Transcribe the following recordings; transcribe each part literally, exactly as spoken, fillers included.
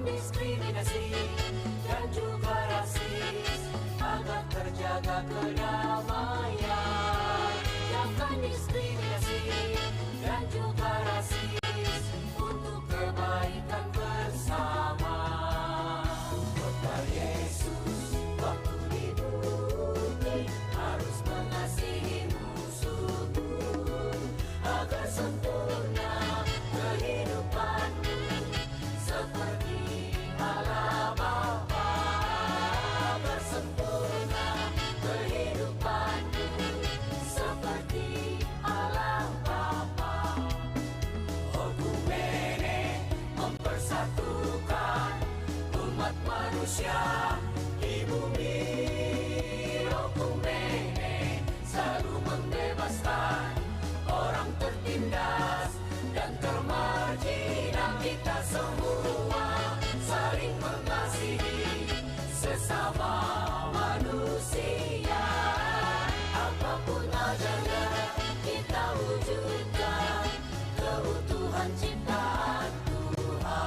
diskriminasi dan juga rasis, agar terjaga kedamaian. Jauhkan diskriminasi dan juga rasis untuk kebaikan bersama. Khotbah Yesus waktu di bumi, harus mengasihi musuhmu, agar sempurna kehidupanmu seperti Allah Bapa. Agar sempurna kehidupanmu seperti Allah Bapa. Oikumene mempersatukan umat manusia di bumi. Oikumene selalu membebaskan orang tertindas dan termarjinal. Kita semua saling mengasihi sesama manusia. Apapun ajalnya, kita wujudkan keutuhan ciptaan Tuhan.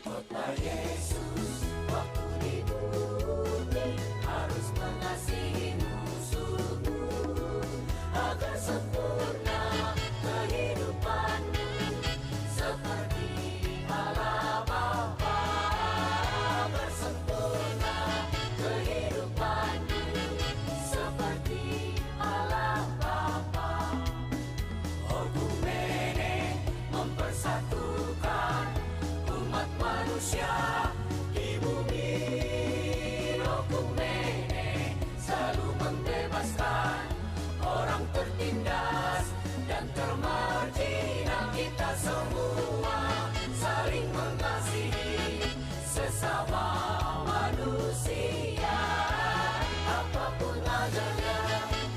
Khotbah Yesus waktu di bumi, harus mengasihi musuhmu, agar sempurna kehidupanmu seperti Allah Bapa. Agar sempurna kehidupanmu seperti Allah Bapa. Oikumene mempersatukan umat manusia di bumi. Oikumene selalu membebaskan orang tertindas dan termarjinal. Kita semua saling mengasihi sesama manusia. Apapun ajalnya,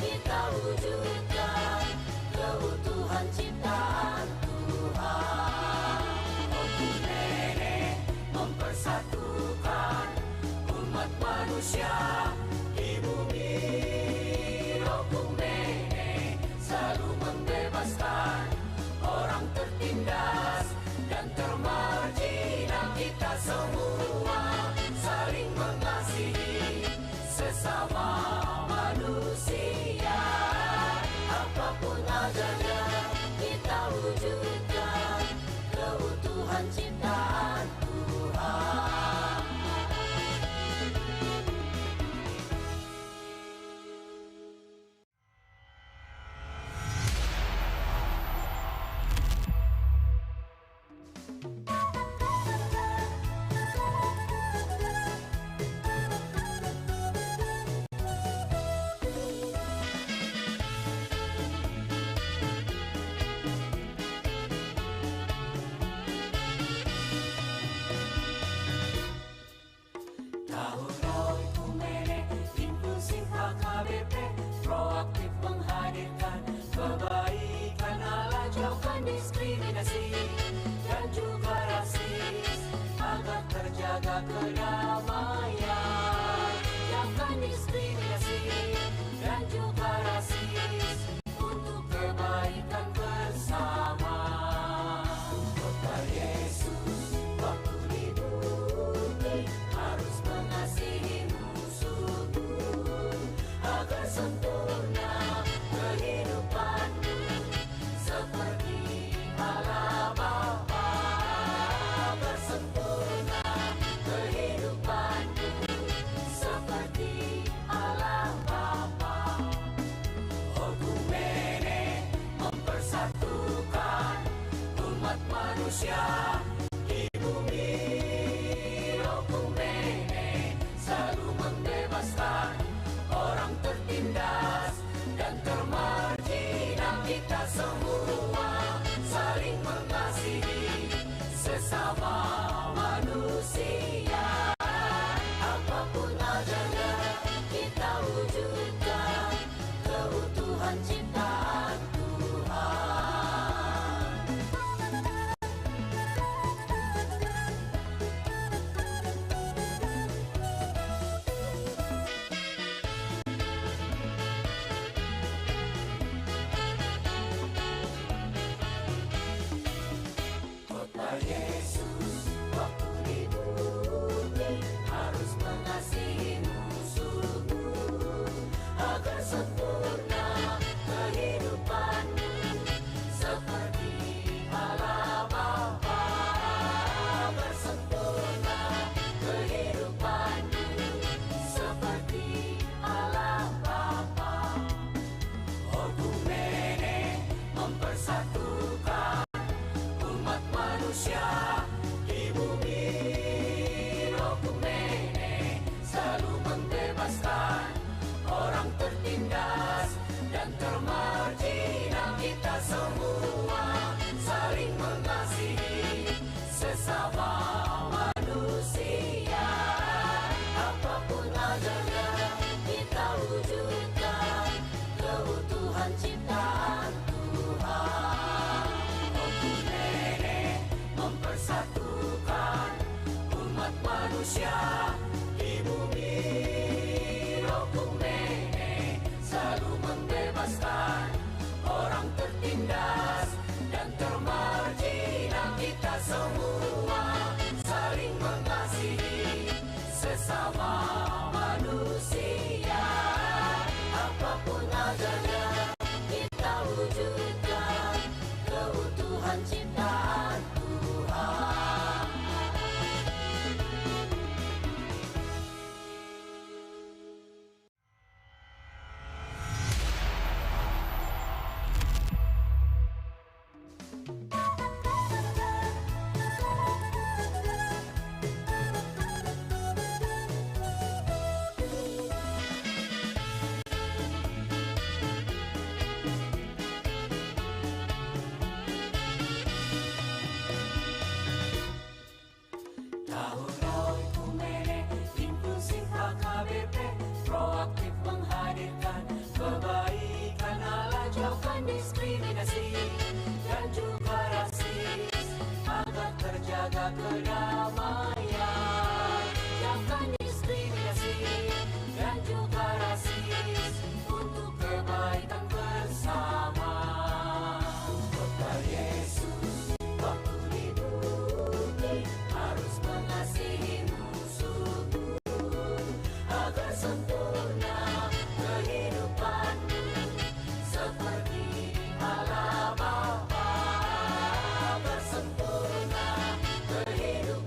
kita wujudkan keutuhan ciptaan Tuhan. Oikumene mempersatukan umat manusia di bumi. Oikumene selalu membebaskan orang tertindas dan termarjinal. Kita semua saling mengasihi sesama manusia. Apapun ajalnya, kita wujudkan keutuhan ciptaan Tuhan. Tahun Oikumene Inklusif H K B P proaktif menghadirkan kebaikan Allah. Jauhkan diskriminasi dan juga rasis, agar terjaga kedamaian. Jauhkan diskriminasi dan juga rasis untuk kebaikan bersama. Khotbah Yesus waktu di bumi, harus mengasihi musuhmu, agar sempurna kehidupanmu seperti Allah Bapa. Agar sempurna kehidupanmu seperti Allah Bapa. Oikumene mempersatukan umat manusia di bumi. Oikumene selalu membebaskan orang tertindas dan termarjinal. Kita semua saling mengasihi sesama manusia. Apapun ajalnya, kita wujudkan keutuhan ciptaan Tuhan. Yesus, waktu di bumi harus mengasihi musuhmu, agar sempurna kehidupanmu seperti Allah Bapa, agar sempurna kehidupanmu seperti Allah Bapa. Oikumene mempersatukan umat manusia di bumi. Oikumene selalu membebaskan orang tertindas dan termarjinal. Kita semua saling mengasihi sesama manusia. Apapun ajalnya, kita wujudkan keutuhan ciptaan Tuhan. Oikumene mempersatukan umat manusia di bumi. Oikumene selalu membebaskan orang tertindas dan termarjinal. Kita semua saling mengasihi sesama manusia. Apapun ajalnya, kita wujudkan keutuhan ciptaan Tuhan. Tahun Oikumene, inklusif H K B P, proaktif menghadirkan kebaikan Allah, jauhkan diskriminasi dan juga rasis, agar terjaga kedamaian. Jauhkan diskriminasi dan juga rasis untuk kebaikan bersama. Kota Yesus, waktu di bumi harus mengasihi musuhmu, agar sempurna kehidupanmu seperti Allah Bapa, agar sempurna kehidupanmu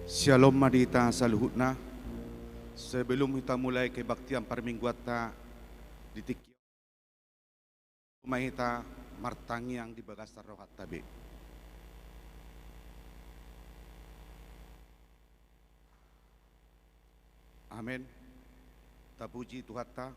Syalom ma di hita saluhutna. Sebelum hita mulai kebaktian parmingguanta di tingki on, ma hita martangiang di bagasan rohanta be. Amen. Tapuji Tuhanta.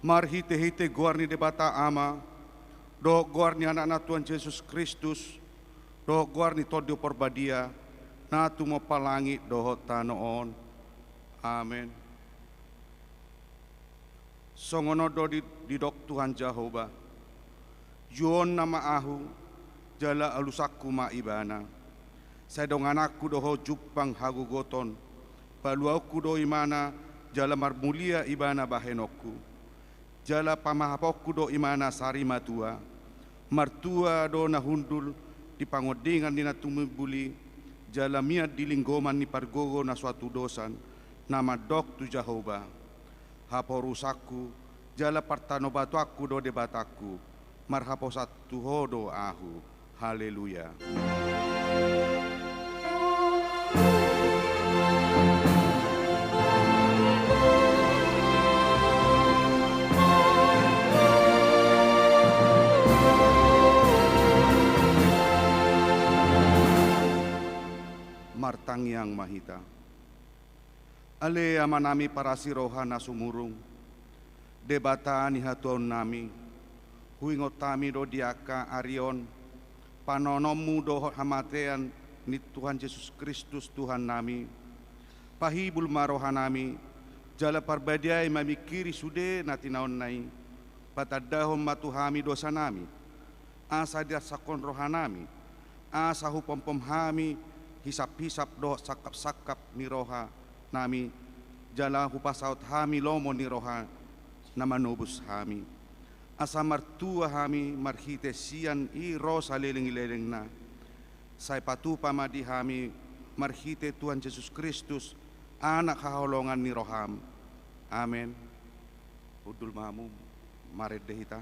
Marhitehite goar ni Debata Ama, dohot goar ni Anakna Tuhan Jesus Kristus, dohot goar ni Tondi Porbadia, na tumompa langit dohot tano on. Amen. Songon on do di-, didok Tuhan Jahowa: Juoonna ma Ahu, jala alusanku ma Ibana. Sai dongananku do Ho jumpang hagogoton, paluaonku do Ibana, jala marmulia Ibana bahenonku. Jala pamahaponku do Ibana sari matua. Martua do na hundul di pangondingan ni na tumimbul i, jala mian di linggoman ni pargogo na so hatudosan, na mandok tu Jahowa: Haporusanku, jala partanobatoanku do Debatangku, marhaposan tu Ho do ahu. Haleluya. Martangiang ma hita. Ale Amanami parasi roha na sumurung, Debata ni hatuaonnami, huingot hami do di angka ari on panaononmu dohot hamatean ni Tuhan Jesus Kristus Tuhannami. Pahibul ma rohanami, jala parbadiai mamingkiri sude na tinaonna i. Patandahon ma tu hami dosanami, asa diarsakhon rohanami, asa hupompom hami hisaphisap dohot sangkapsangkap ni rohanami, jala hupasaut hami lomo ni roha na manobus hami, asa martua hami marhite sian i ro saleleng ni lelengna. Sai patupa ma di hami marhite Tuhan Jesus Kristus, Anak haholongan ni roham. Amen. Hundul ma hamu, marende hita.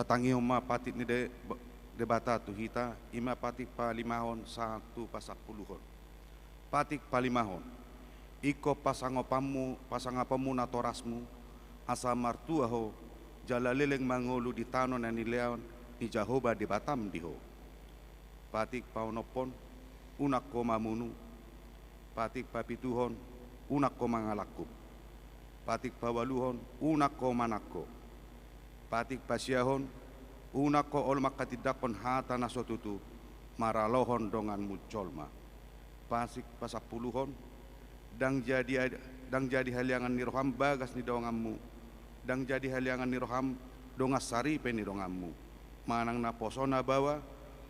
Tangihon ma patik ni De-, Debata tu hita, i ma patik palimahon sahat tu pasampuluhon. Patik palimahon. Ingkon pasangaponmu, pasangaponmu natorasmu, asa martua ho, jala leleng mangolu di tano na nilehon ni Jahowa Debatam di ho. Patik paonomhon, unang ho mamunu. Patik papituhon, unang ho mangalangkup. Patik paualuhon, unang ho manangko. Patik pasiahon, unang ho olo manghatindanghon hata na so tutu, maralohon donganmu jolma. Patik pasampuluhon, ndang jadi, ndang jadi haliangan ni roham bagas ni donganmu, ndang jadi haliangan ni roham dongan saripe ni donganmu, manang naposona baoa,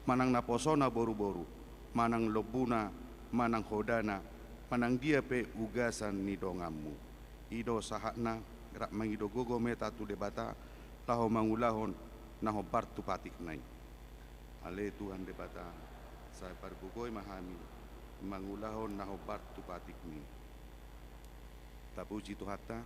manang naposona boruboru, manang lombuna, manang hodana, manang dia pe ugasan ni donganmu. I do sahatna, rap mangido gogo ma hita tu Debata, laho mangulahon na hombar tu patikna i. Ale Tuhan Debata, sai pargogoi ma hami mangulahon na hombar tu patikmi. Tapuji Tuhanta.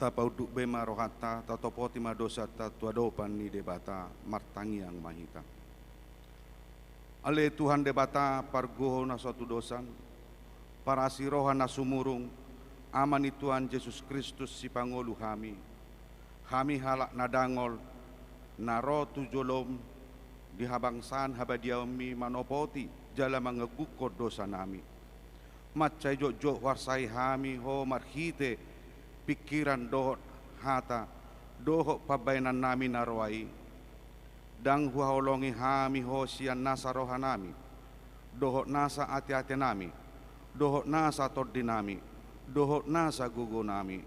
Tapaunduk be ma rohanta, tatopoti ma dosanta tu adopan ni Debata, martangiang ma hita. Ale Tuhan Debata, pargogo na so tudosan, parasi roha na sumurung, Ama ni Tuhan Jesus Kristus sipangolu hami. Hami halak na dangol, na ro tu jolom di habangsan habadiaonmi manopoti jala mangaguhon dosanami. Mansai jotjot huarsai hami Ho marhite pingkiran dohot hata, dohot pambahenannami na roa i. Ndang huhaholongi hami Ho sian nasa rohanami, dohot nasa ateatenami, dohot nasa tondinami, dohot nasa gogonami.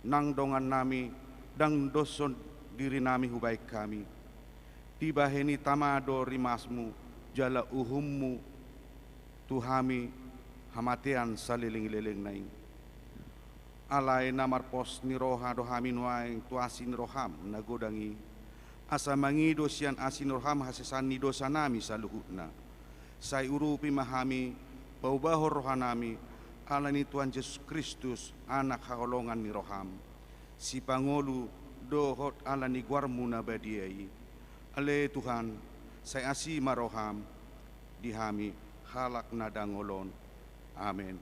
Nang dongannami, ndang doshon dirinami hubahen hami. Dibahen i tama do rimasmu, jala uhummu tu hami hamatean salelenglelengna i. Alai na marpos ni roha do hami nuaeng tu asi ni roham na godang i, asa mangido sian asi ni roham hasesaan ni dosanami saluhutna. Sai urupi ma hami, paubahon rohanami, ala ni Tuhan Jesus Kristus, Anak haholongan ni roham, sipangolu dohot ala ni goarmu na badia i. Ale Tuhan, sai asi ma roham di hami halak na dangol on. Amen.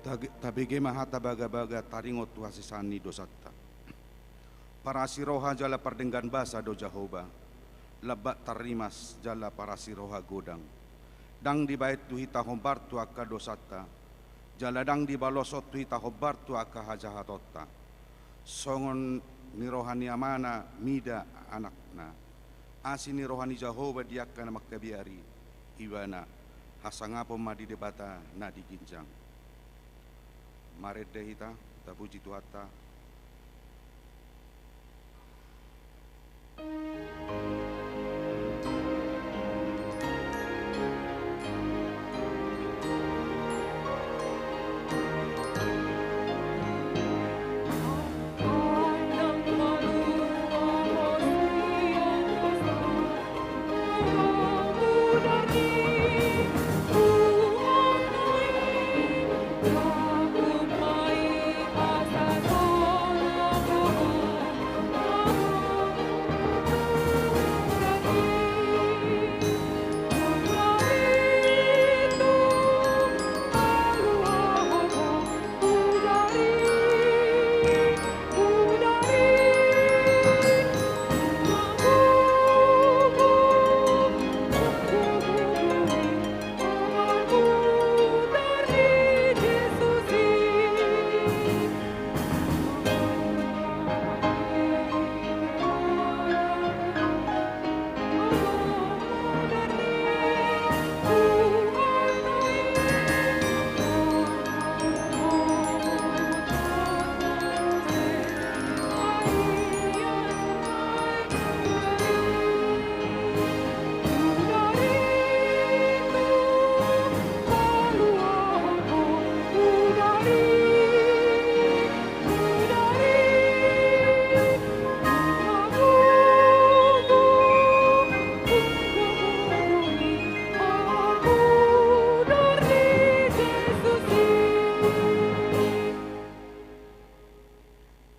Tage-, tabege ma hata bagabaga taringot tu hasesaan ni dosanta. Parasi roha jala pardenggan basa do Jahowa, lambat tarrimas jala parasi roha godang. Ndang dibaen tu hita hombar tu angka dosanta, jala ndang dibaloshon tu hita hombar tu angka hajahatonta. Songon ni roha ni Amana mida Anakna. Asi ni roha ni Jahowa di angka na mangkabiari Ibana, hasangapon ma di Debata na di ginjang. Marende hita, tapuji Tuhanta.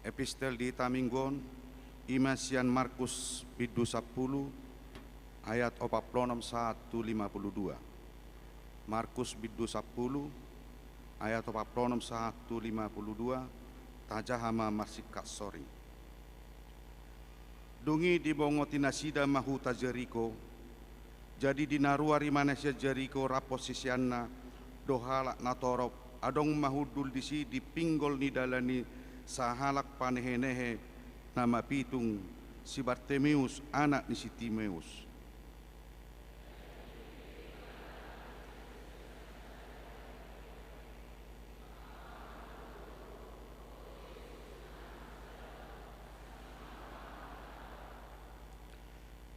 Epistel di hita minggu on, i ma sian Markus bindu sampulu, ayat opat pulu onom sahat tu lima pulu dua. Markus bindu sampulu, ayat opat pulu onom sahat tu lima pulu dua, tajaha ma marsingkat sori. Dung i dibongoti nasida ma huta Jeriko. Jadi di na ruar i ma na sian Jeriko rap siseanna dohot halak na torop, adong ma hundul disi di pinggol ni dalan i sahalak panehenehe na mapitung, si Bartimeus, anak ni si Timeus.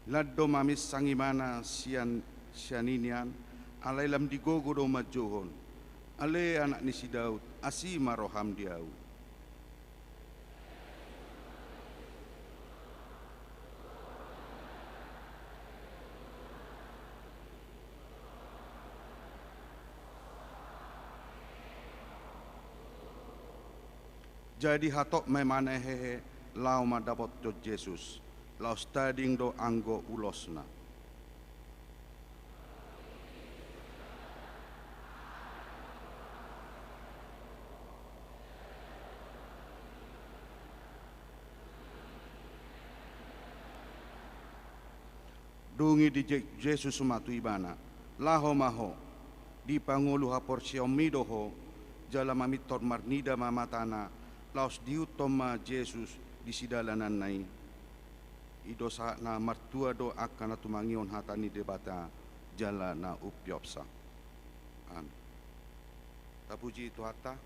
Lan do maminsang ibana sian, sian i nian, alai lam digogo do manjouhon: Ale, anak ni si Daud, asi ma roham di ahu. Jadi hatop ma ibana hehe laho mandapothon Jesus, laos tading do anggo ulosna. Dung i dijek Jesus ma tu ibana: Laho ma ho, dipangolu haporseaonmi do ho. Jala mamintor marnida ma matana, laos diihuthon ma Jesus di sidalananna i. I do sahatna. Martua do angka na tumangihon hata ni Debata jala na umpeopsa. Amen. Tapuji Tuhanta.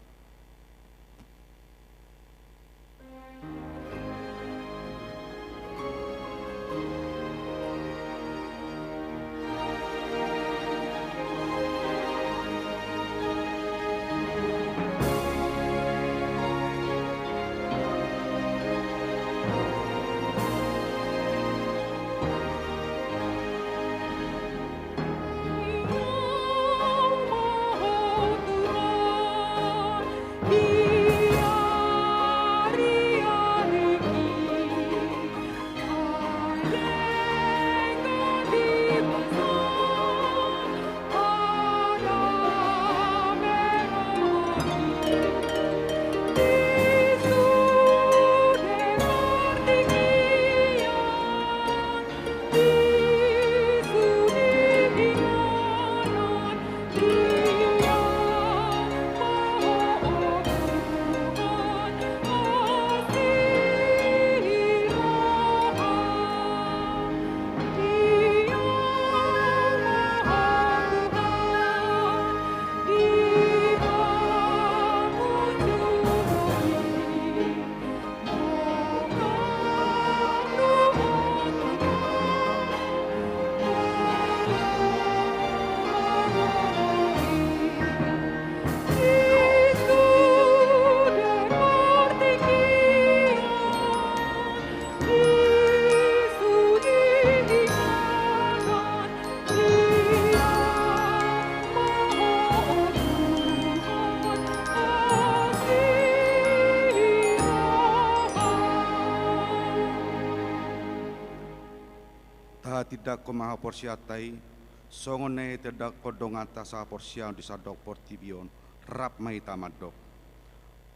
Tindangkon ma haporseaonta i, songon na itindangkon donganta sahaporseaon di sandok portibi on, rap ma hita mandok.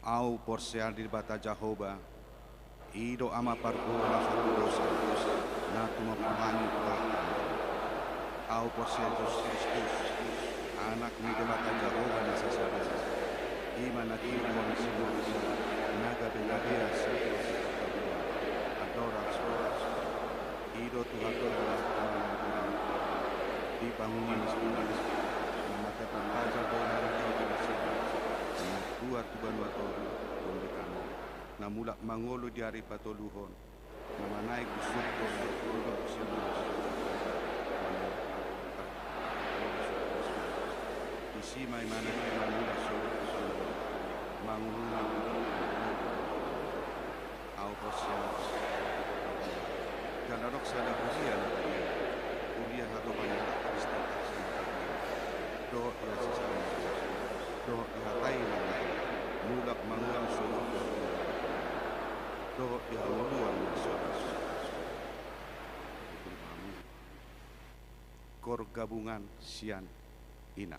Ahu porsea di Debata Jahowa, i do Ama parboa na so dosa, na tumompa langit dohot tano. Ahu porsea Jesus Kristus, Anak ni Debata Jahowa na sasada, i ma na tiruon sinuan, na gabe na beas, andorang so, i do Tuhan Debata, di pangungunan na mate pambaca do na tua tu banua toru, di tano, na mulak mangolu di ari patoluhon, na manaek di surgo, na turun tu sinuan. Disi ma imana mangula surgo, mangungunan. Ahu porsea, jala adong sada huria na badia, huria hatopan ni Kristus, dohot ia sisana, dohot ia tai na mulak mangula surgo, dohot ia uluan na surgo. Kor gabungan sian ina.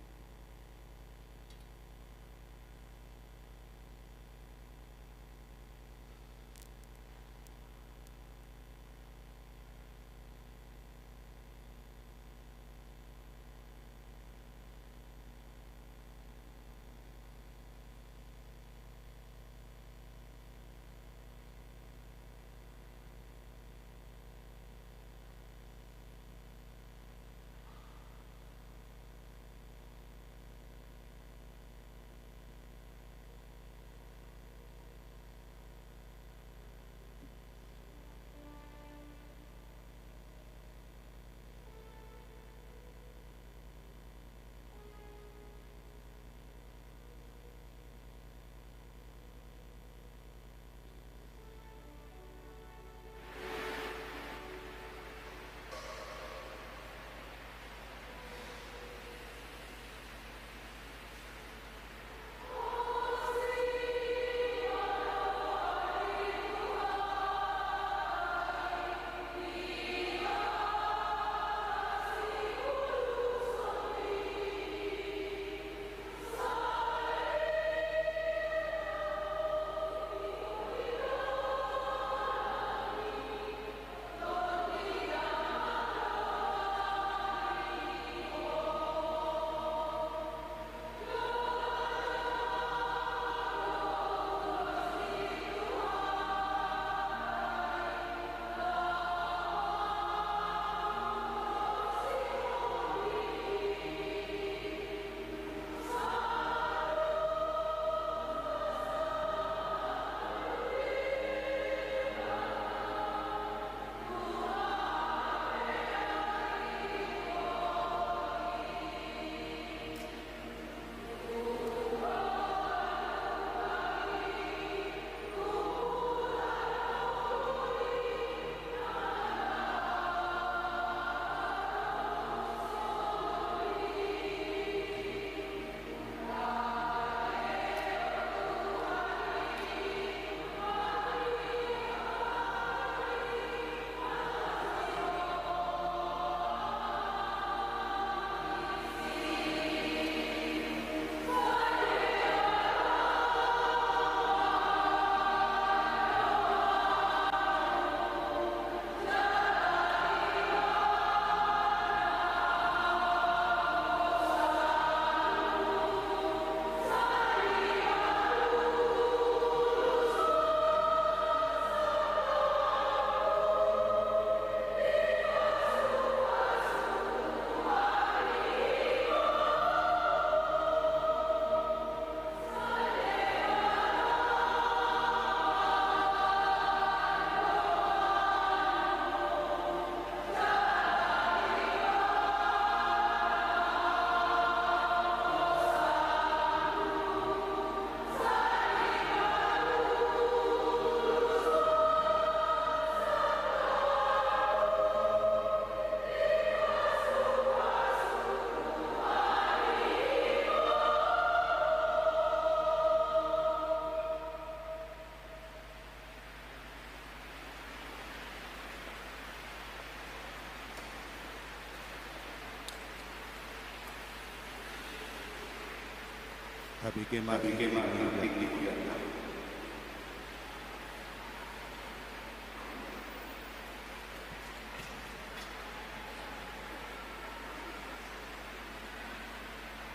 Tabege ma, tabege ma tingting ni hurianta.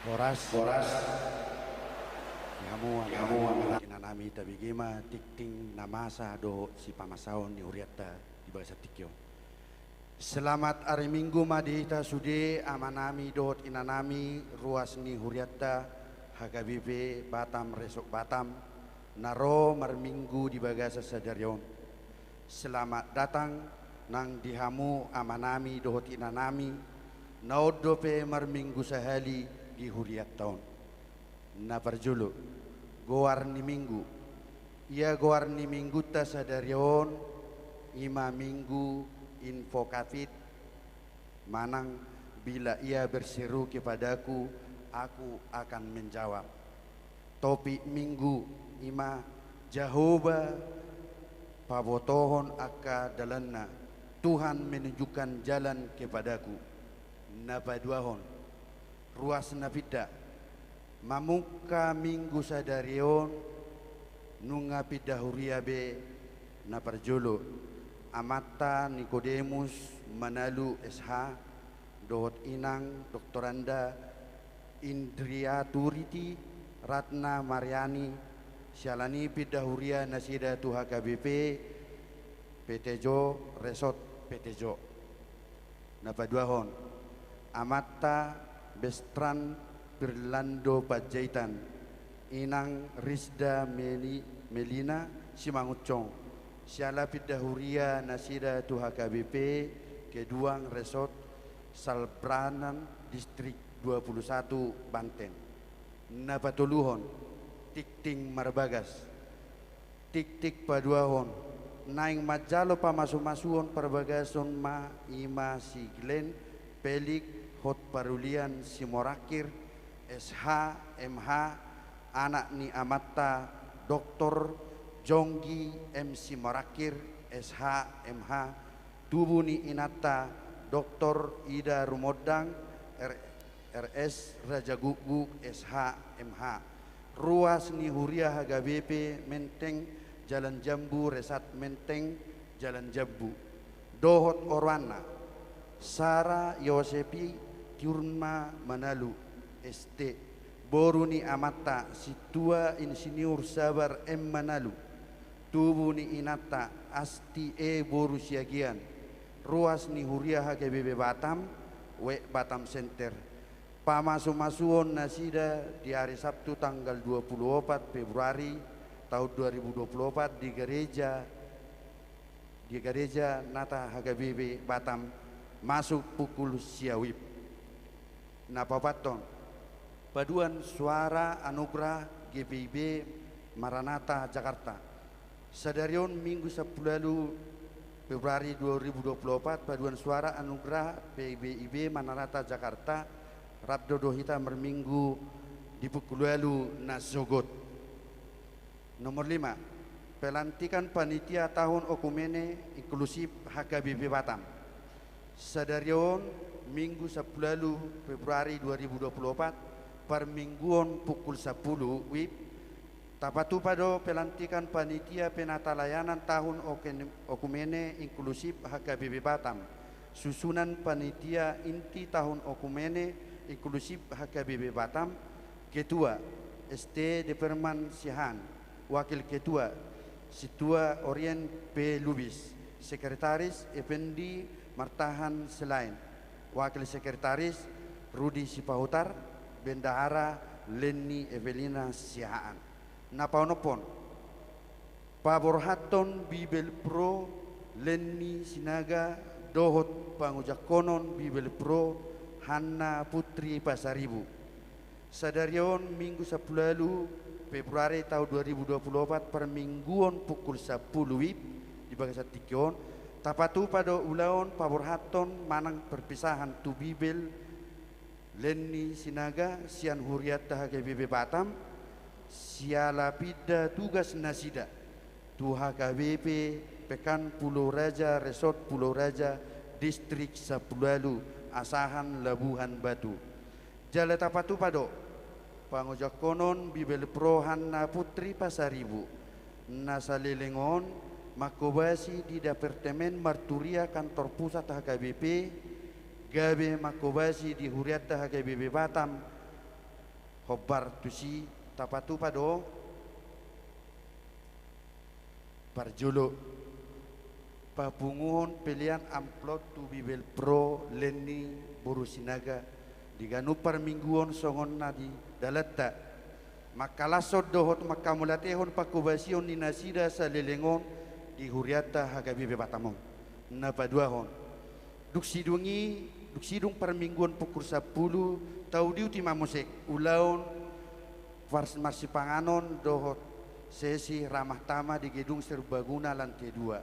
Horas. Horas. Di hamu, di hamu, inanami, tabege ma tingting na masa dohot sipamasaon ni hurianta di bagasan tingki on. Selamat ari Minggu ma di hita sude, amanami dohot inanami, ruas ni hurianta H K B P Batam, Resort Batam, na ro marminggu di bagasan sadari on. Selamat datang nang di hamu amanami dohot inanami, na on dope marminggu sahali di hurianta on. Na parjolo, goar ni minggu. Ia goar ni minggunta sadari on, i ma minggu invokatif, manang bila ia berseru kepadaku, aku akan menjawab. Topik minggu i ma Jahowa pabotohon angka dalanna, Tuhan menunjukkan jalan kepadaku. Na paduahon, ruas na pinda. Mamungka minggu sadari on, nunga pinda huria be. Na parjolo, amanta Nikodemus Manalu S H, dohot inang doktoranda Indriaturti Ratna Mariani, siala ni pinda huria nasida tu H K B P P T Jo, Resort P T Jo. Na paduahon, amanta Bestran Pirlando Panjaitan, inang Risda Meli-, Melina Simangunsong, siala pinda huria nasida tu H K B P Keduang, Resort Salbranan, Distrik dua puluh satu, Banten. Na patoluhon, tingting marbagas. Tingting paduahon, naeng manjalo pamasumasuon parbagason ma i ma si Glenn Felix Hotparulian Simorangkir, S H, M H, anak ni amanta Doktor Jonggi M Simorangkir, S H, M H, tubu ni inanta Doktor Ida Rumondang, R-, R S Rajagukguk, S H, M H. Ruas ni huria H K B P Menteng Jalan Jambu, Resort Menteng Jalan Jambu. Dohot oroanna, Sara Yosepi Tiurma Manalu, S T, boru ni amanta Sintua Insinyur Sabar M Manalu, tubu ni inanta Asti E boru Siagian, ruas ni huria H K B P Batam, W E K Batam Center. Pamasumasuon nasida di ari Sabtu tanggal dua puluh opat Februari tahun dua ribu dua puluh opat di gereja, di gereja nata H K B P Batam, masuk pukul sia WIB. Na paopathon, paduan suara anugerah G P I B Maranatha Jakarta. Sadari on Minggu sampulu ualu Februari dua ribu dua puluh opat, paduan suara anugerah P B I B Maranatha Jakarta, rap do, do hita marminggu di pukul ualu na sogot. Nomor lima, pelantikan panitia tahun okumene inklusif H K B P Batam. Sadari on, Minggu sampulu ualu Februari dua ribu dua puluh opat, parmingguon pukul sampulu WIB, tapatupa do pelantikan panitia penata layanan tahun oken-, okumene inklusif H K B P Batam. Susunan panitia inti tahun okumene inklusif H K B P Batam, Ketua, S T Deperman Siahaan, Wakil Ketua, Sintua Orien P Lubis, Sekretaris, Effendi Martahan Silaen, Wakil Sekretaris, Rudi Sipahutar, Bendahara, Lenny Evelina Siahaan. Na paonomhon, paborhathon Bibel Pro, Lenny Sinaga, dohot pangujanghonon Bibel Pro, Hanna Putri Pasaribu. Sadari on, Minggu sampulu ualu Februari tahun dua ribu dua puluh opat, parmingguon pukul sampulu WIB, di bagasan tingki on, tapatupa do ulaon paborhathon manang perpisahan tu Bibel Lenny Sinaga sian hurianta H K B P Batam, siala pinda tugas nasida tu H K B P Pekan Pulau Raja, Resort Pulau Raja, Distrik sampulu ualu, Asahan, Labuhan Batu. Jala tapatupa do Pangojangkonon Bibelvrouw Hanna Putri Pasaribu, na saleleng on manghobasi di Departemen Marturia Kantor Pusat H K B P, gabe manghobasi di hurianta H K B P Batam. Hombar tusi, tapatupa do. Parjolo, papunguhon pelean amplop tu Bibelvrouw Leni boru Sinaga di ganup parmingguon songon na di dalanta, mangkalashon dohot manghamauliatehon panghobasion ni nasida saleleng on di hurianta H K B P Batam on. Na paduahon, dung sidung i, dung sidung parmingguon pukul sampulu, taudiuti ma muse ulaon pars-, marsipanganon dohot sesi ramah tamah di Gedung Serbaguna lantai dua.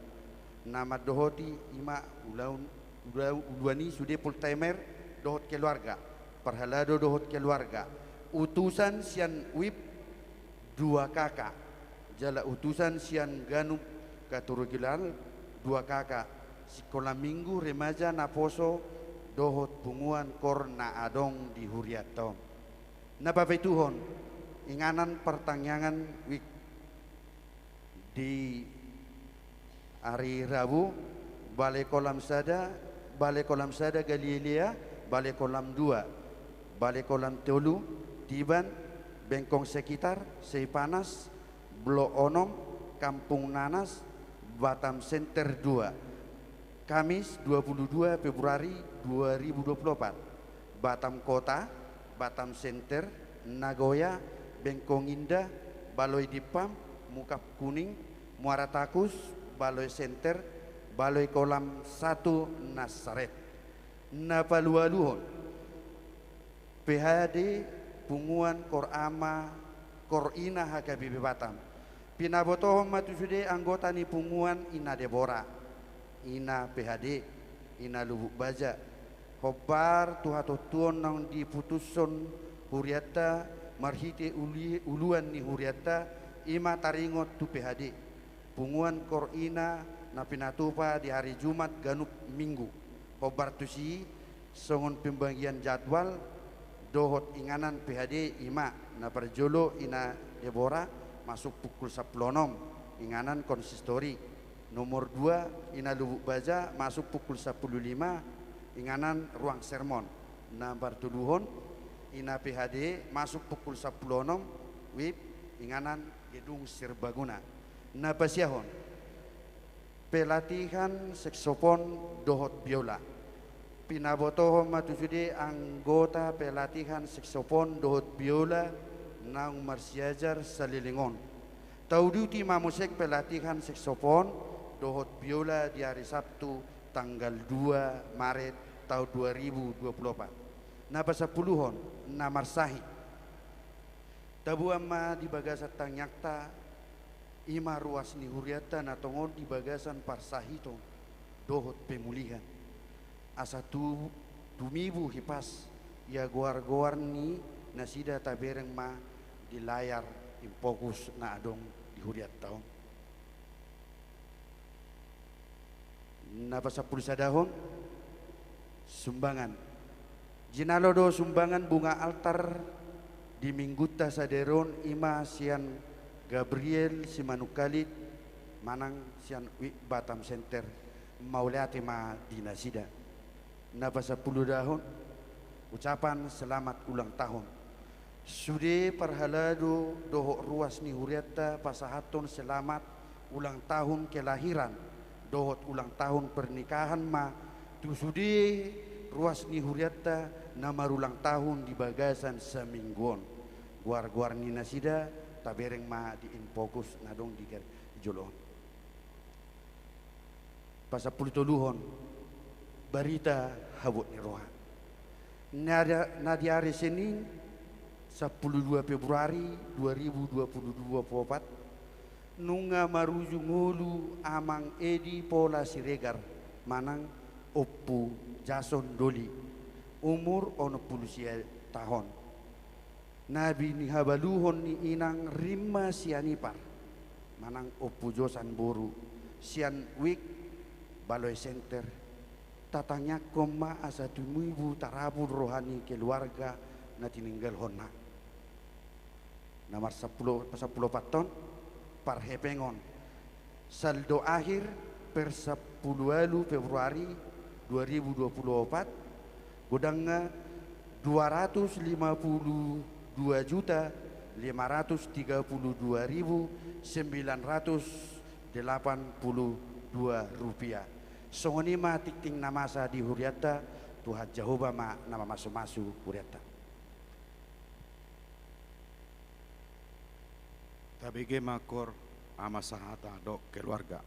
Na mandohoti i ma ulaon, ula-, ulaon i sude full timer dohot keluarga, parhalado dohot keluarga, utusan sian WIB dua K K, jala utusan sian ganup kategorial dua K K, sikola minggu, remaja, naposo, dohot punguan koor na adong di hurianta on. Na papituhon, inganan partangiangan WIB di ari Rabu, Balai Kolam sada, Balai Kolam sada Galilea, Balai Kolam dua, Balai Kolam tolu Tiban, Bengkong Sekitar, Seipanas, Blok onom, Kampung Nanas, Batam Center dua. Kamis, dua puluh dua Februari dua ribu dua puluh opat, Batam Kota, Batam Center, Nagoya, Bengkong Indah, Baloi Dippam, Mukab Kuning, Muara Takus, Baloi Center, Baloi Kolam satu Nasaret. Na palualuhon, P H D punguan koor ama koor ina H K B P Batam. Pinabotohon ma tu sude anggota ni punguan, Ina Debora, Ina P H D, Ina Lubuk Baja. Hombar tu hatontuon naung diputushon hurianta marhite uli-, uluan ni hurianta, i ma taringot tu P H D, punguan koor ina na pinatupa di ari Jumat ganup minggu. Hombar tusi, songon pembagian jadwal dohot inganan P H D, i ma na parjolo Ina Debora masuk pukul sampulu onom, inganan konsistori. Nomor dua, Ina Lubuk Baja masuk pukul sampulu lima, inganan ruang sermon. Na partoluhon, Ina P H D masuk pukul sampulu onom, WIB, inganan Gedung Serbaguna. Na pasiahon, pelatihan seksopon dohot biola. Pinabotohon ma tu sude anggota pelatihan seksopon dohot biola naung marsiajar saleleng on. Taudiuti ma muse pelatihan seksopon dohot biola di ari Sabtu tanggal dua Maret taon dua ribu dua puluh opat. Na pasampuluhon, na marsahit. Taboan ma di bagasan tangiangta, i ma ruas ni hurianta na tongon di bagasan parsahiton dohot pemulihan. Asa tu-, tumibu hipas ia goar-goar ni nasida, tabereng ma di layar InFocus na adong di hurianta on. Na pasampulu sadahon, sumbangan. Jinalo do sumbangan bunga altar di minggunta sadari on, i ma sian Gabriel Simanungkalit manang sian WIB Batam Center. Mauliate ma di nasida. Na pasampulu dahon, ucapan selamat ulang tahun. Sude parhalado dohot ruas ni hurianta pasahathon selamat ulang tahun kelahiran dohot ulang tahun pernikahan ma tu sude ruas ni hurianta na marulang tahun di bagasan saminggu on. Goar-goar ni nasida tabereng ma di InFocus na adong di gar-, di jolo on. Pasampulu toluhon, barita habot ni roha. Na di, na di ari Senin, sampulu dua Februari dua ribu dua puluh dua, opat, nunga marujung ngolu Amang Edi Pola Siregar manang Ompu Jason Doli, umur onom pulu sia tahon. Na binihabaluhon ni inang Rimma Sianipar manang Ompu Josan boru, sian WIB Baloi Center. Tatangiangkon ma asa tumibu tarabur roha ni keluarga na tininggalhonna. Nomor sampulu, sampulu opat on, parhepengon. Saldo akhir per sampulu ualu Februari dua ribu dua puluh opat, godangna dua ratus lima puluh dua juta lima ratus tiga puluh dua ribu sembilan ratus delapan puluh dua rupiah. Songon i ma tingting na masa di hurianta, Tuhan Jahowa ma na mamasu-masu hurianta. Tabege ma kor ama sahata dohot keluarga.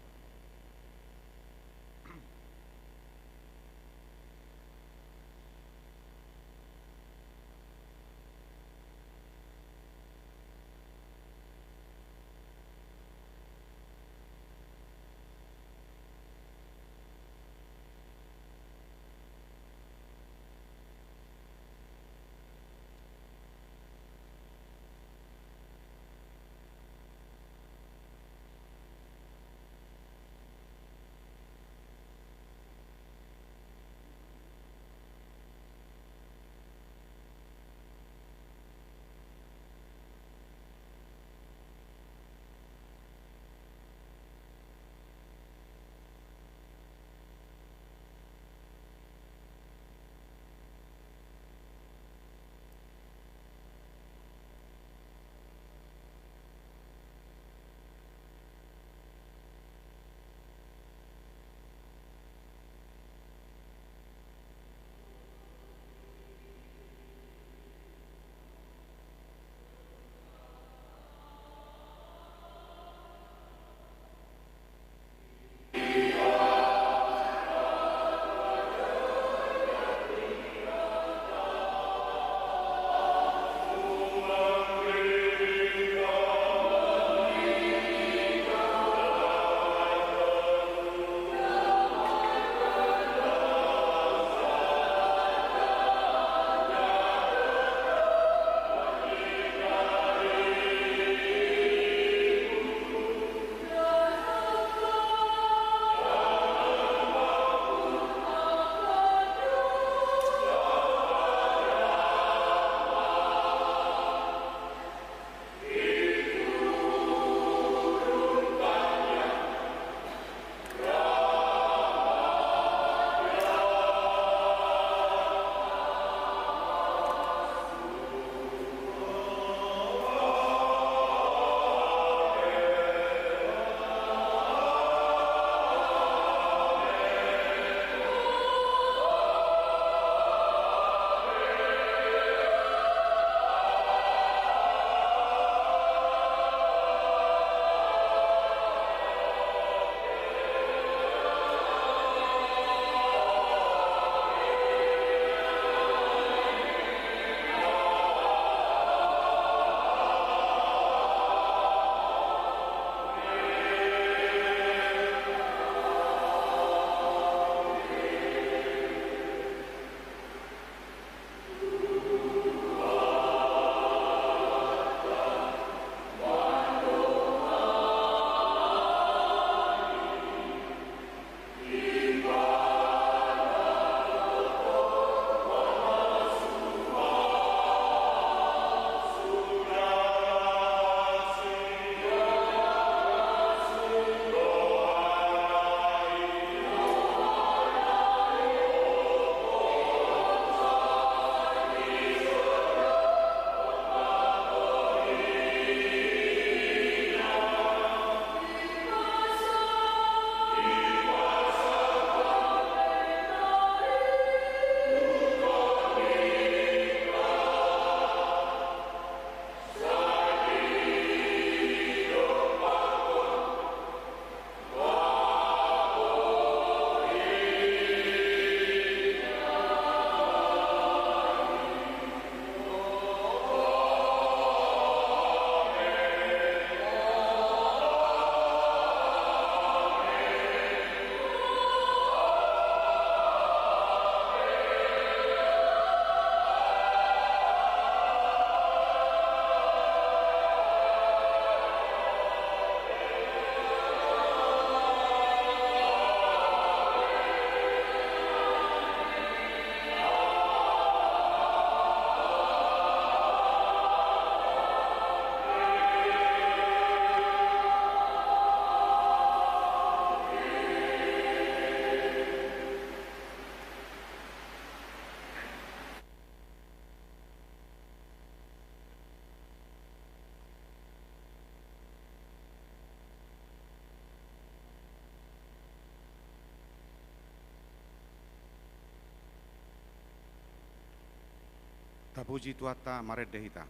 Tapuji Tuhanta, marende hita.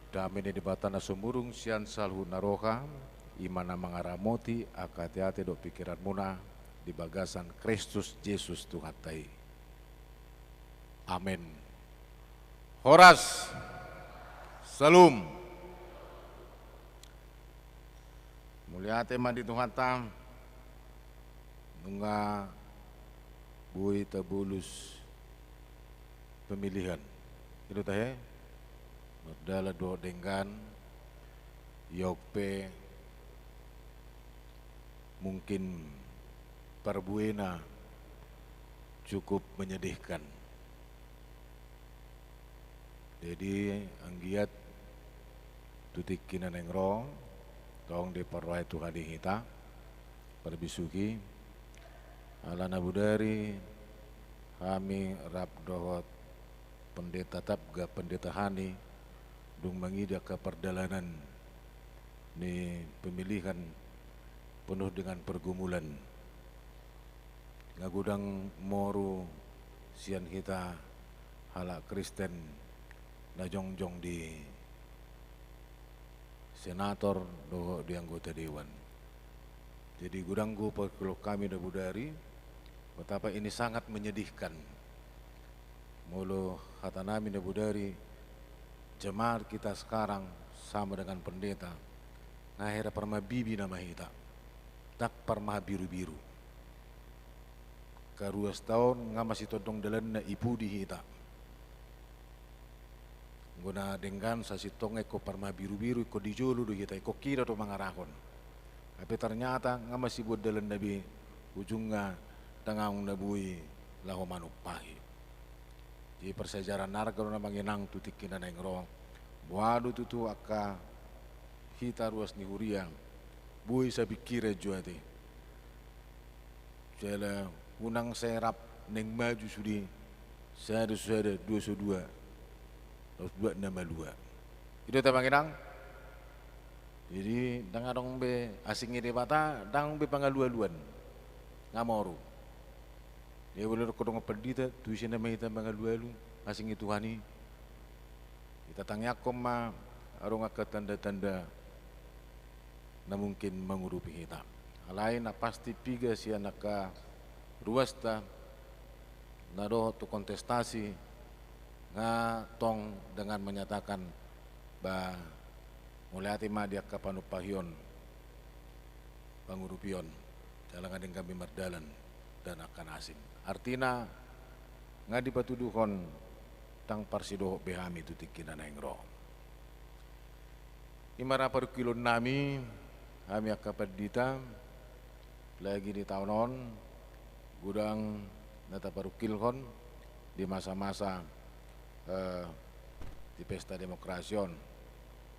Dame ni Debata na sumurung sian saluhut na roha, i ma na mangaramoti angka ateate dohot pingkiranmuna di bagasan Kristus Jesus Tuhanta i. Amen. Horas. Syalom. Mauliate ma di Tuhanta, nunga boi tabolus pemilihan. I do tahe, mardalan dohot denggan, i pe mungkin parbuena cukup menyedihkan. Jadi, anggiat tu tingki na naeng ro, tong diparrohahon Tuhan i hita, parbisuhi, ala na bodari hami rap dohot Pendeta Tapga, Pendeta Hani, dung mangida angka pardalanan ni pemilihan penuh dengan pergumulan. Nga godang moru sian hita halak Kristen na jongjong di senator dohot di anggota dewan. Jadi, godang do parkilalaon hami na bodari, betapa ini sangat menyedihkan. Molo hata nami na bodari, jemaat kita sekarang sama dengan pendeta, nga hera parmabibi nama hita, ndang parmabirubiru. Angka ruas taon nga masitondong dalanna i pudi hita. Anggo na denggan sasintongna ingkon parmabirubiru, ingkon di jolo do hita, ingkon hira do mangarahon. Tapi ternyata nga masibuat dalanna be, ujungna ndang adong na boi laho manumpahi. Jadi parsiajaran na arga do na mangenang tu tingki na naeng ro. Boha do tutu angka hita ruas ni huria boi sapingkiran jo ate. Jala unang sai rap naeng maju sude, sada so sada, dua so dua, laos buat na malua. I do tahe mangenang. Jadi, ndang adong be asing ni Debata, ndang adong be pangalualuan. Nga moru. Jadi, molo didok dongan pandita, tu ise nama hita mangalualu, asing ni Tuhan i. Hita tangiangkon ma adong angka tanda-tanda na mungkin mangurupi hita. Alai na pasti piga sian angka ruasta na dohot tu kontestasi nga tong dengan menyatakan ba mauliate ma di angka panumpahion, pangurupion, jala nga denggan be mardalan dan angka na asing. Artina nga dipatuduhon ndang parsidohot be hami tu tingki na naeng ro. I ma ra parungkilon nami, hami angka pandita, lagi di taon on, Godang na taparungkilhon di masa-masa, eh, di pesta demokrasi on.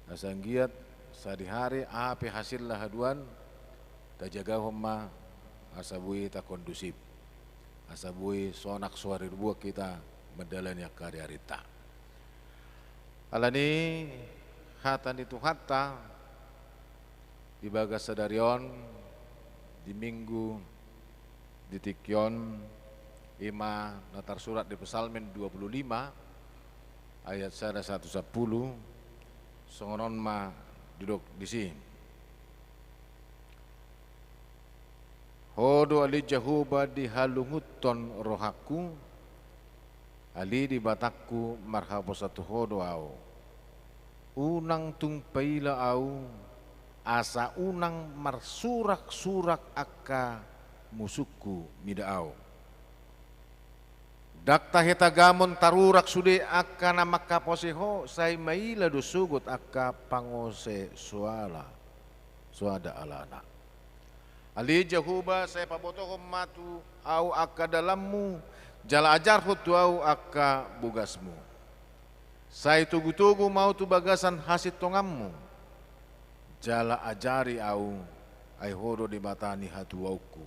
Asa anggiat sadihari aha pe hasilna haduan, tajagahon ma asa boi takondusif, asa boi sonang so ari rubuan hita mandalani angka ari-arinta. Alani hata ni Tuhanta di bagas sadari on, di Minggu di tingki on, i ma na tarsurat di Psalmen dua puluh lima ayat sada sahat tu sampulu, songon on ma didok disi. Ho do ale Jahowa dihalungunhon rohangku, ale Debatangku marhaposan tu Ho do ahu. Unang tung paila ahu, asa unang marsurak-surak angka musungku mida ahu. Ndang tahetagamon tarurak sude angka na manghaposi Ho, sai maila do sogot angka pangose soada, soada alana. Ale Jahowa, sai pabotohon ma tu ahu angka dalanmu, jala ajarhon tu ahu angka bogasmu. Sai togu-togu ma ahu tu bagasan hasintonganmu, jala ajari ahu, ai Ho do Debata ni hatuaonku.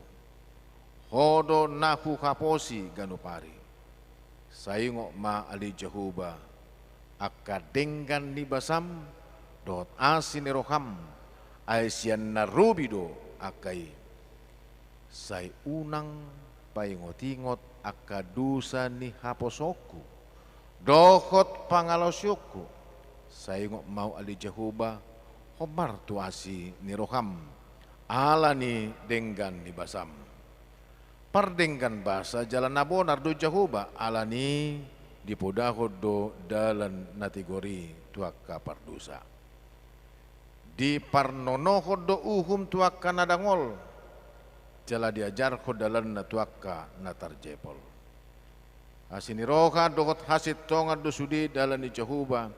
Ho do na huhaposi ganup ari. Sai ingot ma ale Jahowa, angka denggan ni basam, dohot asi ni roham, ai sian na robi do angka i. Sai unang paingot-ingot angka dosa ni haposoonku, dohot pangalaosionku. Sai ingot ma ahu ale Jahowa, hombar tu asi ni roham, ala ni denggan ni basam. Pardenggan basa jala na bonar do Jahowa, alani dipodahon do dalan na tigor i tu angka pardosa. Diparnonohon do uhum tu angka na dangol, jala diajarhon dalanna tu angka na tarjepol. Asi ni roha dohot hasintongan do sude dalan ni Jahowa,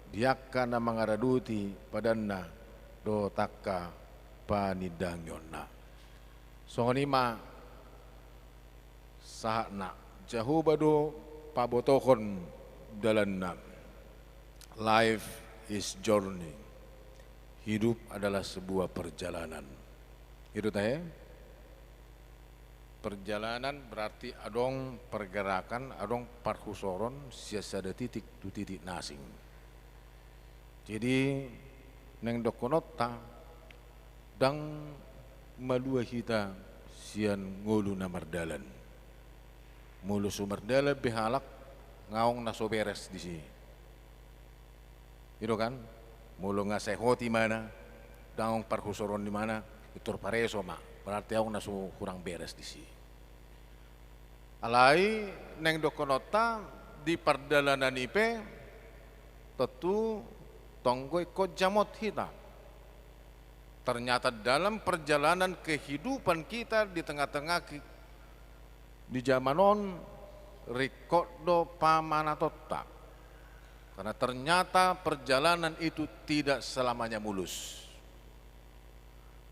di angka na mangaradoti padanna dohot angka panindangionna. Songon i ma sahatna, Jahowa do pabotohon dalanna. Life is journey. Hidup adalah sebuah perjalanan. I do tahe? Perjalanan berarti adong pergerakan, adong parhusoron sian sada titik tu titik na asing. Jadi, naeng dohononta, ndang malua hita sian ngolu na mardalan. Molo so mardalan be halak, nga adong na so beres disi. I do kan? Molo nga sehot ibana, ndang adong parhusoron ibana, pintor pareso ma. Berarti adong na so hurang beres disi. Alai naeng dohononta, di pardalanan i pe tontu tonggo ingkon jamot hita. Ternyata dalam perjalanan kehidupan kita di tengah-tengah ki-, di zaman on, ringkot do pamanatonta. Karena ternyata perjalanan itu tidak selamanya mulus.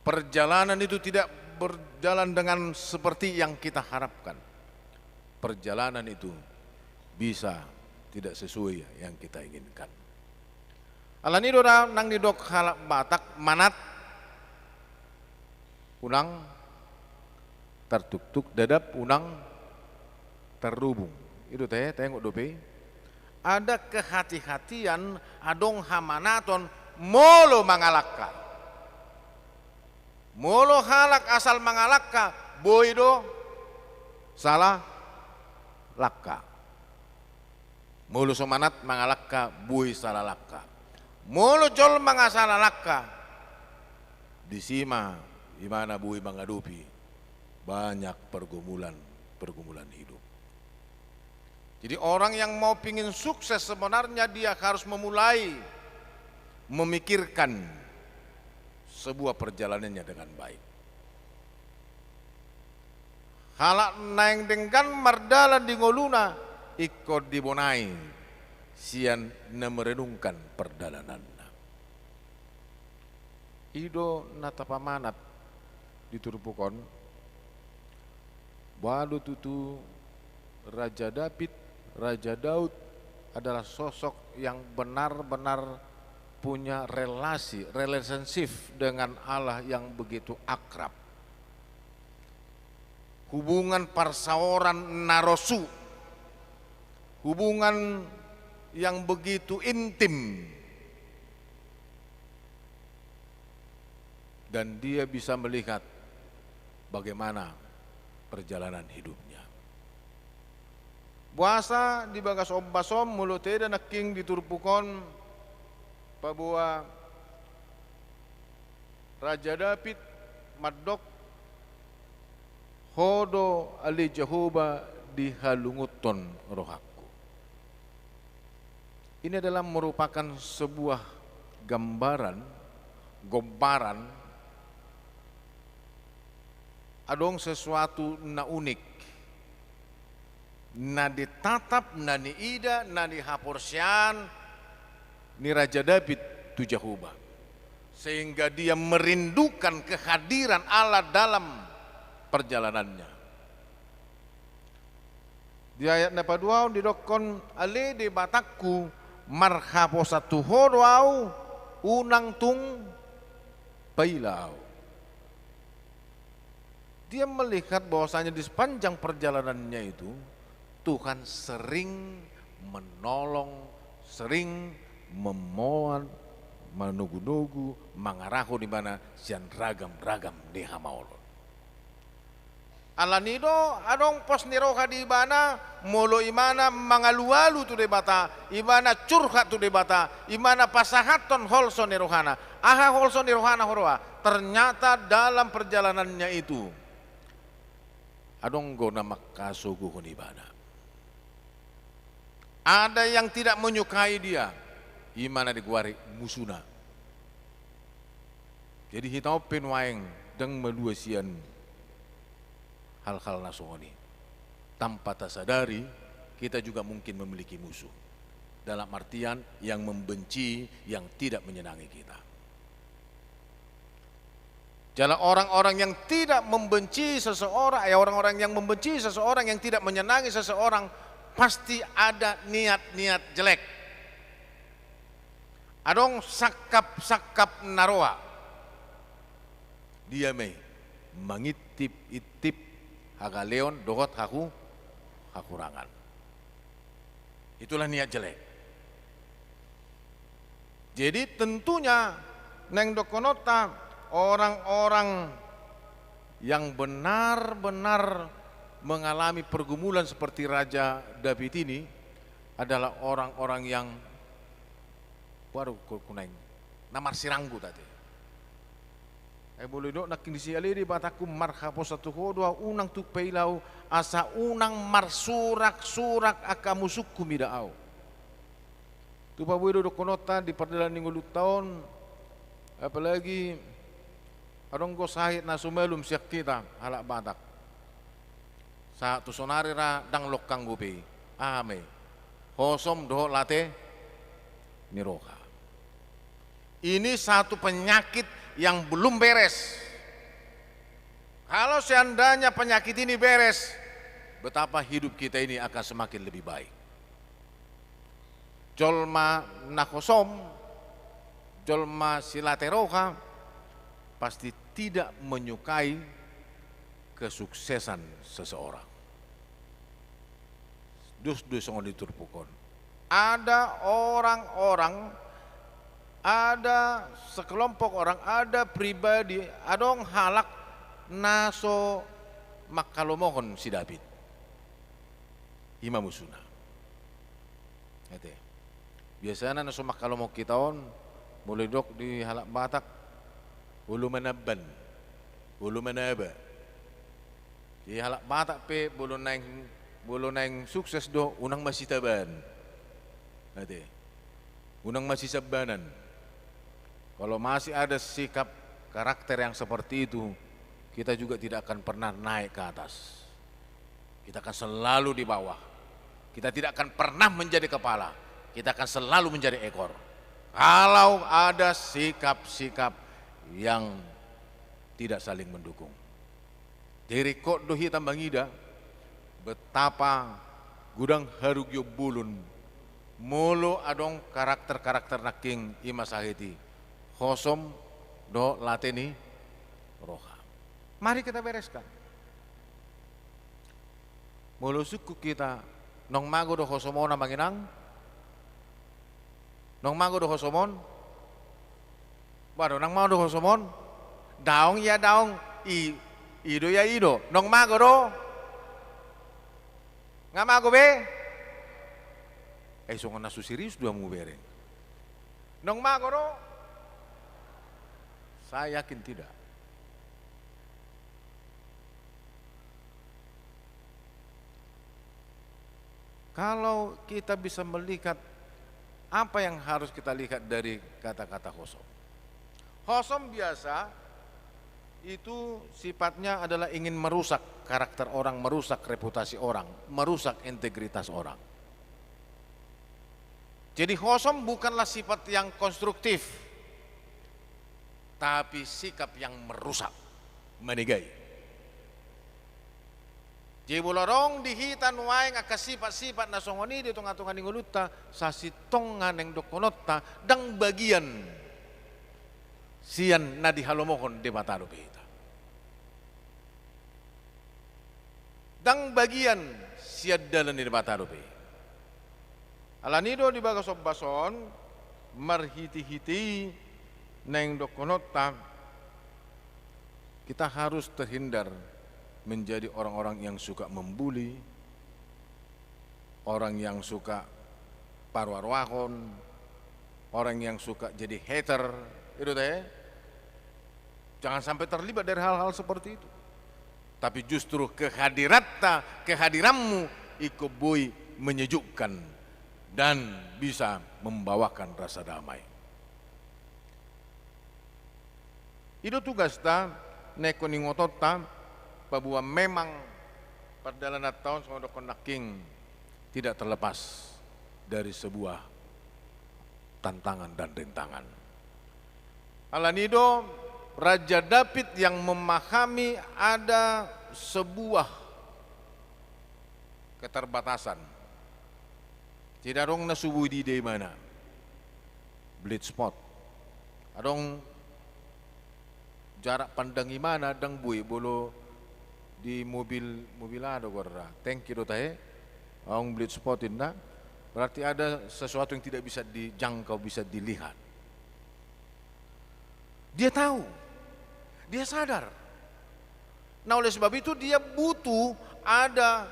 Perjalanan itu tidak berjalan dengan seperti yang kita harapkan. Perjalanan itu bisa tidak sesuai yang kita inginkan. Alani do da nang nidok halak Batak, manat unang tartuktuk, dadap unang tarrubung. I do tahe, taingot dope i. Ada kehati-hatian, adong hamanaton molo mangalangka. Molo halak asal mangalangka, boi do salah langka. Molo so manat mangalangka, boi salah langka. Molo jolma nga salah langka, disi ma ibana boi mangadopi banyak pergumulan, pergumulan hidup. Jadi, orang yang mau pingin sukses sebenarnya dia harus memulai memikirkan sebuah perjalanannya dengan baik. Halak naeng denggan mardalan di ngoluna, ingkon dibonai sian na merenungkan perdalananna. I do na tapamanat di turpuk on, Boha do tutu Raja David, Raja Daud adalah sosok yang benar-benar punya relasi, relationship dengan Allah yang begitu akrab. Hubungan parsaoran na rosu, hubungan yang begitu intim. Dan dia bisa melihat bagaimana perjalanan hidupnya. Boasa di bagas ombas on molo taida nangkin di turpuk on paboa Raja David mandok, "Ho do ale Jahowa di halungunhon rohangku." Ini adalah merupakan sebuah gambaran, gombaran, adong sesuatu na unik, na ditatap, na niida, na nihaporseaan ni Raja David tu Jahowa, sehingga dia merindukan kehadiran Allah dalam perjalanannya. Di ayat na paduahon didokkon, "Ale Debatangku, marhaposan tu Ho do ahu, unang tung paila ahu." Dia melihat bahwasanya di sepanjang perjalanannya itu, Tuhan sering menolong, sering memohon, manogunogu, mangarahon ibana sian ragam-ragam ni hamaolon. Alani do adong pos ni roha di ibana, molo ibana mangalualu tu Debata, ibana curhat tu Debata, ibana pasahathon holso ni rohana. Aha holso ni rohana huroha? Ternyata dalam perjalanannya itu adong do na mangkasogohon ibana. Ada yang tidak menyukai dia, ima na digoari musuna. Jadi hita on pe nuaeng ndang malua sian hal-hal na songon i. Tanpa tasadari, kita juga mungkin memiliki musuh. Dalam artian yang membenci, yang tidak menyenangi kita. Jala orang-orang yang tidak membenci seseorang, ya, orang-orang yang membenci seseorang, yang tidak menyenangi seseorang, pasti ada niat-niat jelek. Adong sangkap-sangkap na roa. Dia ma i mangintip-intip hagaleon dohot hahu-, hahurangan. Itulah niat jelek. Jadi tentunya naeng dohononta, orang-orang yang benar-benar mengalami pergumulan seperti Raja David ini adalah orang-orang yang, waduh, ku-, kunaeng, na marsiranggut ate. Ai boi didok nangkin disi, "Ale Debatangku, marhaposan tu Ho do ahu, unang tung paila ahu, asa unang marsurak-surak angka musungku mida ahu." Tupa boi do dohononta di pardalanan ni ngolunta on, apalagi adong do sahit na so malum sian hita halak Batak. Sahat tu sonari ra ndang longkang dope i. Aha ma i? Hosom dohot late ni roha. Ini satu penyakit yang belum beres. Kalau seandainya penyakit ini beres, betapa hidup kita ini akan semakin lebih baik. Jolma na hosom, jolma silate roha, pasti tidak menyukai kesuksesan seseorang. Dos do songon i di turpuk on. Ada orang-orang, ada sekelompok orang, ada pribadi, adong halak na so manghalomohon si David. Ima musuna. Ate. Biasana na so manghalomohon hita on, molo didok di halak Batak, olo manamban, olo manaba. Di halak Batak pe, molo naeng, molo naeng sukses do, unang masitabaan. Ate. Unang masisambanan. Kalau masih ada sikap karakter yang seperti itu, kita juga tidak akan pernah naik ke atas. Kita akan selalu di bawah. Kita tidak akan pernah menjadi kepala. Kita akan selalu menjadi ekor. Kalau ada sikap-sikap yang tidak saling mendukung. Jadi ringkot do hita mangida, Betapa godang harugion bolon molo adong karakter-karakter nangkin i ma sahit i, hosom dohot late ni roha. Mari kita bereskan. Molo sungkun hita, naung mago do hosom on, Amang Inang? Naung mago do hosom on? Bah, do naung mago do hosom on? Daong ia daong, i, i do ia i do. Naung mago do? Nga mago be? Eh, songon na so serius do hamu bereng. Naung mago do? Saya yakin tidak. Kalau kita bisa melihat apa yang harus kita lihat dari kata-kata hosom. Hosom biasa itu sifatnya adalah ingin merusak karakter orang, merusak reputasi orang, merusak integritas orang. Jadi hosom bukanlah sifat yang konstruktif, tapi sikap yang merusak, manegai. Jadi molo adong di hita nuaeng angka sifat-sifat na songon i di tonga-tonga ni ngolunta, sasintongna naeng dohononta ndang bagian sian na dihalomohon Debata dope hita. Ndang bagian sian dalan ni Debata dope. Alani do di bagas ombas on, marhite-hite i naeng dohononta, kita harus terhindar menjadi orang-orang yang suka membuli, orang yang suka paroa-roahon, orang yang suka jadi hater, i do te. Jangan sampai terlibat dari hal-hal seperti itu. Tapi justru kehadiranta, kehadiranmu ingkon boi menyejukkan dan bisa membawakan rasa damai. I do tugasta, na ingkon ingotonta, paboa memang pardalananta on songon dohonon nangkin tidak terlepas dari sebuah tantangan dan rintangan. Alani do Raja Daud yang memahami ada sebuah keterbatasan. Tidak adong na so boi diida ibana. Blind spot. Adong jarak pandang ibana ndang boi, molo di mobil, mobil aha do goarna, tangki do tahe, adong blind spot inna. Berarti ada sesuatu yang tidak bisa dijangkau, bisa dilihat. Dia tahu, dia sadar. Nah, oleh sebab itu dia butuh ada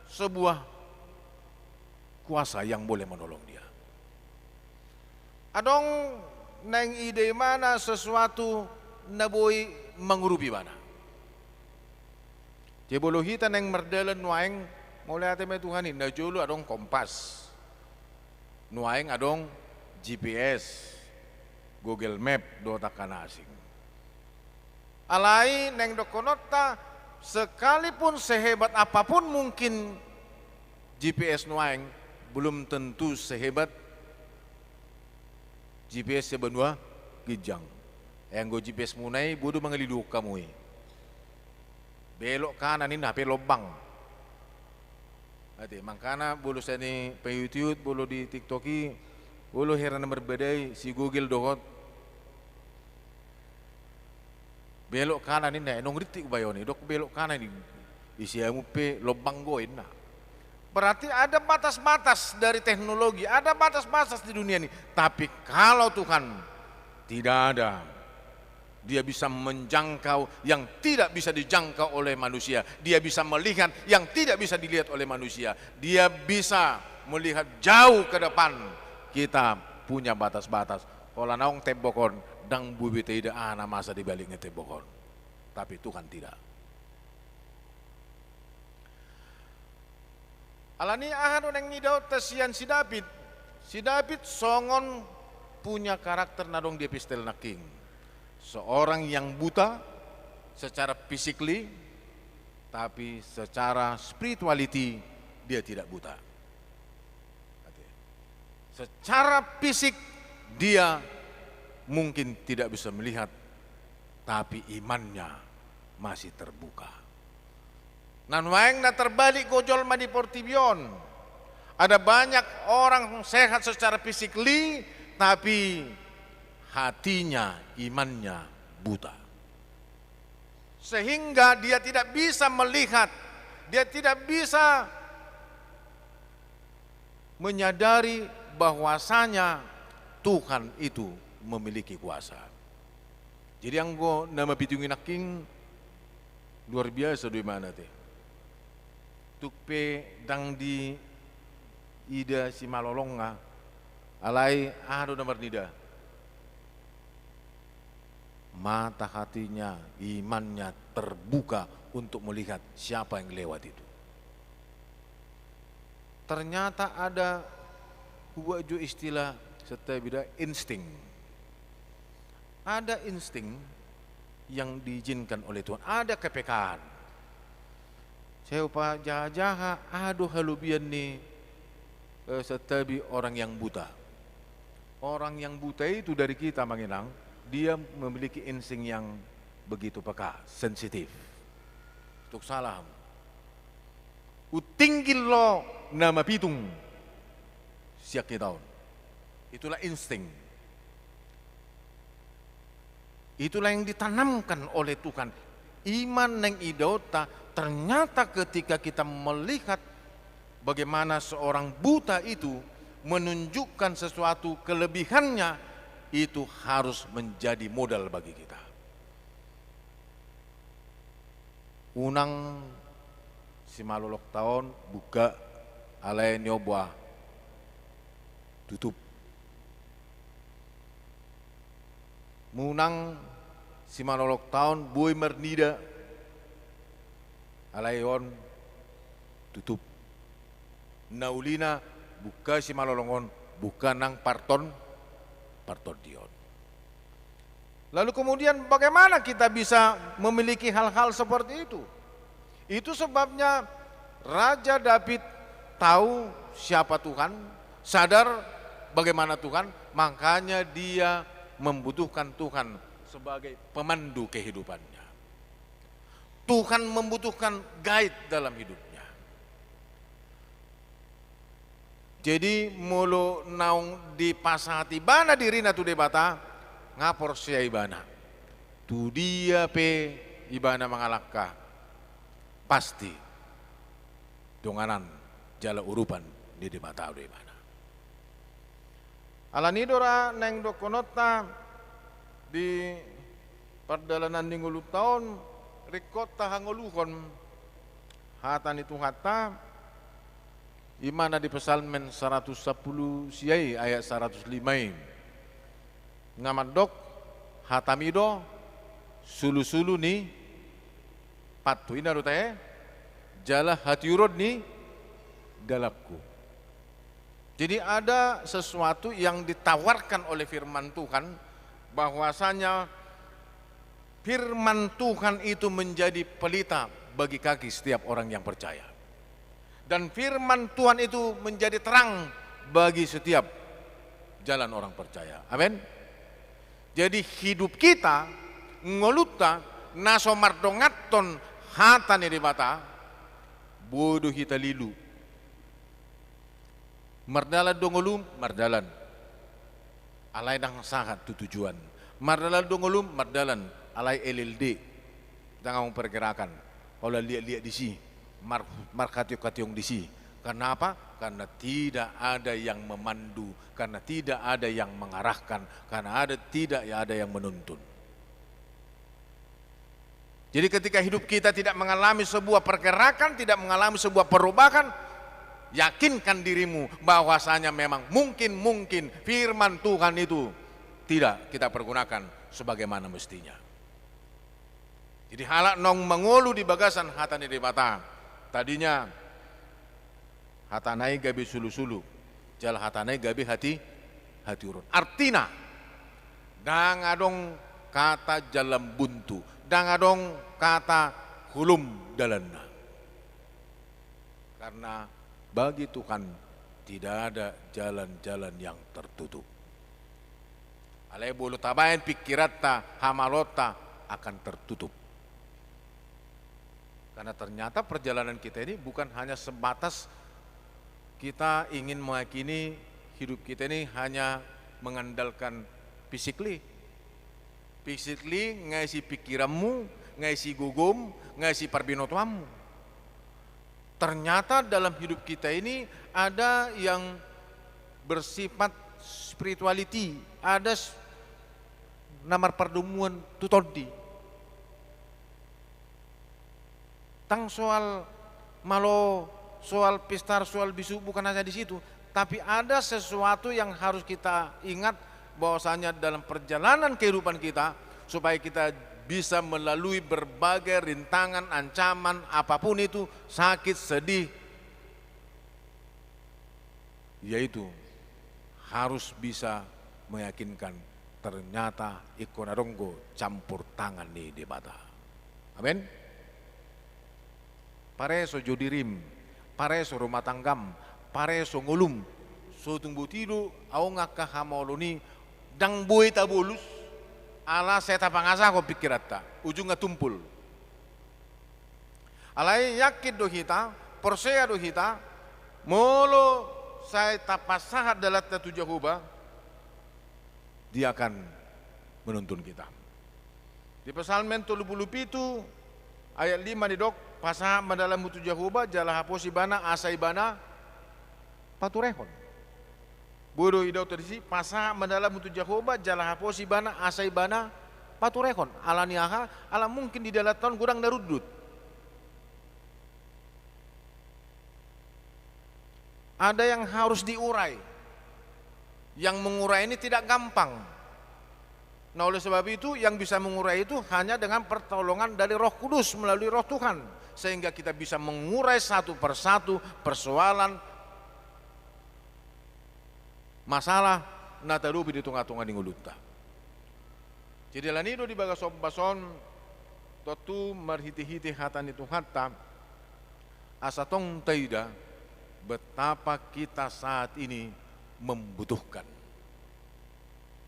sebuah kuasa yang boleh menolong dia. Adong naeng iida ibana sesuatu na boi mangurupi ibana. Jadi molo hita naeng mardalan nuaeng, mauliate ma Tuhan i, na jolo adong kompas. Nuaeng adong G P S, Google Map dohot angka na asing. Alai naeng dohononta, sekalipun sehebat apapun mungkin G P S nuaeng, belum tentu sehebat G P S sian banua ginjang. Ai anggo G P S muna i, bodo mangaliluhon hamu i. Belok kanan inna, hape lobang. Ate, mangkana molo sian i paihut-ihut, molo di TikTok i, molo hera na marbadai si Google dohot. Belok kanan inna, naung rintik hubahen on i, dok belok kanan i. Ise hamu pe lobang do inna. Berarti ada batas-batas dari teknologi, ada batas-batas di dunia ini. Tapi kalau Tuhan, tidak ada. Dia bisa menjangkau yang tidak bisa dijangkau oleh manusia. Dia bisa melihat yang tidak bisa dilihat oleh manusia. Dia bisa melihat jauh ke depan. Kita punya batas-batas. Holan adong tembok on, ndang boi be taida aha na masa di balik ni tembok on. Tapi Tuhan tidak. Alani aha do naeng idaonta sian si Daud? Si Daud songon punya karakter na adong di epistel nangkin. Seorang yang buta secara physically, tapi secara spirituality dia tidak buta. Secara fisik dia mungkin tidak bisa melihat, tapi imannya masih terbuka. Na nuaeng na terbalik do jolma di portibi on. Ada banyak orang sehat secara fisik, tapi hatinya, imannya buta. Sehingga dia tidak bisa melihat, dia tidak bisa menyadari bahwasanya Tuhan itu memiliki kuasa. Jadi anggo na mapitung i nangkin, luar biasa do imana te. Tung pe ndang diida simalolongna, alai aha do na marnida? Mata hatinya, imannya terbuka untuk melihat siapa yang lewat itu. Ternyata ada, hubuat jo istilah, santabi da, insting. Ada insting yang diizinkan oleh Tuhan, ada kepekaan. Sai hupajahajaha, aha do halobian ni, eh, santabi orang yang buta. Orang yang buta itu dari kita, Amang Inang, dia memiliki insting yang begitu peka, sensitif. Tung salah. Untinggil do na mapitung sian hita on. Itulah insting. Itulah yang ditanamkan oleh Tuhan. Ima naeng idaonta, ternyata ketika kita melihat bagaimana seorang buta itu menunjukkan sesuatu kelebihannya, itu harus menjadi modal bagi kita. Unang simalolongta on buka, alai nioba tutup. Unang simalolongta on boi marnida, alai on tutup. Na ulina buka simalolong on, buka nang parton, partondion. Lalu kemudian bagaimana kita bisa memiliki hal-hal seperti itu? Itu sebabnya Raja Daud tahu siapa Tuhan, sadar bagaimana Tuhan, makanya dia membutuhkan Tuhan sebagai pemandu kehidupannya. Tuhan membutuhkan guide dalam hidupnya. Jadi molo naung dipasahat ibana dirina tu Debata, nga porsea ibana. Tu dia pe ibana mangalangka, pasti donganan jala urupan ni Debata do ibana. Alani do ra naeng dohononta di pardalanan ni ngolunta on, ringkot tahangoluhon hata ni Tuhanta, ima na di Psalmen saratus sampulu sia i ayat saratus lima i. Nga mandok, hatami do sulusulu ni pathu, i na do tahe, jala hatiuron ni dalanku. Jadi ada sesuatu yang ditawarkan oleh firman Tuhan, bahwasanya firman Tuhan itu menjadi pelita bagi kaki setiap orang yang percaya. Dan firman Tuhan itu menjadi terang bagi setiap jalan orang percaya. Amin. Jadi hidup kita, ngolunta, na so mardonganhon hata ni Debata, boi do hita lilu. Mardalan do ngolum, mardalan. Alai ndang sahat tu tujuan. Mardalan do ngolum, mardalan. Alai L L D. Ndang adong pergerakan. Holan liat-liat disi. Mar-, marhationg-hationg disi. Karena apa? Karena tidak ada yang memandu, karena tidak ada yang mengarahkan, karena ada, tidak ada yang menuntun. Jadi ketika hidup kita tidak mengalami sebuah pergerakan, tidak mengalami sebuah perubahan, yakinkan dirimu bahwasanya memang mungkin-mungkin firman Tuhan itu tidak kita pergunakan sebagaimana mestinya. Jadi halak naung mangolu di bagasan hata ni Debata, tadinya hatana i gabe sulusulu, jala hatana i gabe hati, hatiuron. Artina, ndang adong kata jalan buntu, ndang adong kata holom dalanna. Karena bagi Tuhan tidak ada jalan-jalan yang tertutup. Alai molo tabaen pingkiranta, hamaloonta akan tertutup. Karena ternyata perjalanan kita ini bukan hanya sebatas kita ingin meyakini hidup kita ini hanya mengandalkan physically. Physically nga isi pikiranmu, nga isi gogom, nga isi parbinotoanmu. Ternyata dalam hidup kita ini ada yang bersifat spirituality, ada s-, na marpardomuan tu tondi. Tang soal malo, soal pistar, soal bisuk, bukan hanya di situ. Tapi ada sesuatu yang harus kita ingat, bahwasanya dalam perjalanan kehidupan kita, supaya kita bisa melalui berbagai rintangan, ancaman, apapun itu, sakit, sedih, yaitu harus bisa meyakinkan ternyata ingkon adong do campur tangan ni Debata. Amin. Pareso jo dirim, pareso rumah tanggam, pareso ngolum. So tung boti do adong angka hamaolon i, ndang boi tabolus, ala sai tapangasahon pikiranta, ujungna tumpul. Alai yakin do hita, porsea do hita, molo sai tapasahat dalanta tu Jahowa, Dia akan menuntun kita. Di Psalmen tolu pulu pitu ayat lima didok, pasahat ma dalanmu tu Jahowa, jala haposi ibana, asa ibana paturehon. Boi do didok disi, pasahat ma dalanmu tu Jahowa, jala haposi ibana, asa ibana paturehon. Ala ni aha? Ala mungkin di dalanta on godang na rundut. Ada yang harus diurai. Yang mengurai ini tidak gampang. Nah, oleh sebab itu, yang bisa mengurai itu hanya dengan pertolongan dari Roh Kudus, melalui Roh Tuhan, sehingga kita bisa mengurai satu persatu persoalan, masalah na tadopi di tonga-tonga ni ngolunta. Jadi, ala ni do di bagas ombas on, tontu marhite-hite hata ni Tuhanta, asa tong taida betapa kita saat ini membutuhkan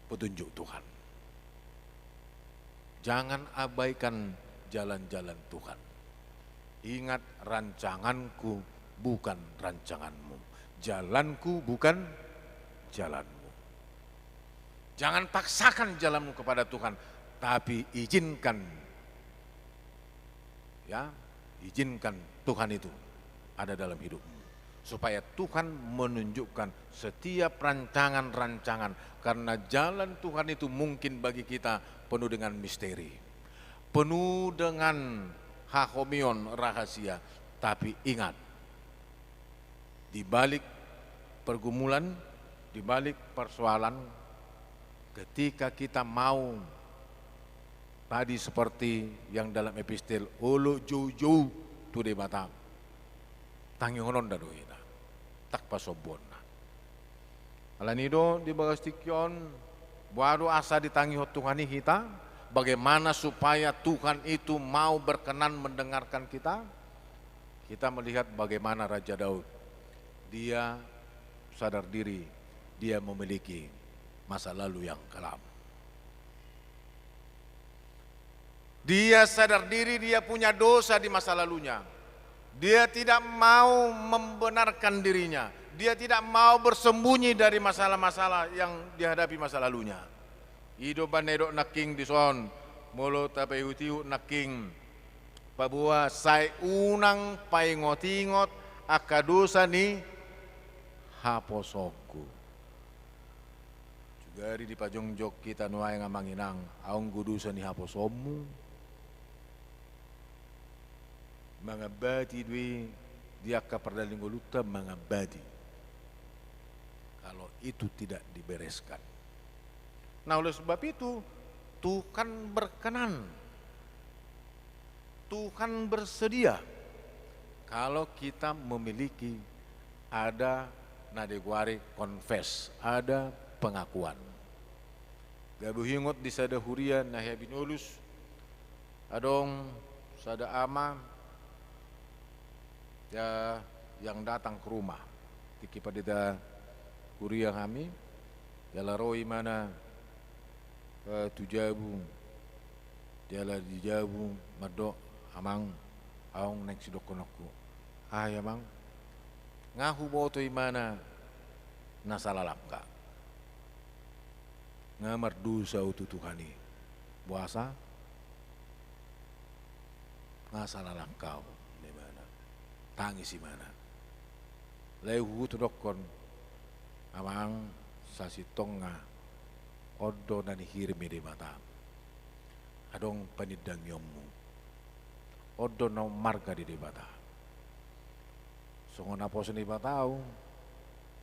petunjuk Tuhan. Jangan abaikan jalan-jalan Tuhan. Ingat, rancanganku bukan rancanganmu, jalanku bukan jalanmu. Jangan paksakan jalanmu kepada Tuhan, tapi izinkan, ya, izinkan Tuhan itu ada dalam hidupmu, supaya Tuhan menunjukkan setiap rancangan-rancangan, karena jalan Tuhan itu mungkin bagi kita penuh dengan misteri, penuh dengan hahomion, rahasia. Tapi ingat, di balik pergumulan, di balik persoalan, ketika kita mau tadi seperti yang dalam epistel, olo joujou tu Debata, tangihononda do hita, ndang pasombuonna. Ala ni do di bagas tingki on, boha do asa ditangihon Tuhan i hita, bagaimana supaya Tuhan itu mau berkenan mendengarkan kita? Kita melihat bagaimana Raja Daud. Dia sadar diri, dia memiliki masa lalu yang kelam. Dia sadar diri, dia punya dosa di masa lalunya. Dia tidak mau membenarkan dirinya. Dia tidak mau bersembunyi dari masalah-masalah yang dihadapi masa lalunya. I do umbahen na didok nangkin dison, molo tapaihut-ihut nangkin, paboa sai unang paingot-ingot angka dosa ni haposoonku. Sugari dipajongjong hita nuaeng, amang inang, adong do dosa ni haposoonmu. Mangambati do i di angka pardalanan ni ngolunta, mangambati, kalau itu tidak dibereskan. Nah, oleh sebab itu, Tuhan berkenan, Tuhan bersedia kalau kita memiliki, ada na digoari confess, ada pengakuan. Gabe huingot di sada huria na hea binolus, adong sada ama, ya, yang datang ke rumah. Tingki pandita huria hami, jala ro imana, eh, tu jabu, jala di jabu mandok, "Amang, Adong naeng sidohononku, ai amang, nga huboto ibana na sala langka. Nga mardosa au tu Tuhan i. Boasa? Nga sala langka au, ninna ibana. Tangis ibana. Lae huhut hudokkon, amang, sasintongna on do na nihirim ni Debata. Adong panindangionmu. On do na ummarga di Debata. Songon naposo ni Debata au,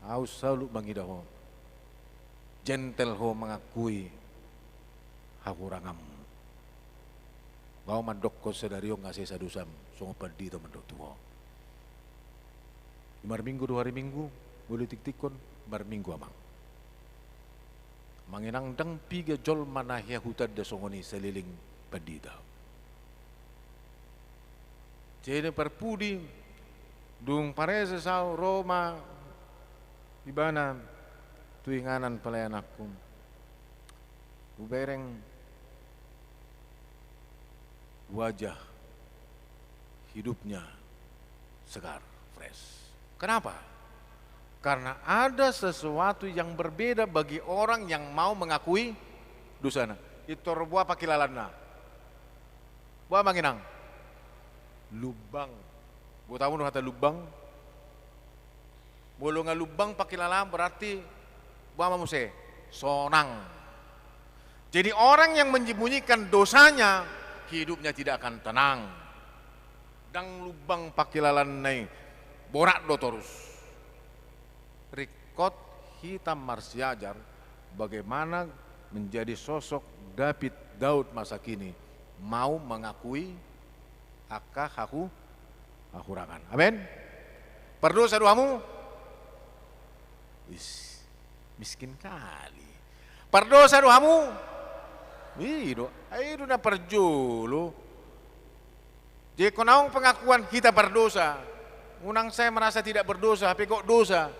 au salut mangida ho. Jentel ho mangakui hahuranganmu. Nga au mandokkon sadari on nga sesa dosam, songon pandita mandok tu ho. Di marminggu do hari Minggu, molo ditiktikhon, marminggu amang. Amang inang, ndang piga jolma na hea hutanda songon i saleleng pandita. Jadi parpudi, dung pareses au, ro ma ibana tu inganan pelayananku. Hubereng wajah hidupnya segar, fresh. Kenapa? Karena ada sesuatu yang berbeda bagi orang yang mau mengakui dosana. Pintor boha pangkilalaanna? Boha amang inang? Lumbang. Boto hamu do hata lumbang? Molo nga lumbang pangkilalaan, berarti boha ma muse? Sonang. Jadi orang yang menyembunyikan dosanya, hidupnya tidak akan tenang. Ndang lumbang pangkilalaanna i, borat do torus. Ringkot hita marsiajar bagaimana menjadi sosok David, Daud masa kini, mau mengakui angka hahu-, hahurangan. Amen. Pardosa do hamu? Is, miskin kali. Pardosa do hamu? I do, i do na parjolo. Jadi anggo naung pengakuan hita pardosa, unang sai merasa tidak berdosa, hape gok dosa.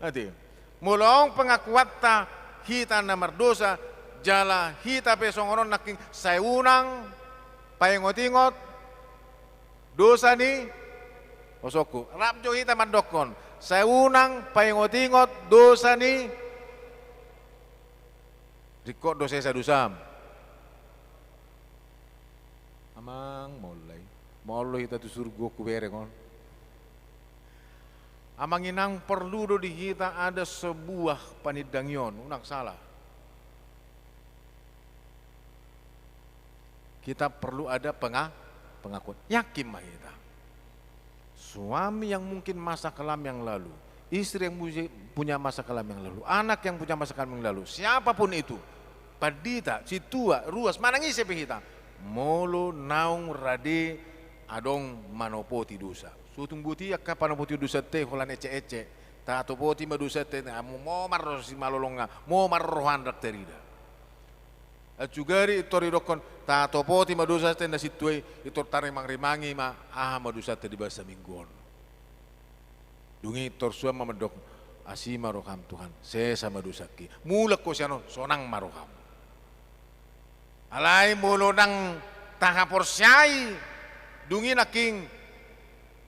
Ate. Molo naung pengakuanta hita na mardosa, jala hita pe songon on nangkin, sai unang paingot-ingot dosa ni, osokku, rap jo hita mandokkon, sai unang paingot-ingot dosa ni, ringkot do sesa dosam. Amang, mauliate. Molo hita tu surgo hubereng on. Amang inang, perlu do di hita ada sebuah panindangion, unang sala. Kita perlu ada penga-, pengakuan. Yakin ma hita. Suami yang mungkin masa kelam yang lalu, istri yang punya, punya masa kelam yang lalu, anak yang punya masa kelam yang lalu, siapapun itu, pandita, sintua, ruas, manang ise pe hita, molo naung rade adong manopoti dosa. So tung boti angka panopoti dosa te holan ecek-ecek. Tatopoti ma dosa te, amu momar ro simalolongna, momar rohana, ndang tarida. Ancugari pintor didokkon, tatopoti ma dosa te na sintua i, pintor tarimang-rimangi ma aha ma dosanta di bagasan minggu on. Dung i pintor suan ma mandok, asi ma roham Tuhan, sesa ma dosangki. Mulak ho sian on, sonang ma roham. Alai molo ndang tahaporseai, dung i nangkin,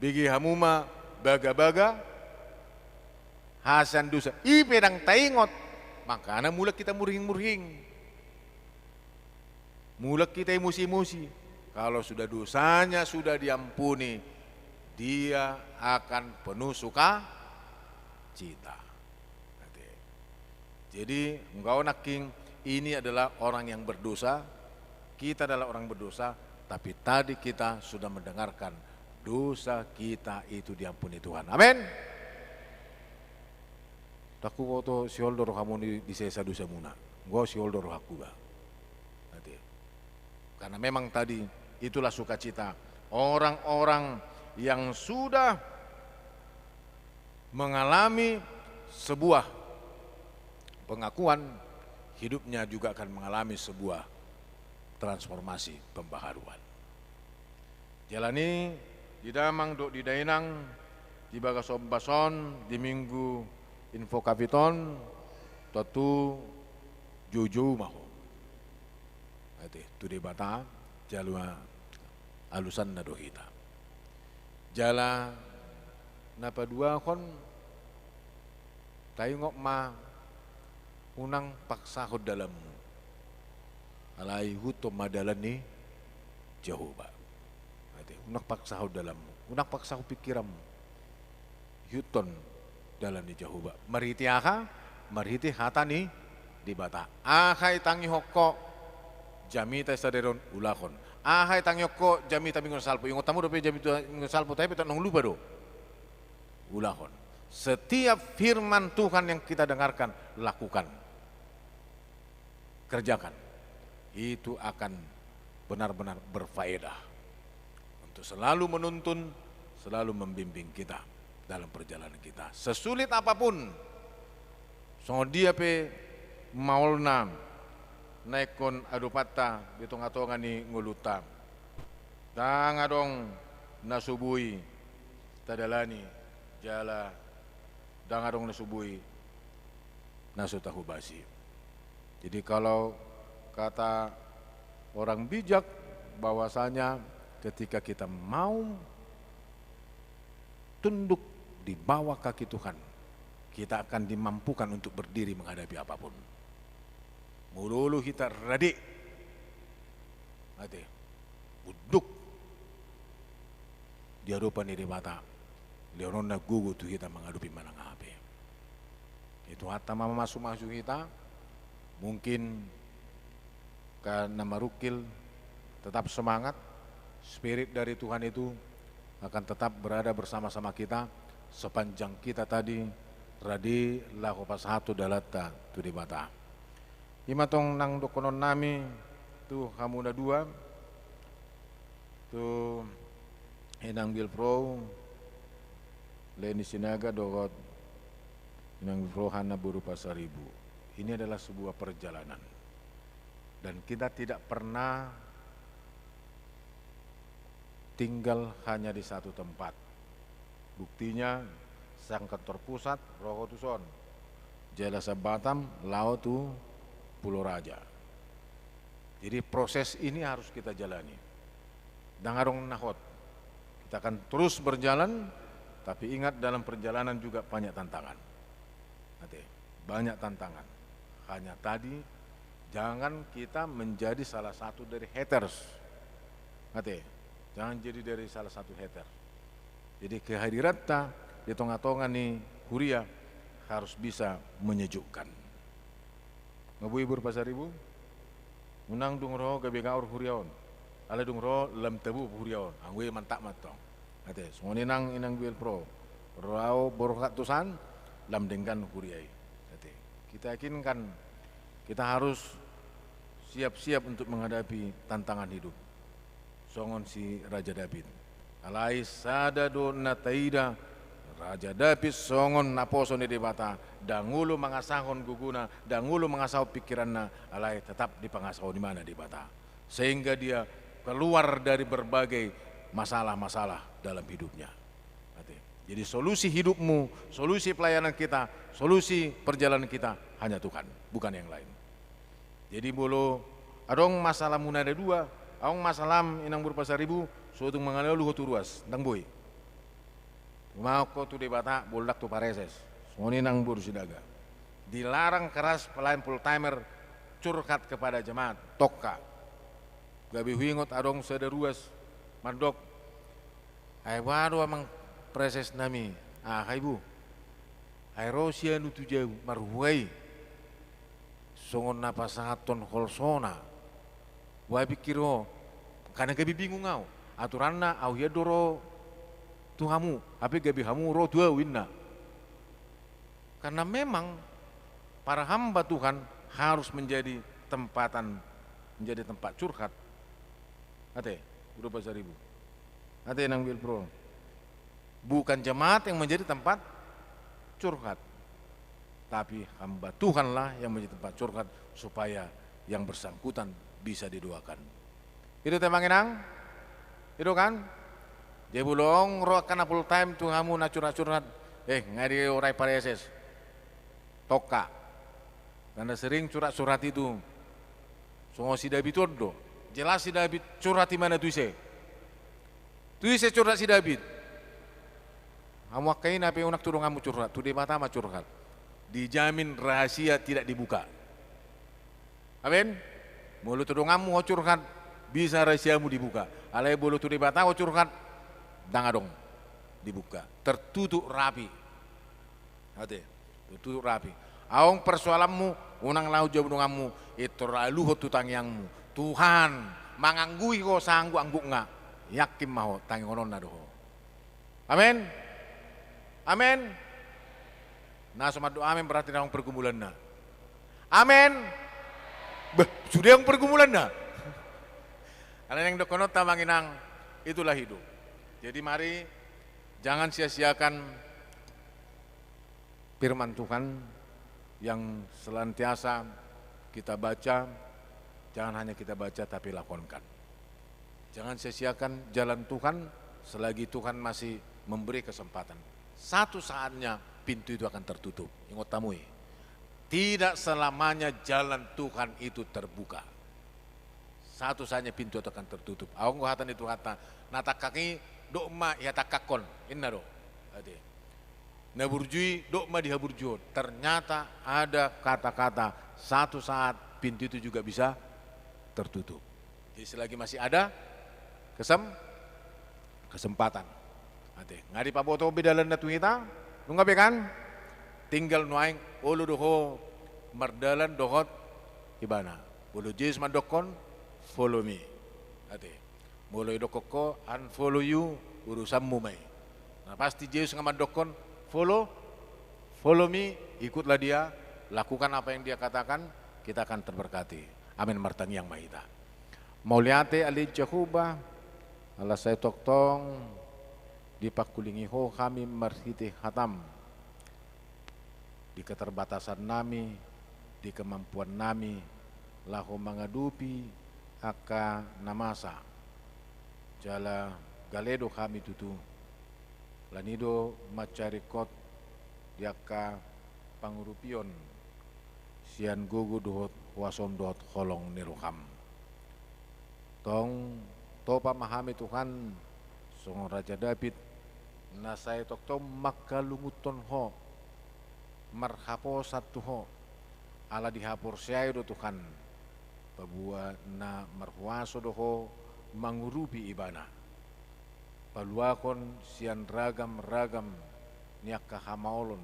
bege hamu ma bagabaga hasian dosa. I pe ndang taingot, makana mulak hita murhing-murhing. Mulak hita emosi-emosi. Kalau sudah dosanya sudah diampuni, dia akan penuh sukacita. Jadi, enggak nangkin, ini adalah orang yang berdosa, kita adalah orang berdosa, tapi tadi kita sudah mendengarkan dosa kita itu diampuni Tuhan. Amin. Ndang huboto sihol do rohamu di, disesa dosamuna. Enggak, sihol do rohangku ba. Nanti. Karena memang tadi itulah sukacita orang-orang yang sudah mengalami sebuah pengakuan, hidupnya juga akan mengalami sebuah transformasi, pembaharuan. Jala ni di damang dohot di dainang, di bagas ombas on, di Minggu Invocavit on, tontu joujou ma ho. Ate, tu Debata, jala alusanna do hita. Jala na paduahon, taingot ma, unang paksahon dalanmu. Alai ihuthon ma dalan ni Jahowa. Ate, unang paksahon dalanmu, unang paksahon pingkiranmu. Ihuthon dalan ni Jahowa. Marhite aha? Marhite hata ni Debata. Aha i tangihon ho jamita sadari on, ulahon. Aha i tangihon ho jamita Minggu na salpu. Ingot hamu dope jamita Minggu na salpu, tapi tong lupa do. Ulahon. Setiap firman Tuhan yang kita dengarkan, lakukan. Kerjakan. Itu akan benar-benar berfaedah untuk selalu menuntun, selalu membimbing kita dalam perjalanan kita. Sesulit apapun, songon dia pe maolna na ingkon adopanta di tonga-tonga ni ngolunta, ndang adong na so boi tadalani, jala ndang adong na so boi na so tahobasi. Jadi, kalau kata orang bijak, bahwasanya ketika kita mau tunduk di bawah kaki Tuhan, kita akan dimampukan untuk berdiri menghadapi apapun. Molo olo hita rade, ate, unduk di adopan ni Debata, lehononna gogo tu hita mangadopi manang aha pe. Itu hata ma mamasu-masu hita, mungkin ka na marungkil, tetap semangat, Spirit dari Tuhan itu akan tetap berada bersama-sama kita sepanjang kita tadi rade laho pasahathon dalanta tu Debata. I ma tong nang dohonon nami tu hamu na dua, tu Inang Bilvroe Leni Sinaga dohot Inang Bilvroe Hanna boru Pasaribu. Ini adalah sebuah perjalanan. Dan kita tidak pernah tinggal hanya di satu tempat. Buktinya, sian kantor pusat ro ho tuson, jala sian Batam laho tu Pulau Raja. Jadi, proses ini harus kita jalani. Ndang adong na hot. Kita akan terus berjalan, tapi ingat, dalam perjalanan juga banyak tantangan. Ate, banyak tantangan. Hanya tadi, jangan kita menjadi salah satu dari haters. Ate, jangan jadi dari salah satu hater. Jadi, kehadiranta di tonga-tonga ni huria harus bisa menyejukkan. Nga boi boru Pasaribu? Unang dung ro gabe gaor huria on. Alai dung ro lam tabo huria on. Anggo i mantap ma tong. Ate, songon i nang Inang Bilvroe. Ro au borhat tusan, lam denggan huria i. Ate, kita yakinkan, kita harus siap-siap untuk menghadapi tantangan hidup. Songon si Raja David. Alai sada do na taida, Raja David songon naposo ni Debata, ndang olo mangasahon gogona, ndang olo mangasahon pingkiranna, alai tetap dipangasahon ibana Debata. Sehingga dia keluar dari berbagai masalah-masalah dalam hidupnya. Ate. Jadi, solusi hidupmu, solusi pelayanan kita, solusi perjalanan kita hanya Tuhan, bukan yang lain. Jadi, molo adong masalahmuna na dua, adong masalaham Inang boru Pasaribu, so tung mangalului ho tu ruas, ndang boi. Tumangkon ho tu Debata, boldang tu pareses. Songon i nang boru Sinaga. Dilarang keras pelayan full timer curhat kepada jemaat, tongka. Gabe huingot adong sada ruas mandok, ai boha do amang pareses nami? Aha i, bu? Ai ro sianu tu jabu marhua i songon na pasahathon holsona. Boha pingkir ho? Karena gabe bingung au. Aturanna au hian do ro tu hamu, hape gabe hamu ro tu au, inna. Karena memang para hamba Tuhan harus menjadi tempatan, menjadi tempat curhat. Ate, boru Pasaribu. Ate, Inang Bilvroe. Bukan jemaat yang menjadi tempat curhat, tapi hamba Tuhanlah yang menjadi tempat curhat supaya yang bersangkutan bisa didoakan. I do, Amang Inang? I do kan? Jadi, molo adong ro angka na full time tu hamu na curhat-curhat, eh, nga diorai pareses. Tongka. Karena sering curhat-curhat itu songon si David on do. Jelas si David curhat ibana tu ise? Tu ise curhat si David? Hamu angka ina pe unang tu donganmu curhat, tu Debata ma curhat. Dijamin rahasia tidak dibuka. Amin. Molo tu donganmu ho curhat, bisa rahasiamu dibuka. Alai molo tu Debata ho curhat, ndang adong dibuka. Tertutup rapi. Ate, tertutup rapi. Adong persoalanmu, unang laho jabu donganmu, intor aluhon tu tangiangmu. Tuhan manganggui ho saangguk-anggukna. Yakin ma ho, tangihononna do ho. Amin. Amin. Na so mandok amin berarti na adong pergumulanna. Amin. Beh, sude adong pergumulanna. Alai naeng dohononta, amang inang, itulah hidup. Jadi mari, jangan sia-siakan firman Tuhan yang senantiasa kita baca, jangan hanya kita baca tapi lakonkan. Jangan sia-siakan jalan Tuhan selagi Tuhan masih memberi kesempatan. Satu saatnya pintu itu akan tertutup. Ingot hamu i. Tidak selamanya jalan Tuhan itu terbuka. Satu saatnya pintu itu akan tertutup. Adong do hata ni Tuhanta, na tangkang i dok ma ihatangkanghon, inna do. Ate. Na burju i dok ma dihaburjuhon. Ternyata ada kata-kata, satu saat pintu itu juga bisa tertutup. Jadi selagi masih ada kesem-, kesempatan. Ate, nga dipaboto be dalanna tu hita, nunga be kan? Tinggal nuaeng olo do ho mardalan dohot Ibana. Molo Jesus mandokkon, "Follow me." Ate. Molo idokkon ho, "Unfollow you," urusanmu ma i. Na pasti Jesus nga mandokkon, "Follow, follow me," ikutlah dia, lakukan apa yang dia katakan, kita akan terberkati. Amin, martangiang ma hita. Mauliate ale Jahowa, ala sai tongtong dipangkulingi ho hami marhite hatam. Di keterbatasan nami, di kemampuan nami, laho mangadopi angka na masa. Jala gale do hami tutu, alani do mansai ringkot di angka pangurupion sian gogo dohot huasom dohot holong ni roham. Tong, topa ma hami Tuhan, songon Raja Daud, na sai tongtong mangkalungunhon ho, marhaposan tu ho, ala dihaporseai do Tuhan, paboa na marhuaso do ho mangurupi Ibana. Paluahon sian ragam-ragam ni angka hamaolon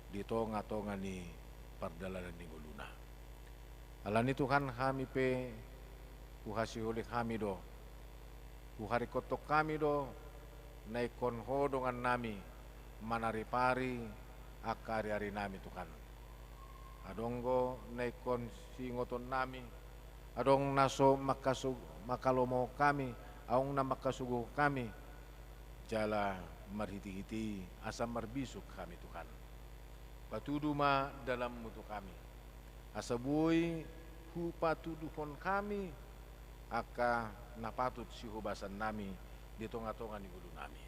di tonga-tonga ni pardalanan ni ngoluna. Alani Tuhan, hami pe huhasiholi hami do, huharingkothon hami do, na ingkon ho dongan nami, manaripari angka ari-ari nami Tuhan. Adong do na ingkon siingoton nami, adong na so mangkasu-, mangkalomohon hami, adong na mangkasuguhon hami, jala marhite-hite i asa marbisuk hami Tuhan. Patudu ma dalanmu tu hami, asa boi hupatuduhon hami angka na patut sihobasan nami di tonga-tonga ni ngolu nami.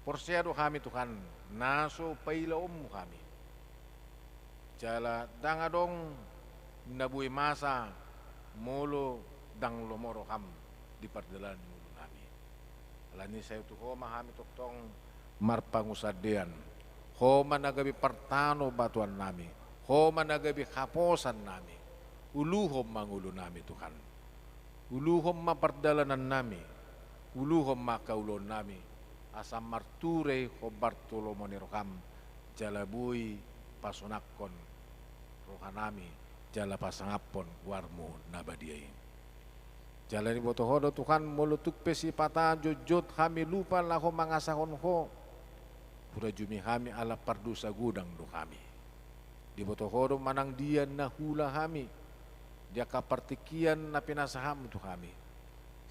Porsea do hami Tuhan, na so pailaonmu hami. Jala ndang adong na boi masa molo ndang lomo roham di pardalanan ni ngolu nami. Alani sai tu ho ma hami tongtong marpangunsandean. Ho ma na gabe partanobatuan nami. Ho ma na gabe haposan nami. Uluhon ma ngolu nami Tuhan. Uluhon ma pardalanan nami. Uluhon ma angka ulaon nami. Asa marture hombar tu lomo ni roham. Jala boi pasonangkon roha nami. Jala pasangaphon goarmu na badia i. Jala diboto ho do Tuhan, molo tung pe sipata jotjot hami lupa laho mangasahon ho, hurajumi hami ala pardosa godang do hami. Diboto ho do manang dia na hula hami di angka partingkian na pinasahatmu tu hami.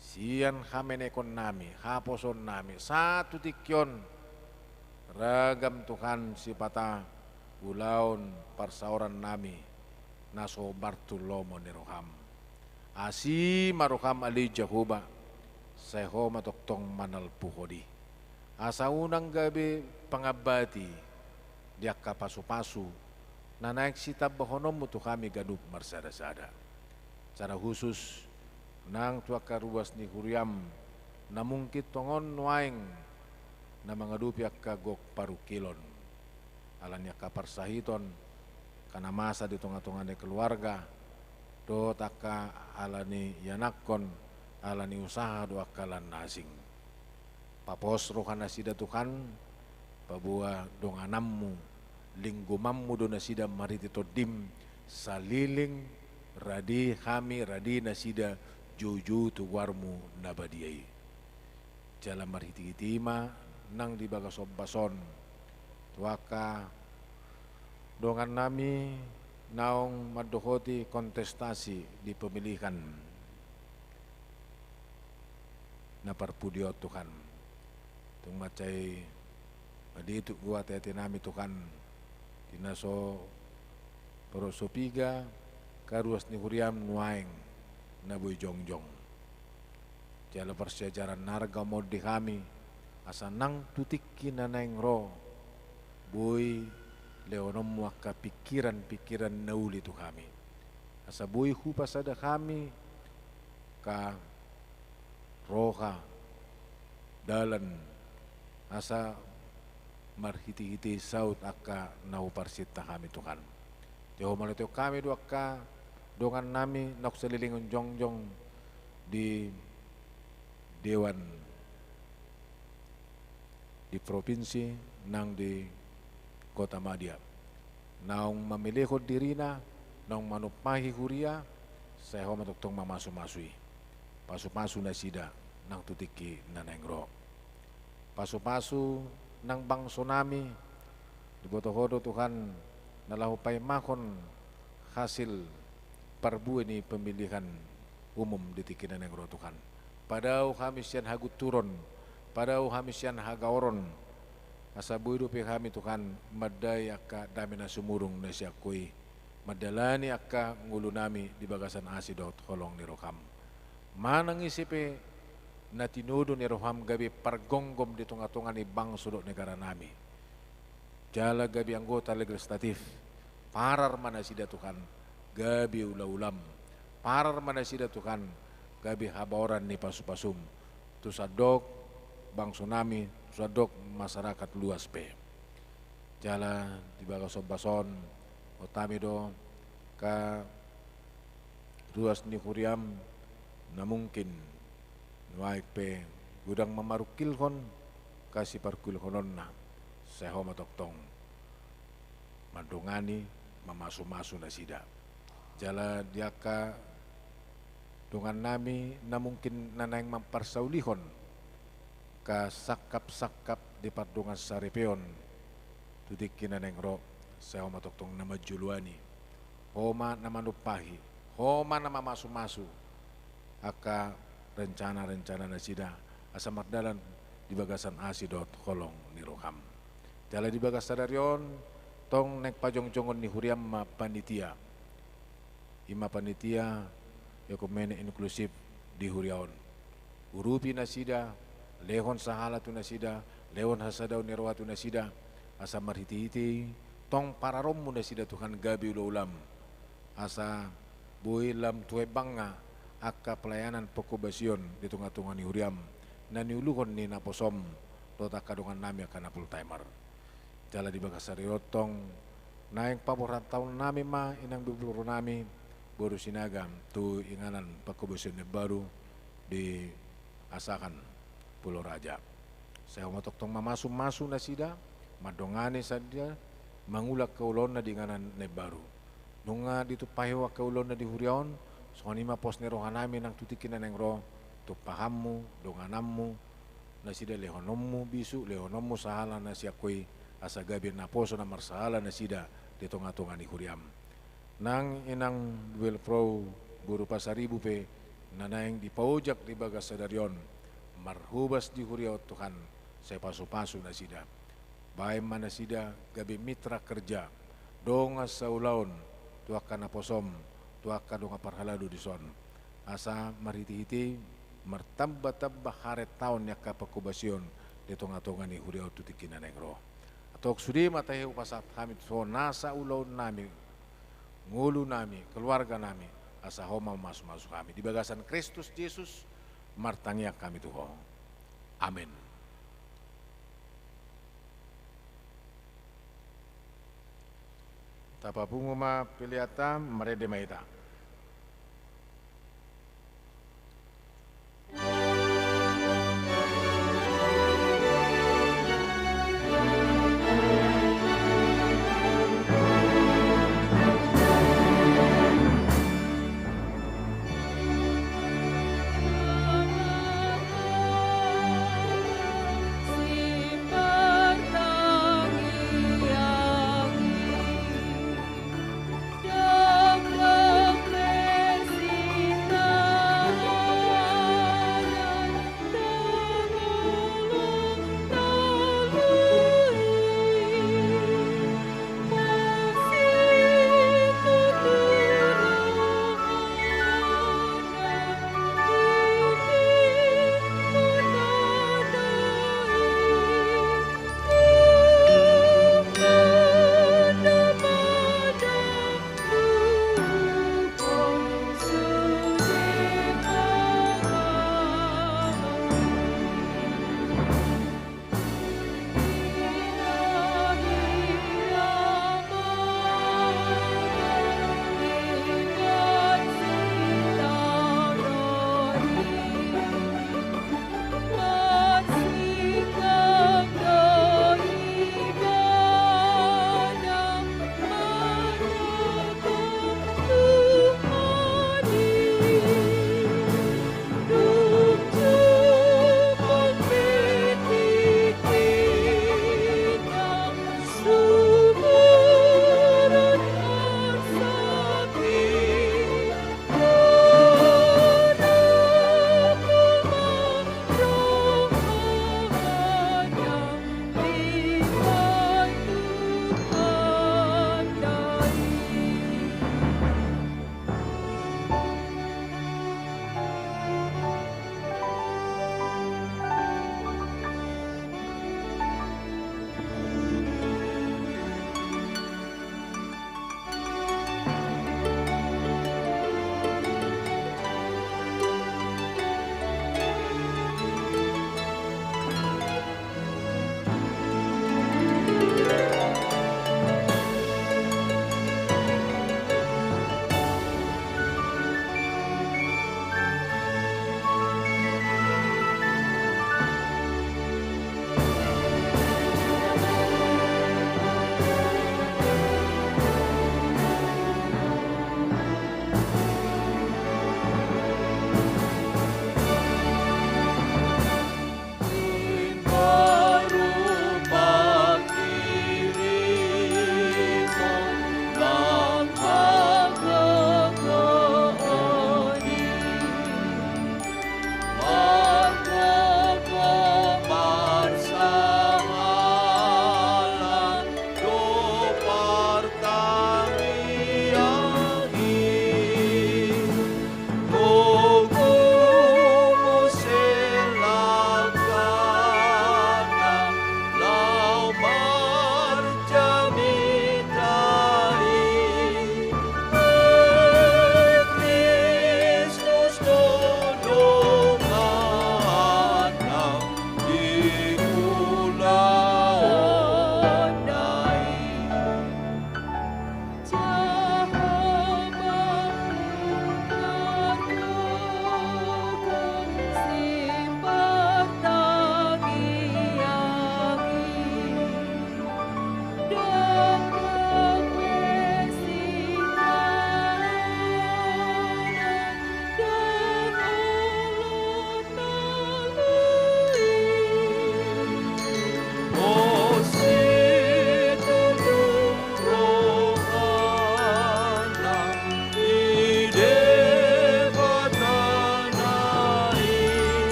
Sian hamenekon nami, haposoon nami, sahat tu tingki on, ragam Tuhan sipata ulaon parsaoran nami, na so hombar tu lomo ni roham. Asi ma roham ale Jahowa, sai ho ma tongtong manalpuhon i. Asa unang gabe pangambati di angka pasupasu, na naeng sitambahononmu tu hami ganup marsadasada. Secara khusus, nang tu angka ruas ni huriam, na mungkin tongon nuaeng na mangadopi angka gok parungkilon, ala ni angka parsahiton, angka na masa di tonga-tonga ni keluarga, dohot angka ala ni ianakhon, ala ni usaha dohot angka lan na asing. Papos roha nasida Tuhan, paboa dongananmu, linggomanmu do nasida marhite tondim, saleleng rade hami, rade nasida joujou tu goarmu na badia i. Jala marhitehite i ma nang di bagas ombas on tu angka dongannami naung mandohoti kontestasi di pemilihan na parpudi on Tuhan. Tung mansai madituk do ateatenami Tuhan, di na so parosop piga angka ruas ni huriam nuaeng na boi jongjong. Jala parsiajaran na arga ma on di hami, asa nang tu tingki na naeng ro, boi lehononmu angka pingkiran-pingkiran na uli tu hami. Asa boi hupasada hami angka roha, dalan, asa marhitehite saut angka na huparsinta hami Tuhan. Di Ho ma lehon hami do angka dongannami naung saleleng on jongjong di dewan di provinsi nang di kota madya. Naung mamilihon dirina, naung manumpahi huria, sai Ho ma tongtong mamasu-masu i. Pasu-pasu nasida nang tu tingki na naeng ro. Pasu-pasu nang bangsonami, diboto Ho do Tuhan na laho paimahon hasil parbue ni pemilihan umum di tingki na naeng ro Tuhan. Padao hami sian hagunturon, padao hami sian hagaoron, asa boi dope hami Tuhan mandai angka dame na sumurung na sian Ho i, mandalani angka ngolunami di bagasan asi dohot holong ni roham. Manang ise pe na tinodo ni roham gabe pargomgom di tonga-tonga ni bangso dohot negaranami. Jala gabe anggota legislatif, parar ma nasida Tuhan, gabe ula-ulam, parar ma nasida Tuhan, gabe habaoran ni pasu-pasum. Tu sandok bangsonami, tu sandok masyarakat luas pe. Jala di bagas ombas on, hotami do angka ruas ni huriam na mungkin nuaeng pe godang mamarungkilhon angka siparungkilhononna, sai Ho ma tongtong mandongani, mamasu-masu nasida. Jala di angka dongannami na mungkin na naeng mamparsaulihon angka sangkap-sangkap di pardongan saripeon tu tingki na naeng ro, sai Ho ma tongtong na manjoloani, Ho ma na manumpahi, Ho ma na mamasu-masu angka rencana-rencana nasida, asa mardalan di bagasan asi dohot holong ni roham. Jala di bagas sadari on, tong naeng pajongjongon ni huriam ma panitia. I ma panitia ekumene inklusif di huria on. Urupi nasida, lehon sahala tu nasida, lehon hasadaon ni roha tu nasida, asa marhite-hite i tong pararonmu nasida Tuhan gabe ula-ulam, asa boi lam tu embangna angka pelayanan pangkobasion di tonga-tonga ni huriam na niuluhon ni naposom dohot angka dongannami angka na full timer. Jala di bagas sadari on tong naeng paborhathononnami ma inang boru-borunami, boru Sinaga tu inganan pangkobasion na imbaru di Asahan, Pulau Raja. Sai Ho ma tongtong mamasu-masu nasida, mandongani nasida mangula angka ulaonna di inganan na imbaru. Nunga ditumpahi Ho angka ulaonna di huria on, songon i ma pos ni rohanami nang tu tingki na naeng ro, tumpahanmu, dongananmu nasida, lehononmu bisuk, lehononmu sahala na sian Ho i, asa gabe naposo na marsahala nasida di tonga-tonga ni huriam. Nang inang Belprou boru Pasaribu pe na naeng dipaojak di bagas sadari on, marhobas di huria on Tuhan, sai pasu-pasu nasida. Baen ma nasida gabe mitra kerja, dongan saulaon tu angka naposom, tu angka dongan parhalado dison. Asa marhite-hite i martamba-tamba harentaon ni angka pangkobasion di tonga-tonga ni huria on tu tingki na naeng ro. Antong sude ma tahe hupasahat hami tu Ho nasa ulaonnami, ngolunami, keluarganami, asa Ho ma mamasu-masu hami. Di bagasan Kristus Jesus martangiang hami tu Ho. Amen. Tapapungu ma peleanta, marende ma hita.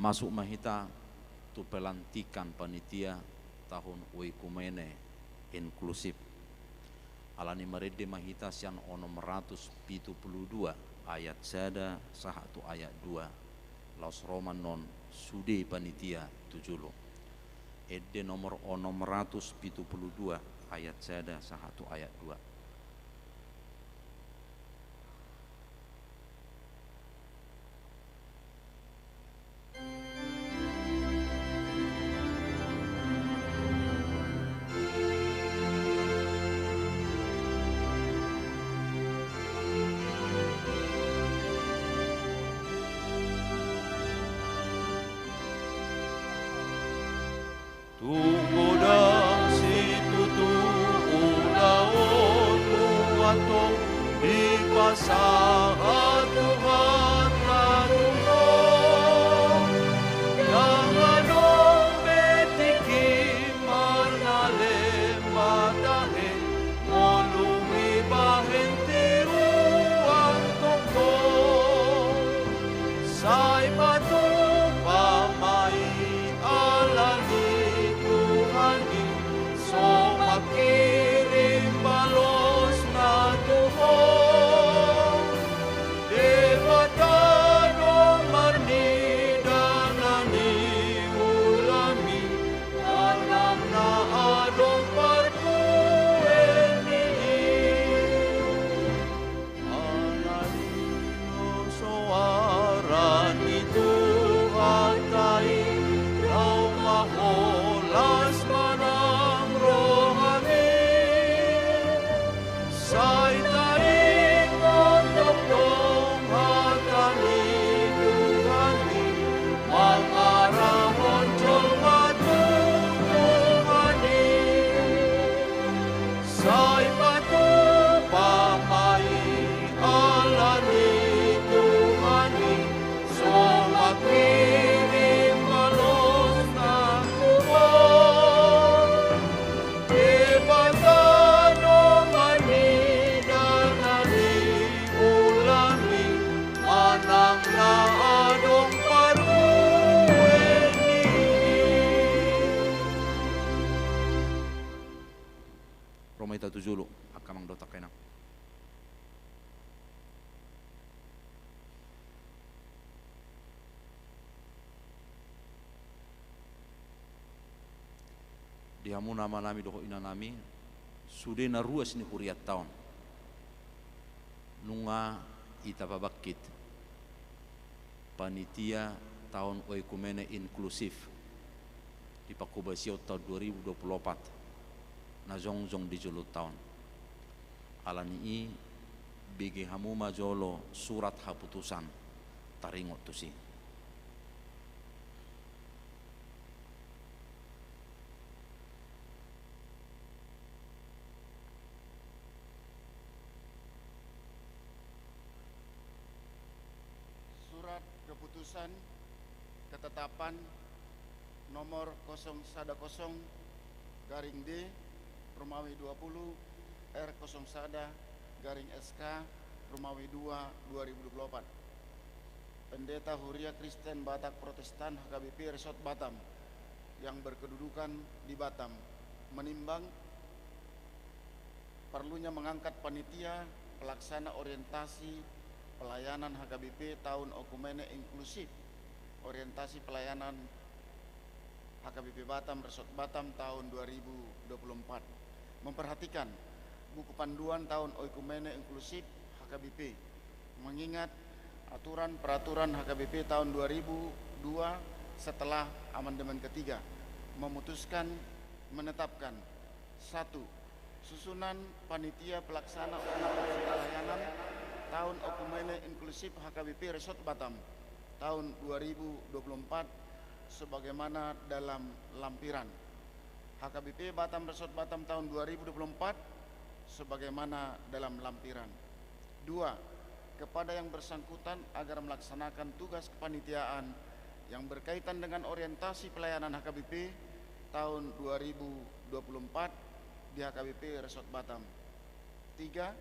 Masuk ma hita tu pelantikan panitia tahun Oikumene Inklusif. Alani marende ma hita sian onom ratus pitu pulu dua ayat sada sahat tu ayat dua. Laos ro ma annon sude panitia tu jolo. Ende nomor onom ratus pitu pulu dua ayat sada sahat tu ayat dua. Tung godang situtu ulaonmu antong dipasahat Tuhanta tu ho. Ndang adong be tingki marnalem matahe, molo hubahen tiru antong ho. Sai patupa ma i ala ni Tuhan i, so mangkirim balosna tu ho. Debata do marnida na niulam i, manang na adong parbueni i. Ala ni i do soara ni Tuhanta i, laho ma holas manang rohami. Sai taingot tongtong hata ni Tuhan i, mangarahon jolma tu Tuhan i. Sai patupa ma i ala ni Tuhan i, so mangkirim balosna tu ho. Debata do marnida na niulam i, manang na adong parbueni i. Ro ma hita tu jolo, angka amang dohot angka inang. Di hamuna amanami dohot inanami, sude na ruas ni hurianta on, nunga hita pabangkit panitia taon Oikumene Inklusif di pangkobasion taon dua ribu dua pulu opat na jongjong di jolonta on. Ala ni i, bege hamu ma jolo surat haputusan taringot tusi. Surat keputusan ketetapan nomor kosong sada kosong garing D Romawi dua puluh R kosong sada garing S K Romawi dua dua ribu dua puluh opat. Pendeta Huria Kristen Batak Protestan H K B P Resort Batam yang berkedudukan di Batam menimbang perlunya mengangkat panitia pelaksana orientasi pelayanan H K B P tahun Oikumene Inklusif, orientasi pelayanan H K B P Batam Resort Batam tahun dua ribu dua puluh empat. Memperhatikan buku panduan tahun Oikumene Inklusif H K B P, mengingat aturan peraturan H K B P tahun dua ribu dua setelah amandemen ketiga, memutuskan, menetapkan: satu, susunan panitia pelaksana orientasi pelayanan tahun Oikumene Inklusif H K B P Resort Batam tahun dua ribu dua puluh empat sebagaimana dalam lampiran. H K B P Batam Resort Batam tahun dua ribu dua puluh empat sebagaimana dalam lampiran. Dua, kepada yang bersangkutan agar melaksanakan tugas kepanitiaan yang berkaitan dengan orientasi pelayanan H K B P tahun dua ribu dua puluh empat di H K B P Resort Batam. Tiga,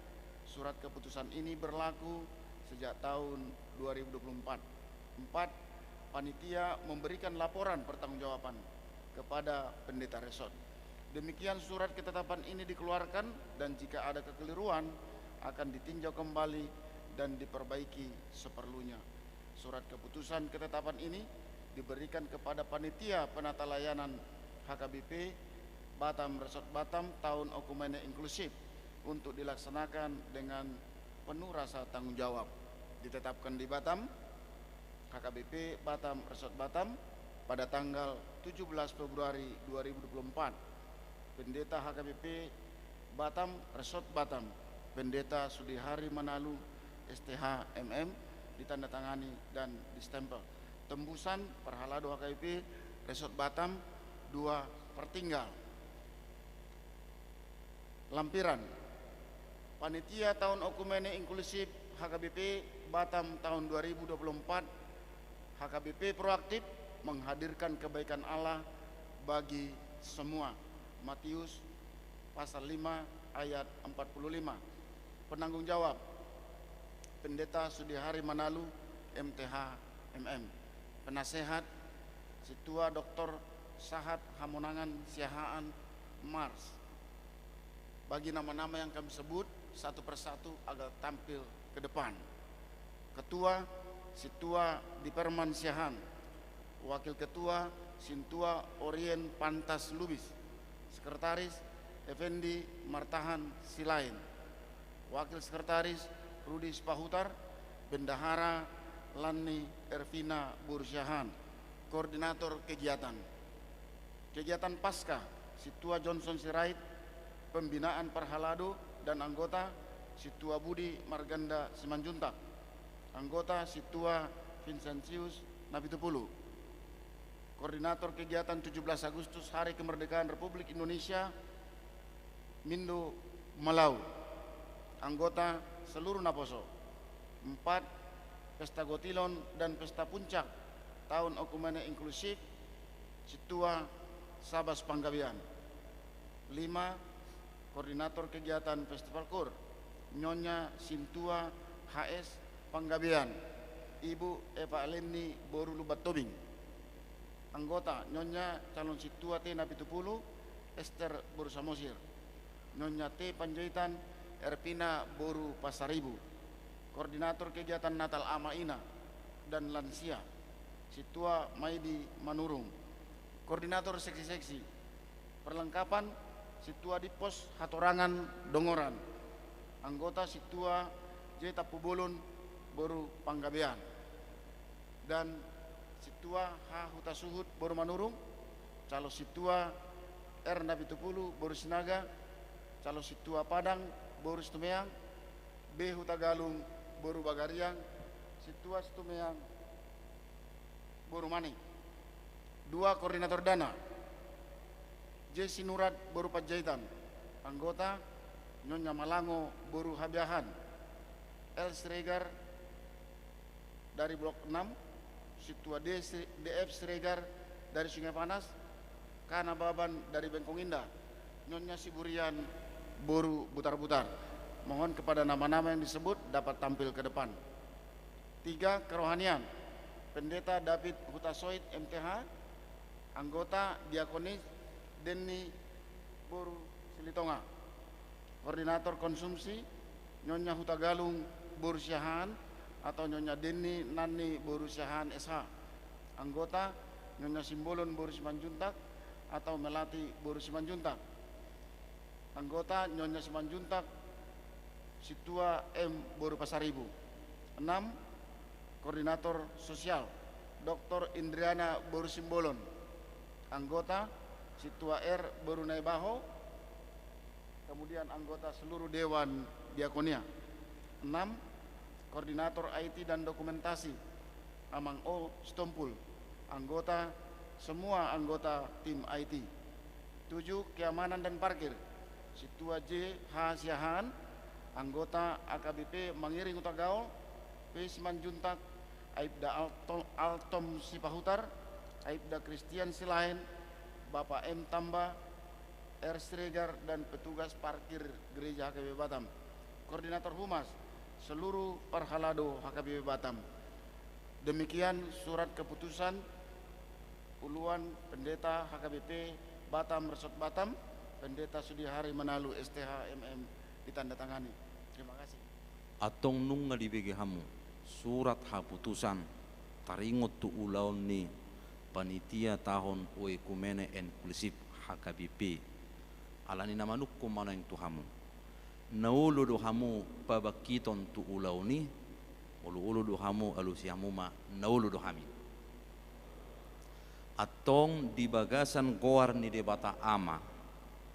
surat keputusan ini berlaku sejak tahun dua ribu dua puluh empat. Empat, Panitia memberikan laporan pertanggungjawaban kepada pendeta resort. Demikian surat ketetapan ini dikeluarkan, dan jika ada kekeliruan, akan ditinjau kembali dan diperbaiki seperlunya. Surat keputusan ketetapan ini diberikan kepada panitia penata layanan H K B P Batam Resort Batam tahun oikumene inklusif untuk dilaksanakan dengan penuh rasa tanggung jawab. Ditetapkan di Batam, H K B P Batam Resort Batam pada tanggal tujuh belas Februari dua ribu dua puluh empat. Pendeta H K B P Batam Resort Batam, Pendeta Sudihari Manalu, S T H, M M, ditandatangani dan distempel. Tembusan, parhalado H K B P Resort Batam, dua, partinggal. Lampiran. Panitia tahun oikumene inklusif H K B P Batam tahun dua ribu dua puluh empat, H K B P proaktif menghadirkan kebaikan Allah bagi semua. Matius pasal lima ayat empat puluh lima. Penanggung jawab, Pendeta Sudihari Manalu, M T H, M M. Penasehat, Sintua Doktor Sahat Hamonangan Siahaan, Mars. Bagi nama-nama yang kami sebut satu persatu agar tampil ke depan. Ketua, Sintua Diperman Siahaan. Wakil Ketua, Sintua Orien Pantas Lubis. Sekretaris, Effendi Martahan Silaen. Wakil Sekretaris, Rudi Sipahutar. Bendahara, Lanni Ervina boru Siahaan. Koordinator kegiatan. Kegiatan Paskah, Sintua Johnson Sirait. Pembinaan parhalado dan anggota, Sintua Budi Marganda Simanjuntak. Anggota, Sintua Vincentius Napitupulu. Koordinator kegiatan tujuh belas Agustus, Hari Kemerdekaan Republik Indonesia, Mindo Malau. Anggota, seluruh naposo. Empat, pesta gotilon dan pesta puncak tahun oikumene inklusif, Sintua Sabas Panggabean. Lima, koordinator kegiatan Festival Kur, Nyonya Sintua H S Panggabean, Ibu Eva Lenny boru Lumban Tobing. Anggota, Nyonya calon Sintua T Napitupulu, Ester boru Samosir. Nyonya T Panjaitan, Ervina boru Pasaribu. Koordinator kegiatan Natal Ama Ina dan lansia, Sintua Maidi Manurung. Koordinator seksi-seksi. Perlengkapan, Sintua Dippos Hatorangan Dongoran. Anggota, Sintua J Tampubolon boru Panggabean. Dan Sintua H Hutasuhut boru Manurung, calon Sintua R Napitupulu boru Sinaga, calon Sintua Padang boru Situmeang, B Hutagalung boru Bagariang, Sintua Situmeang boru Manik. Dua, koordinator dana, J Sinurat boru Panjaitan. Anggota, Nyonya Malango boru Habiahan, L Siregar dari Blok enam, Sintua D F Siregar dari Sungai Panas, K Nababan dari Bengkong Indah, Nyonya Siburian boru Butarbutar. Mohon kepada nama-nama yang disebut dapat tampil ke depan. Tiga, kerohanian. Pendeta David Hutasoit, M T H. Anggota, Diakonis Denny boru Silitonga. Koordinator konsumsi, Nyonya Hutagalung boru Siahaan atau Nyonya Denny Nanni boru Siahaan, S H. Anggota, Nyonya Simbolon boru Simanjuntak atau Melati boru Simanjuntak. Anggota, Nyonya Simanjuntak, Sintua M boru Pasaribu. Enam, koordinator sosial, Doktor Indriana boru Simbolon. Anggota, Sintua R boru Naibaho. Kemudian anggota seluruh Dewan Diakonia. Enam, koordinator I T dan dokumentasi, Amang O Sitompul. Anggota, semua anggota tim I T. Tujuh, keamanan dan parkir, Sintua J H Siahaan. Anggota, A K B P Mangiring Hutagaol, P Simanjuntak, Aibda Alto-, Altom Sipahutar, Aibda Christian Silaen, Bapak M Tamba, R Siregar, dan petugas parkir Gereja H K B P Batam. Koordinator Humas, seluruh parhalado H K B P Batam. Demikian surat keputusan uluan Pendeta H K B P Batam Resort Batam, Pendeta Sudihari Manalu, S T H, M M, ditandatangani. Terima kasih. Antong nunga dibege hamu surat haputusan taringot tu ulaon ni Panitia Tahun Oikumene Inklusif H K B P. Alani na manungkun ma nuaeng tu hamu. Na olo do hamu pabangkiton tu ulaon i, olo-olo do hamu, alusi hamu ma, na olo do hami. Antong di bagasan goar ni Debata Ama,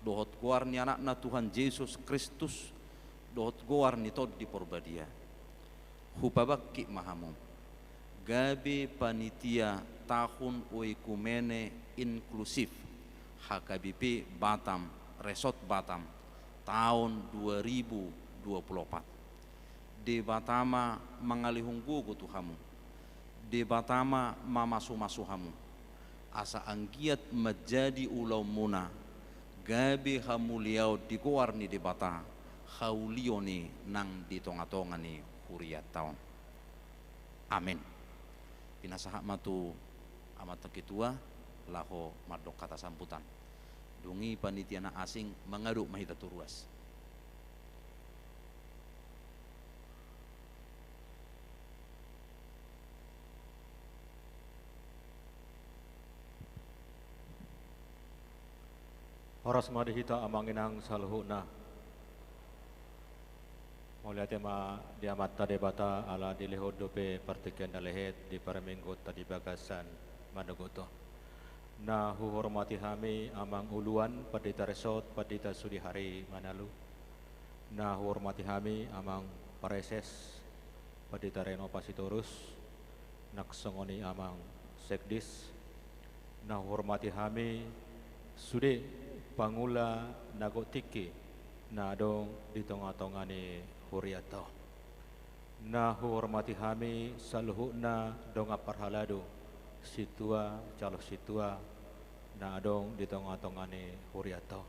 dohot goar ni Anakna Tuhan Jesus Kristus, dohot goar ni Tondi Porbadia, hupabangkit ma hamu gabe Panitia Tahun Oikumene Inklusif H K B P Batam Resort Batam taon dua ribu dua puluh opat. Debata ma mangalehon gogo tu hamu. Debata ma mamasu-masu hamu, asa anggiat manjadi ulaonmuna gabe hamuliaon di goar ni Debata, haulion i nang di tonga-tonga ni hurianta on. Amen. Pinasahat ma tu Amanta Ketua laho mandok hata sambutan. Dung i panitia na asing, mangadop ma hita tu ruas. Horas ma di hita amang inang saluhutna. Mauliate ma di Amanta Debata ala dilehon dope partingkian na lehet di parmingguonta di bagasan manogot on. Na huhormati hami amang uluan Pandita Resort, Pandita Sudihari Manalu. Na huhormati hami amang Praeses, Pandita Reno Pasitorus, nang songon i amang Sekdis. Na huhormati hami sude pangula na gok tingki na adong di tonga-tonga ni hurianta on. Na huhormati hami saluhutna dongan parhalado, sintua, calon sintua na adong di tonga-tonga ni hurianta on.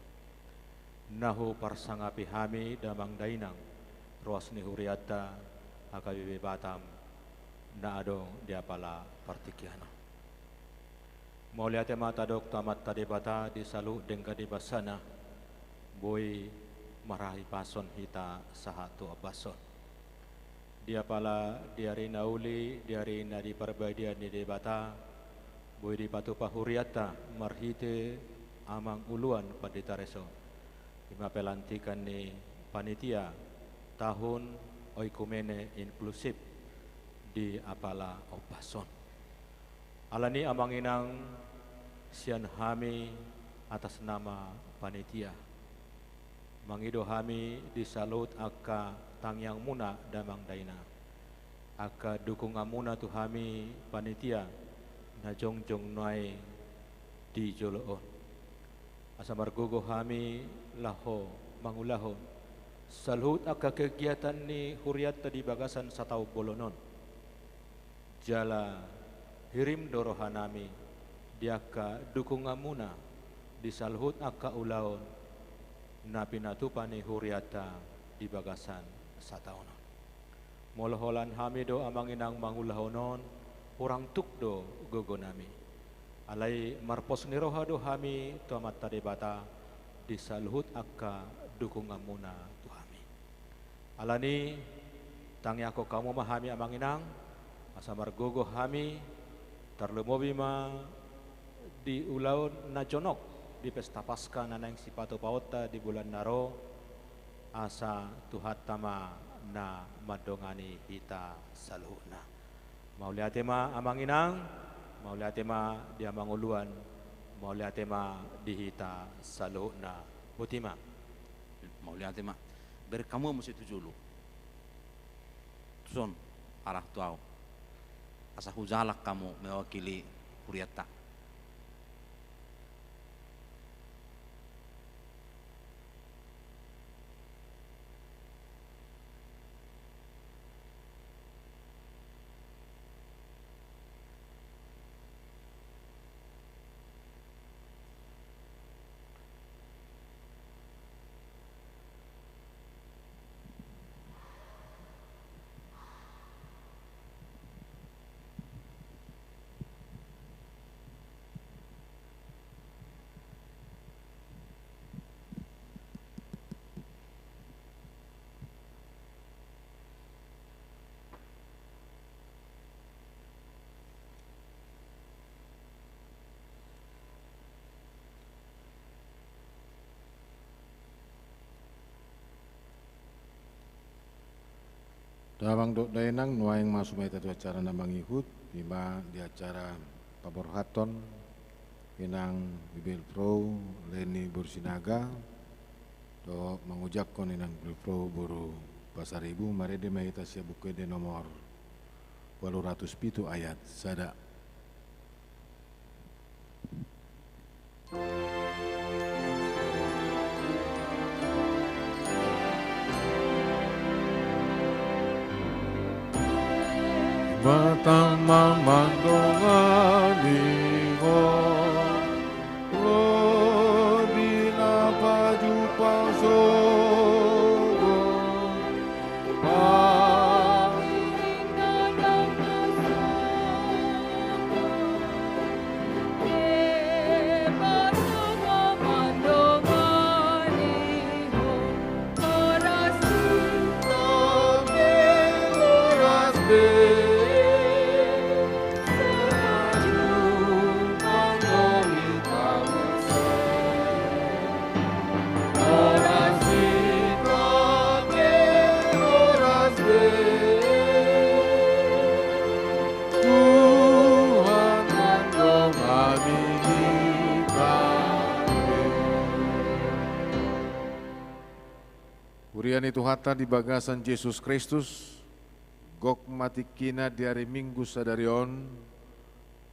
Na huparsangapi hami damang dainang, ruas ni hurianta H K B P Batam na adong di apala partingkian on. Mauliate ma tadok tu Amanta Debata di saluhut denggan ni basana, boi marhahipason hita sahat tu ombas on. Di apala di ari na uli, di ari na di parbadia ni Debata, boi dipatupa hurianta marhite amang uluan Pandita Resort, i ma pelantikan ni panitia tahun oikumene inklusif di apala ombas on. Alani amang inang, sian hami atas nama panitia, mangido hami di saluhut angka tangiangmuna damang dainang, angka dukunganmuna tu hami panitia na jongjong nuaeng di jolo on. Asa margogo hami laho mangulahon saluhut angka kegiatan ni hurianta di bagasan sataon bolon on. Jala hirim do rohanami di angka dukunganmuna di saluhut angka ulaon na pinatupa ni hurianta di bagasan sataon on. Molo holan hami do amang inang mangulahon on, hurang tuk do gogonami. Alai marpos ni roha do hami tu Amanta Debata di saluhut angka dukunganmuna tu hami. Alani, tangiangkon hamu ma hami amang inang, asa margogo hami, tarlumobi ma di ulaon na jonok di Pesta Paska na naeng sipatupaonta di bulan na ro, asa Tuhanta ma na mandongani hita saluhutna. Mauliate ma amang inang, mauliate ma di amang uluan, mauliate ma di hita saluhutna. Boti ma. Mauliate ma. Bereng hamu muse tu jolo. Tuson, arah tu ahu. Asa hujalang hamu mewakili hurianta. Damang dohot dainang, nuaeng masuk ma hita tu acara na mangihut, ima di acara paborhathon Inang Bibelvrouw Leni boru Sinaga, dohot mangojakhon Inang Bibelvrouw boru Pasaribu. Marende ma hita sian Buku Ende nomor ualu ratus pitu ayat sada. Debata ma mandongani ho, lobi na pajumpang sogot. Horas hita be, horas be, Tuhan mandongani hita be. Huria ni Tuhanta di bagasan Jesus Kristus, gok ma tingkina di ari Minggu sadari on,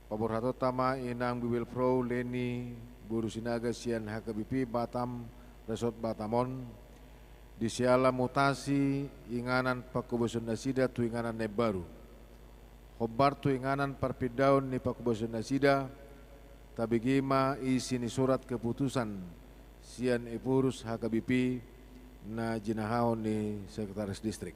paborhatonta ma Inang Bibelvrouw Leni boru Sinaga sian H K B P Batam, Resort Batam on, di siala mutasi inganan pangkobason nasida tu inganan na imbaru. Hombar tu inganan parpindaon ni pangkobason nasida, tabege ma isi ni surat keputusan sian Ephorus H K B P na jinahahon ni Sekretaris Distrik.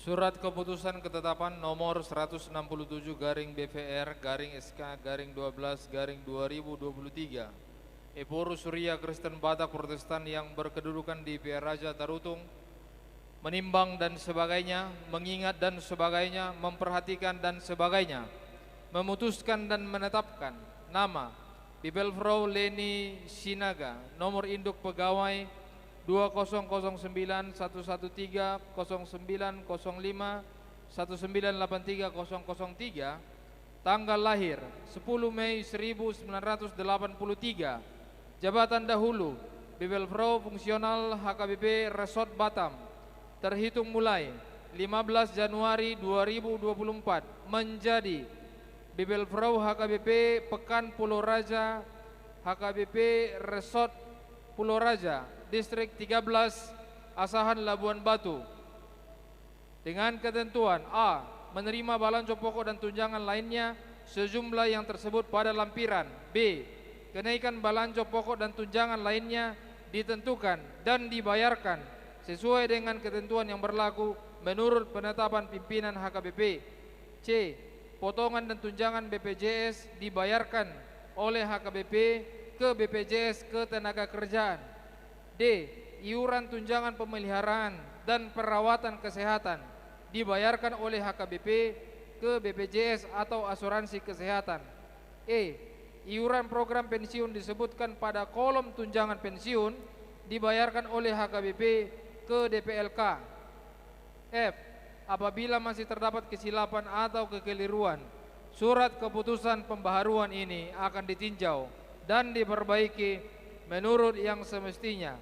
Surat Keputusan Ketetapan nomor seratus enam puluh tujuh garing B V R garing S K garing dua belas garing dua ribu dua puluh tiga. Ephorus Huria Kristen Batak Protestan yang berkedudukan di Pearaja Tarutung, menimbang dan sebagainya, mengingat dan sebagainya, memperhatikan dan sebagainya, memutuskan dan menetapkan nama Bibelvrouw Leni Sinaga, nomor induk pegawai dua kosong kosong sembilan satu satu tiga kosong sembilan kosong lima satu sembilan delapan tiga kosong kosong tiga, tanggal lahir sepuluh Mei seribu sembilan ratus delapan puluh tiga, jabatan dahulu Bibelvrouw fungsional H K B P Resort Batam, terhitung mulai lima belas Januari dua ribu dua puluh empat, menjadi Bibelvrouw H K B P Pekan Pulau Raja, H K B P Resort Pulau Raja, Distrik tiga belas, Asahan, Labuan Batu. Dengan ketentuan: A, menerima balanjo pokok dan tunjangan lainnya sejumlah yang tersebut pada lampiran. B, kenaikan balanjo pokok dan tunjangan lainnya ditentukan dan dibayarkan sesuai dengan ketentuan yang berlaku menurut penetapan pimpinan H K B P. C, potongan dan tunjangan B P J S dibayarkan oleh H K B P ke B P J S Ketenagakerjaan. D, iuran tunjangan pemeliharaan dan perawatan kesehatan dibayarkan oleh H K B P ke B P J S atau asuransi kesehatan. E, iuran program pensiun disebutkan pada kolom tunjangan pensiun dibayarkan oleh H K B P ke D P L K. F, apabila masih terdapat kesilapan atau kekeliruan, surat keputusan pembaharuan ini akan ditinjau dan diperbaiki menurut yang semestinya.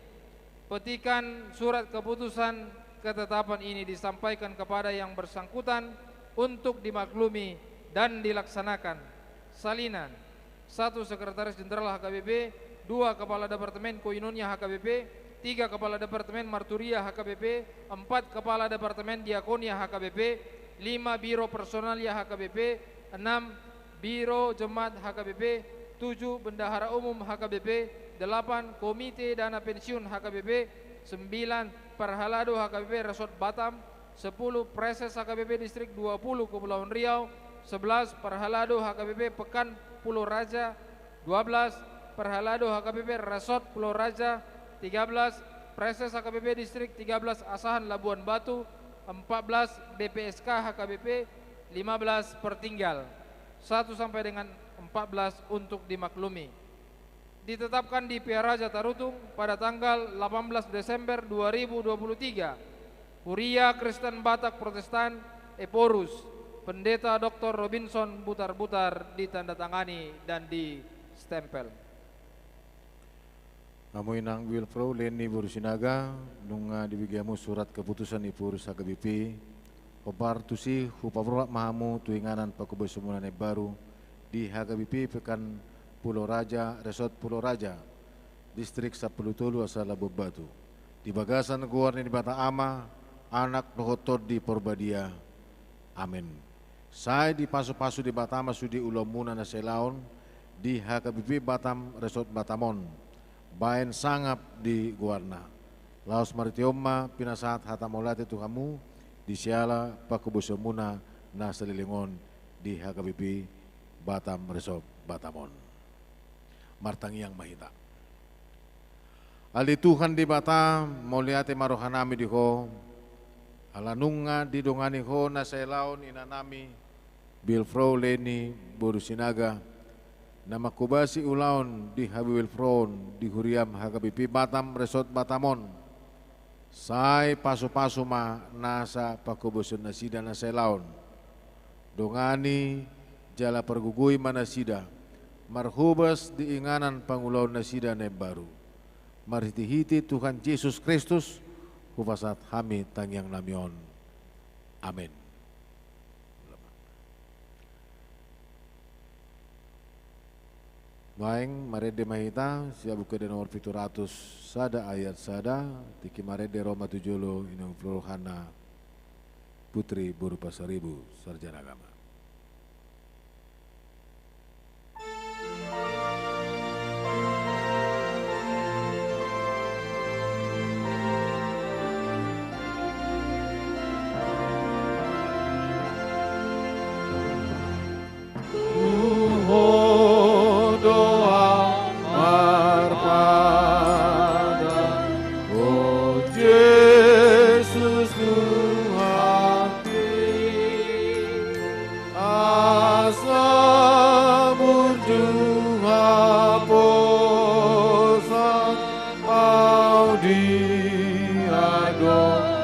Petikan surat keputusan ketetapan ini disampaikan kepada yang bersangkutan untuk dimaklumi dan dilaksanakan. Salinan: satu, Sekretaris Jenderal H K B P. Dua, Kepala Departemen Koinonia H K B P. Tiga, Kepala Departemen Marturia H K B P. Empat, Kepala Departemen Diakonia H K B P. Lima, Biro Personalia H K B P. Enam, Biro Jemaat H K B P. Tujuh, Bendahara Umum H K B P. Delapan, Komite Dana Pensiun H K B P. Sembilan, Parhalado H K B P Resort Batam. Sepuluh, Praeses H K B P Distrik dua puluh Kepulauan Riau. Sebelas, Parhalado H K B P Pekan Pulau Raja. Dua belas, Parhalado H K B P Resort Pulau Raja. Tiga belas, Praeses H K B P Distrik tiga belas Asahan, Labuan Batu. Empat belas, D P S K H K B P. Lima belas, Pertinggal. Satu sampai dengan empat belas untuk dimaklumi. Ditetapkan di Pearaja Tarutung pada tanggal delapan belas Desember dua ribu dua puluh tiga, Huria Kristen Batak Protestan, Ephorus, Pendeta Doktor Robinson Butarbutar, ditandatangani dan distempel. Hamu inang Wilfredo Leni boru Sinaga, nunga dibege hamu surat keputusan ni Ephorus H K B P, hombar tusi hupaborhat ma hamu tu inganan panghobasionmuna na imbaru di H K B P Pekan Pulau Raja, Resort Pulau Raja, Distrik Sampulu Tolu asa Labuan Batu. Di bagasan goar ni Debata Ama, Anak dohot Tondi Porbadia. Amen. Sai dipasupasu Debata ma sude ulaonmuna na sailaon di H K B P Batam Resort Batam on, baen sangap di goarna. Laos marhite on ma pinasahat hata mauliate tu hamu di siala panghobasionmuna na saleleng on di H K B P Batam Resort Batam on. Martangiang ma hita. Ale Tuhan Debata, mauliate ma rohanami di Ho, ala nunga didongani Ho na sailaon inanami Wilfredo Leni boru Sinaga, na manghobasi ulaon di habiwilfreon di huriam H K B P Batam Resort Batam on. Sai pasupasu ma nasa panghobasion nasida na sailaon. Dongani jala pargogoi ma nasida, marhobas di inganan pangulaon nasida na imbaru. Marhitehite Tuhan Jesus Kristus, hupasahat hami tangiangnami on. Amen. Nuaeng marende ma hita, sian Buku Ende nomor pitu ratus sada ayat sada, tingki marende ro ma tu jolo inang Wilfredo Hanna Putri boru Pasaribu, sarjana agama. Tu Ho do au marpadan, o Jesus Tuhan, asa burju haposan au di adopanMi,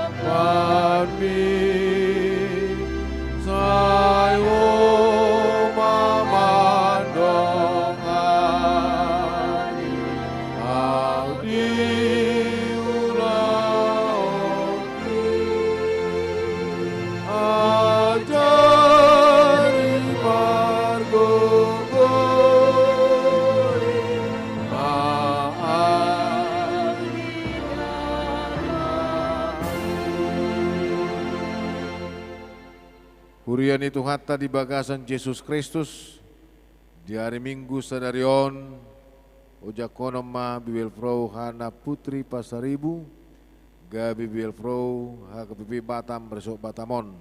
sai Ho ma mandongani au di ulaon. Ajari pargogoi ma au. Huria ni Tuhanta di bagasan Jesus Kristus, di ari Minggu sadari on, ojakhonon ma Biwel Frou Hana Putri Pasaribu, gabe Biwel Frou H K B P Batam Resort Batam on.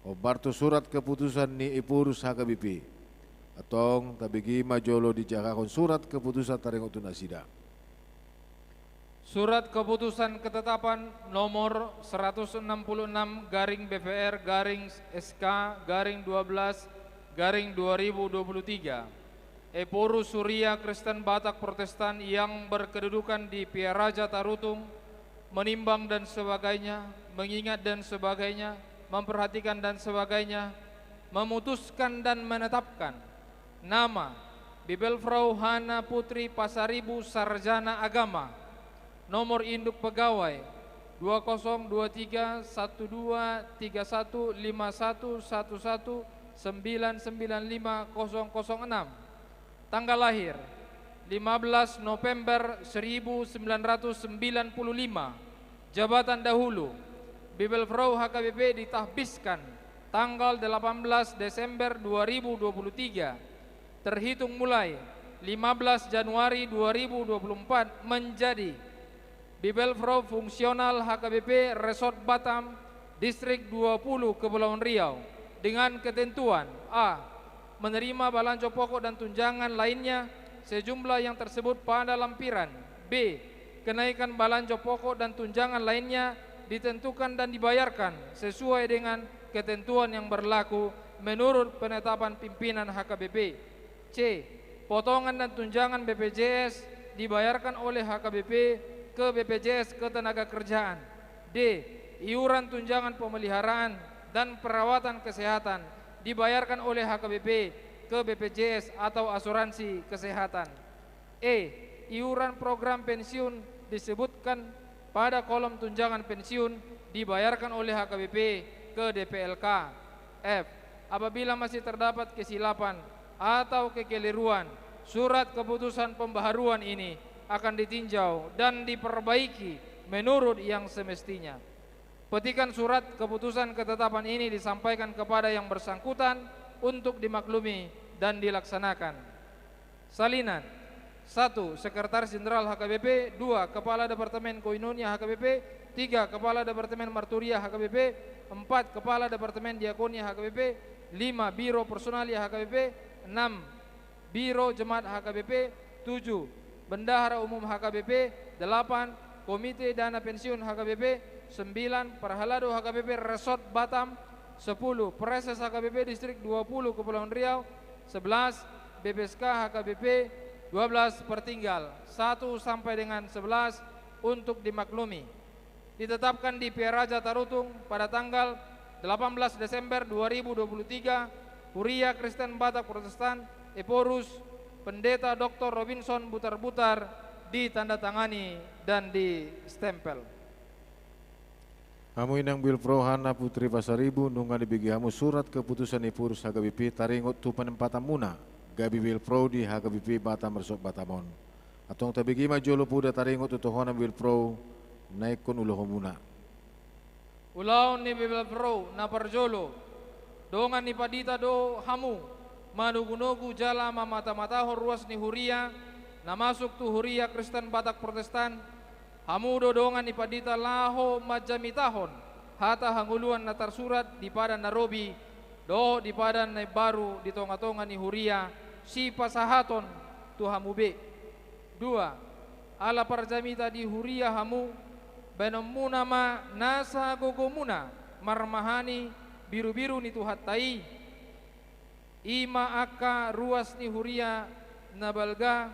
Hombar tu surat keputusan ni Ephorus H K B P. Antong tabege ma jolo dijahahon surat keputusan taringot tu nasida. Surat keputusan ketetapan nomor seratus enam puluh enam garing B P R garing S K garing dua belas garing dua ribu dua puluh tiga. Ephorus Huria Kristen Batak Protestan yang berkedudukan di Pia Raja Tarutung, menimbang dan sebagainya, mengingat dan sebagainya, memperhatikan dan sebagainya, memutuskan dan menetapkan nama Bibelfrau Hana Putri Pasaribu, Sarjana Agama, nomor induk pegawai dua kosong dua tiga satu dua tiga satu lima satu satu satu sembilan sembilan lima kosong kosong enam. Tanggal lahir, lima belas November seribu sembilan ratus sembilan puluh lima. Jabatan dahulu, Bibelfrau H K B P ditahbiskan tanggal delapan belas Desember dua ribu dua puluh tiga, terhitung mulai lima belas Januari dua ribu dua puluh empat, menjadi Bibelfrau fungsional H K B P Resort Batam, Distrik dua puluh Kepulauan Riau, dengan ketentuan: A, menerima balanco pokok dan tunjangan lainnya sejumlah yang tersebut pada lampiran. B, kenaikan balanco pokok dan tunjangan lainnya ditentukan dan dibayarkan sesuai dengan ketentuan yang berlaku menurut penetapan pimpinan H K B P. C, potongan dan tunjangan B P J S dibayarkan oleh H K B P ke B P J S Ketenagakerjaan. D, iuran tunjangan pemeliharaan dan perawatan kesehatan dibayarkan oleh H K B P ke B P J S atau asuransi kesehatan. E. Iuran program pensiun disebutkan pada kolom tunjangan pensiun dibayarkan oleh H K B P ke D P L K. F. Apabila masih terdapat kesilapan atau kekeliruan, surat keputusan pembaharuan ini akan ditinjau dan diperbaiki menurut yang semestinya. Petikan surat keputusan ketetapan ini disampaikan kepada yang bersangkutan untuk dimaklumi dan dilaksanakan. Salinan. Satu, Sekretaris Jenderal H K B P. Dua, Kepala Departemen Koinonia H K B P. Tiga, Kepala Departemen Marturia H K B P. Empat, Kepala Departemen Diakonia H K B P. Lima, Biro Personalia H K B P. Enam, Biro Jemaat H K B P. Tujuh, Bendahara Umum H K B P. Delapan, Komite Dana Pensiun H K B P. Sembilan, Parhalado H K B P Resort Batam. Sepuluh, Praeses H K B P Distrik dua puluh Kepulauan Riau. Sebelas, B P S K H K B P. Dua belas, Pertinggal satu sampai dengan sebelas untuk dimaklumi. Ditetapkan di Pearaja Tarutung pada tanggal delapan belas Desember dua ribu dua puluh tiga, Huria Kristen Batak Protestan, Ephorus, Pendeta Doktor Robinson Butarbutar, ditandatangani dan distempel. Hamu inang Bilvrouw Hanna Putri Pasaribu, nunga dibege hamu surat keputusan Ephorus H K B P taringot tu penempatanmuna gabe Bilvrouw di H K B P Batam Resort Batam on. Antong tabege ma jolo poda taringot tu tohonan Bilvrouw na ingkon ulaonmuna. Ulaon ni Bilvrouw na parjolo, dongan ni pandita do hamu, manogunogu jala mamatamatahon ruas ni huria na masuk tu Huria Kristen Batak Protestan. Hamu do dongan ni pandita laho manjamitahon hata hangoluan na tarsurat di padan na robi dohot di padan na imbaru di tongatonga ni huria, sipasahaton tu hamu be. Dua, ala parjamita di huria hamu, baenonmuna ma nasa gogomuna marmahani birubiru ni Tuhanta i. I ma angka ruas ni huria na balga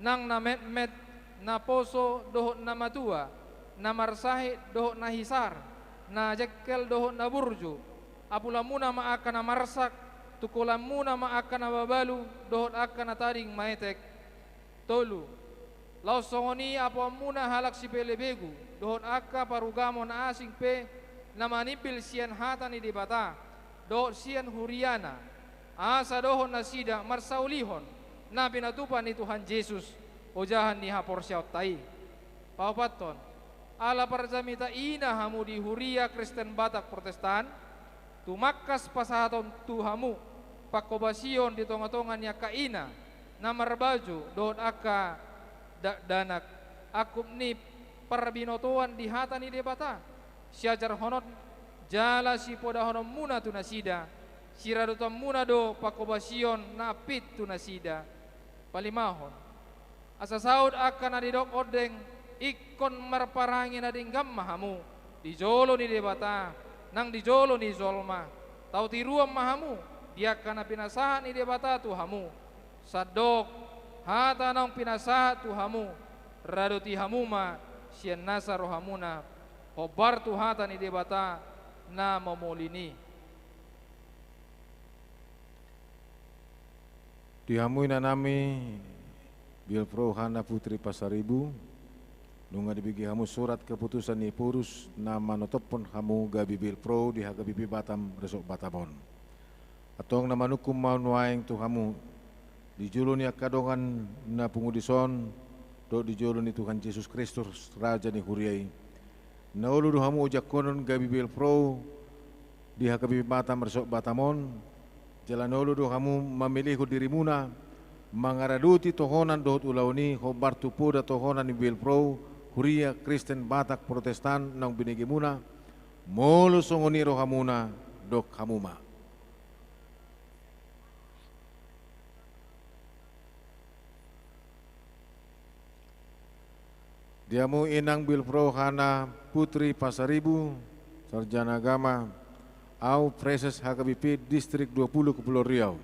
nang na metmet, na poso dohot na matua, na marsahit dohot na hisar, na jengkel dohot na burju. Apulanmuna ma angka na marsak, tungkolanmuna ma angka na mabalu dohot angka na tading maetek. Tolu, laos songon i apuanmuna halak sipelebegu dohot angka parugamo na asing pe na manimbil sian hata ni Debata dohot sian huriana, asa dohot nasida marsaulihon na pinatupa ni Tuhan Jesus, ojahan ni haporseaonta i. Paopathon, ala parjamita ina hamu di Huria Kristen Batak Protestan, tumangkas pasahaton tu hamu pangkobasion di tongatonga ni angka ina na marbaju dohot angka dakdanak, angkup ni parbinotoan di hata ni Debata, siajarhonon jala sipodahononmuna tu nasida, siradotonmuna do pangkobasion na ampit tu nasida. Palimahon, asa saut angka na nidok ondeng, ingkon marparange na denggan ma hamu di jolo ni Debata nang di jolo ni jolma. Tau tiruan ma hamu di angka na pinasahat ni Debata tu hamu, sandok hata naung pinasahat tu hamu. Radoti hamu ma sian nasa rohamuna hombar tu hata ni Debata na momolin i. Di hamu inanami Bilvrouw Hanna Putri Pasaribu, nunga dibege hamu surat keputusan ni Ephorus na manotophon hamu gabe Bilvrouw di H K B P Batam Resort Batam on. Antong na manungkun ma nuaeng tu hamu, di jolo ni angka dongan na pungu dison dohot di jolo ni Tuhan Jesus Kristus, Raja ni huria i, na olo do hamu ojakhonon gabe Bilvrouw di H K B P Batam Resort Batam on, jala na olo do hamu mamelehon dirimuna mangaradoti tohonan dohot ulaon i hombar tu poda tohonan ni Bilvrouw Huria Kristen Batak Protestan naung binegemuna. Molo songon i rohamuna, dok hamu ma. Di hamu inang Bilvrouw Hanna Putri Pasaribu, sarjana agama, au Praeses H K B P Distrik dua puluh Kepulauan Riau,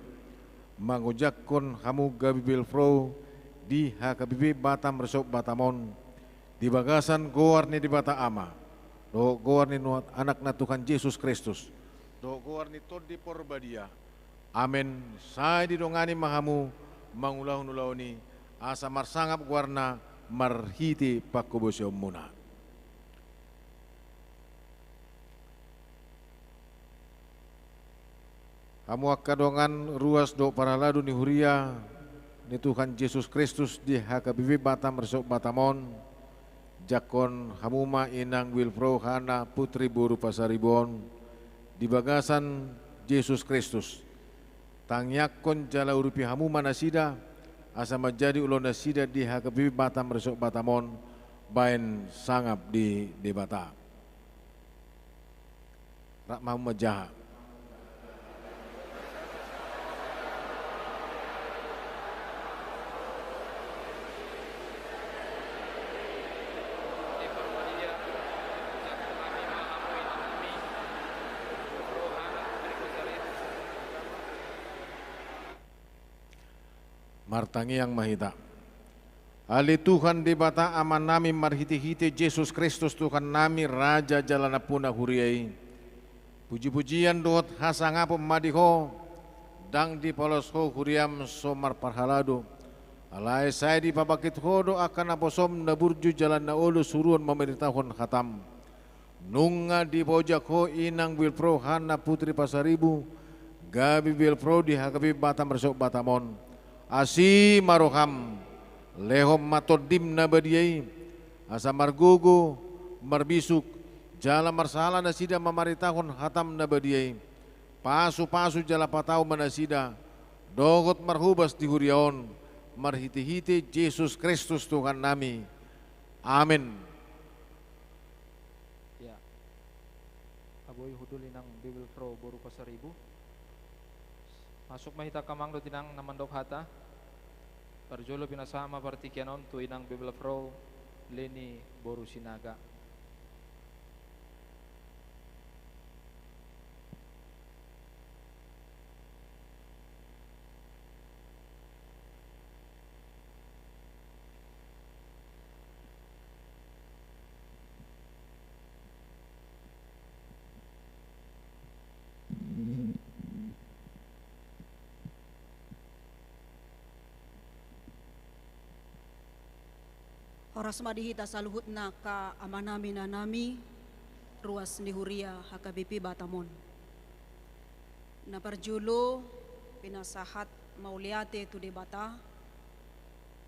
mangojakhon hamu gabe Bilvrouw di H K B P Batam Resort Batam on, di bagasan goar ni Debata Ama, dohot goar ni Nuaeng, Anakna Tuhan Jesus Kristus, dohot goar ni Tondi Porbadia. Amen. Sai didongani ma hamu mangulahon ulaon i, asa marsangap goarna marhite panghobasionmuna. Hamu angka dongan ruas dohot parhalado ni huria ni Tuhan Jesus Kristus di H K B P Batam Resort Batam on, jangkon hamu ma inang Wilfro Hana Putri boru Pasaribu on di bagasan Jesus Kristus. Tangiangkon jala urupi hamu ma nasida, asa manjadi ulaon nasida di H K B P Batam Resort Batam on baen sangap di Debata. Rap ma hamu manjaha. Martangiang ma hita. Ale Tuhan Debata Amanami, marhitehite Jesus Kristus Tuhannami, Raja jala Nampuna huria i, pujipujian dohot hasangapon ma di Ho, ndang dipaloas Ho huriaM so marparhalado. Alai sai dipabangkit Ho do angka naposoM na burju jala na olo suruon mamaritahon hataM. Nunga dipaojak Ho inang Wilfro Hana Putri Pasaribu gabe Wilfro di H K B P Batam Resort Batam on. Asi ma rohaM, lehon ma TondiM na badia i, asa margogo, marbisuk, jala marsahala nasida mamaritahon hataM na badia i. Pasupasu jala patau ma nasida dohot marhobas di huria on, marhitehite Jesus Kristus Tuhannami. Amen. Ya. Abo i hundul inang Wilfro boru Pasaribu. Masuk ma hita angka amang dohot inang na mandok hata. Parjolo pinasahat ma partingkian on tu inang Wilfro Leni boru Sinaga. Horas ma di hita saluhutna angka amanami, inanami, ruas ni huria H K B P Batam on. Na parjolo, pinasahat mauliate tu Debata,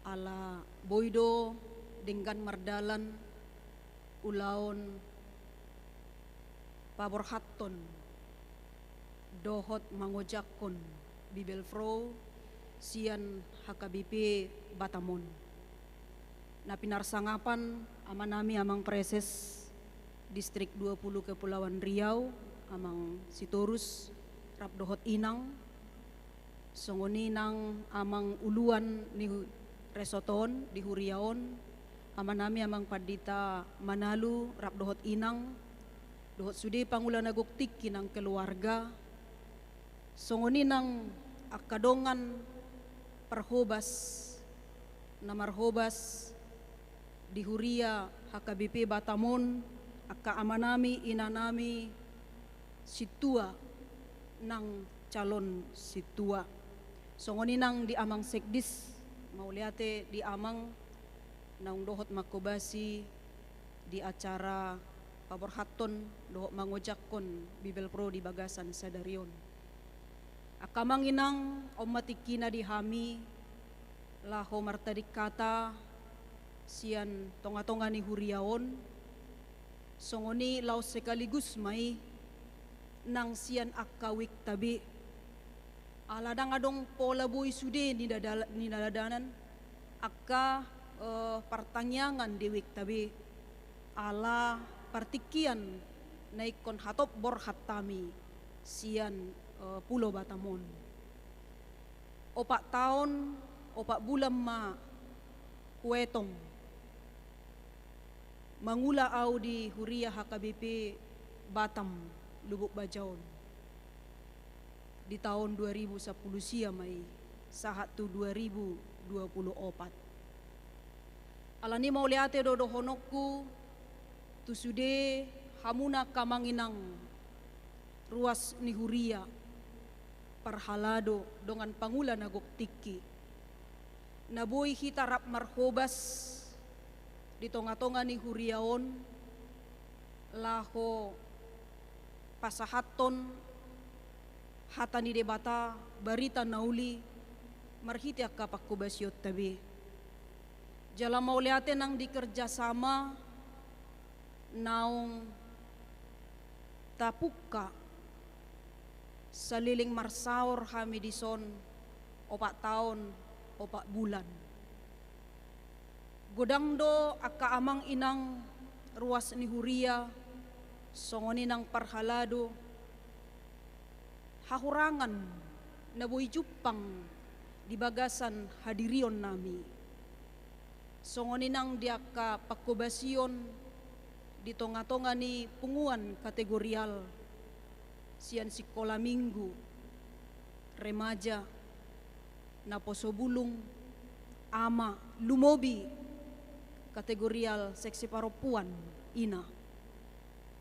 ala boi do denggan mardalan ulaon paborhathon dohot mangojakhon Bibelvrouw sian H K B P Batam on. Na pinarsangapan amanami Amang Praeses Distrik dua puluh Kepulauan Riau, Amang Sitorus, rap dohot inang, songon i nang amang uluan ni hu-, resort on, di huria on, amanami Amang Pandita Manalu, rap dohot inang, dohot sude pangula na gok tingki nang keluarga, songon i nang angka dongan parhobas, na marhobas di huria H K B P Batam on, angka amanami, inanami, sintua, nang calon sintua. Songon i nang di Amang Sekdis, mauliate di Amang naung dohot manghobasi di acara paborhathon dohot mangojakhon Bibelvrouw di bagasan sadari on. Angka amang inang, on ma tingkina di hami laho martading hata sian tongatonga ni huria on, songon i laos sekaligus ma i nang sian angka wikta be. Ala ndang adong pola boi sude ninadal-, ninadalanan angka, eh, partangiangan di wikta be, ala partingkian na ingkon hatop borhat hami sian, eh, Pulo Batam on. Opat taon, opat bulan ma huetong mangula au di huria H K B P Batam Lubuk Baja on. Di taon dua ribu sampulu sia ma i, sahat tu dua ribu dua puluh opat. Alani mauliate do dohononku tu sude Hamuna angka amang inang, ruas ni huria, parhalado dongan pangula na gok tingki, na boi hita rap marhobas di tonga-tonga ni huria on, laho pasahathon hata ni Debata, barita na uli, marhite angka panghobasionta be. Jala mauliate nang di kerjasama naung tapungka saleleng marsaor hami dison opat taon, opat bulan. Godang do angka amang inang, ruas ni huria, songon i nang parhalado, hahurangan na boi jumpang di bagasan hadirionnami. Songon i nang di angka panghobasion di tonga-tonga ni punguan kategorial, sian sikola minggu, remaja, naposo bulung, ama, lumobi kategorial seksi parompuan, ina.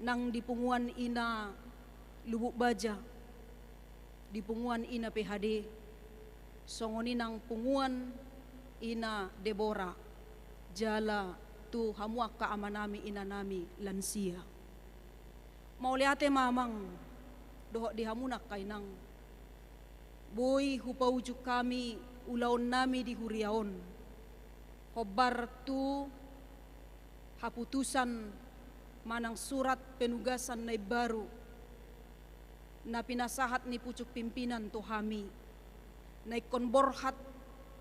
Nang di punguan ina Lubuk Baja, di punguan ina P H D, songon i nang punguan ina Debora, jala tu hamu angka amanami inanami lansia. Mauliate ma amang, dohot di hamuna angka inang. Boi hupaujung hami ulaonnami di huria on. Hombar tu haputusan manang surat penugasan na imbaru na pinasahat ni pucuk pimpinan tu hami, na ingkon borhat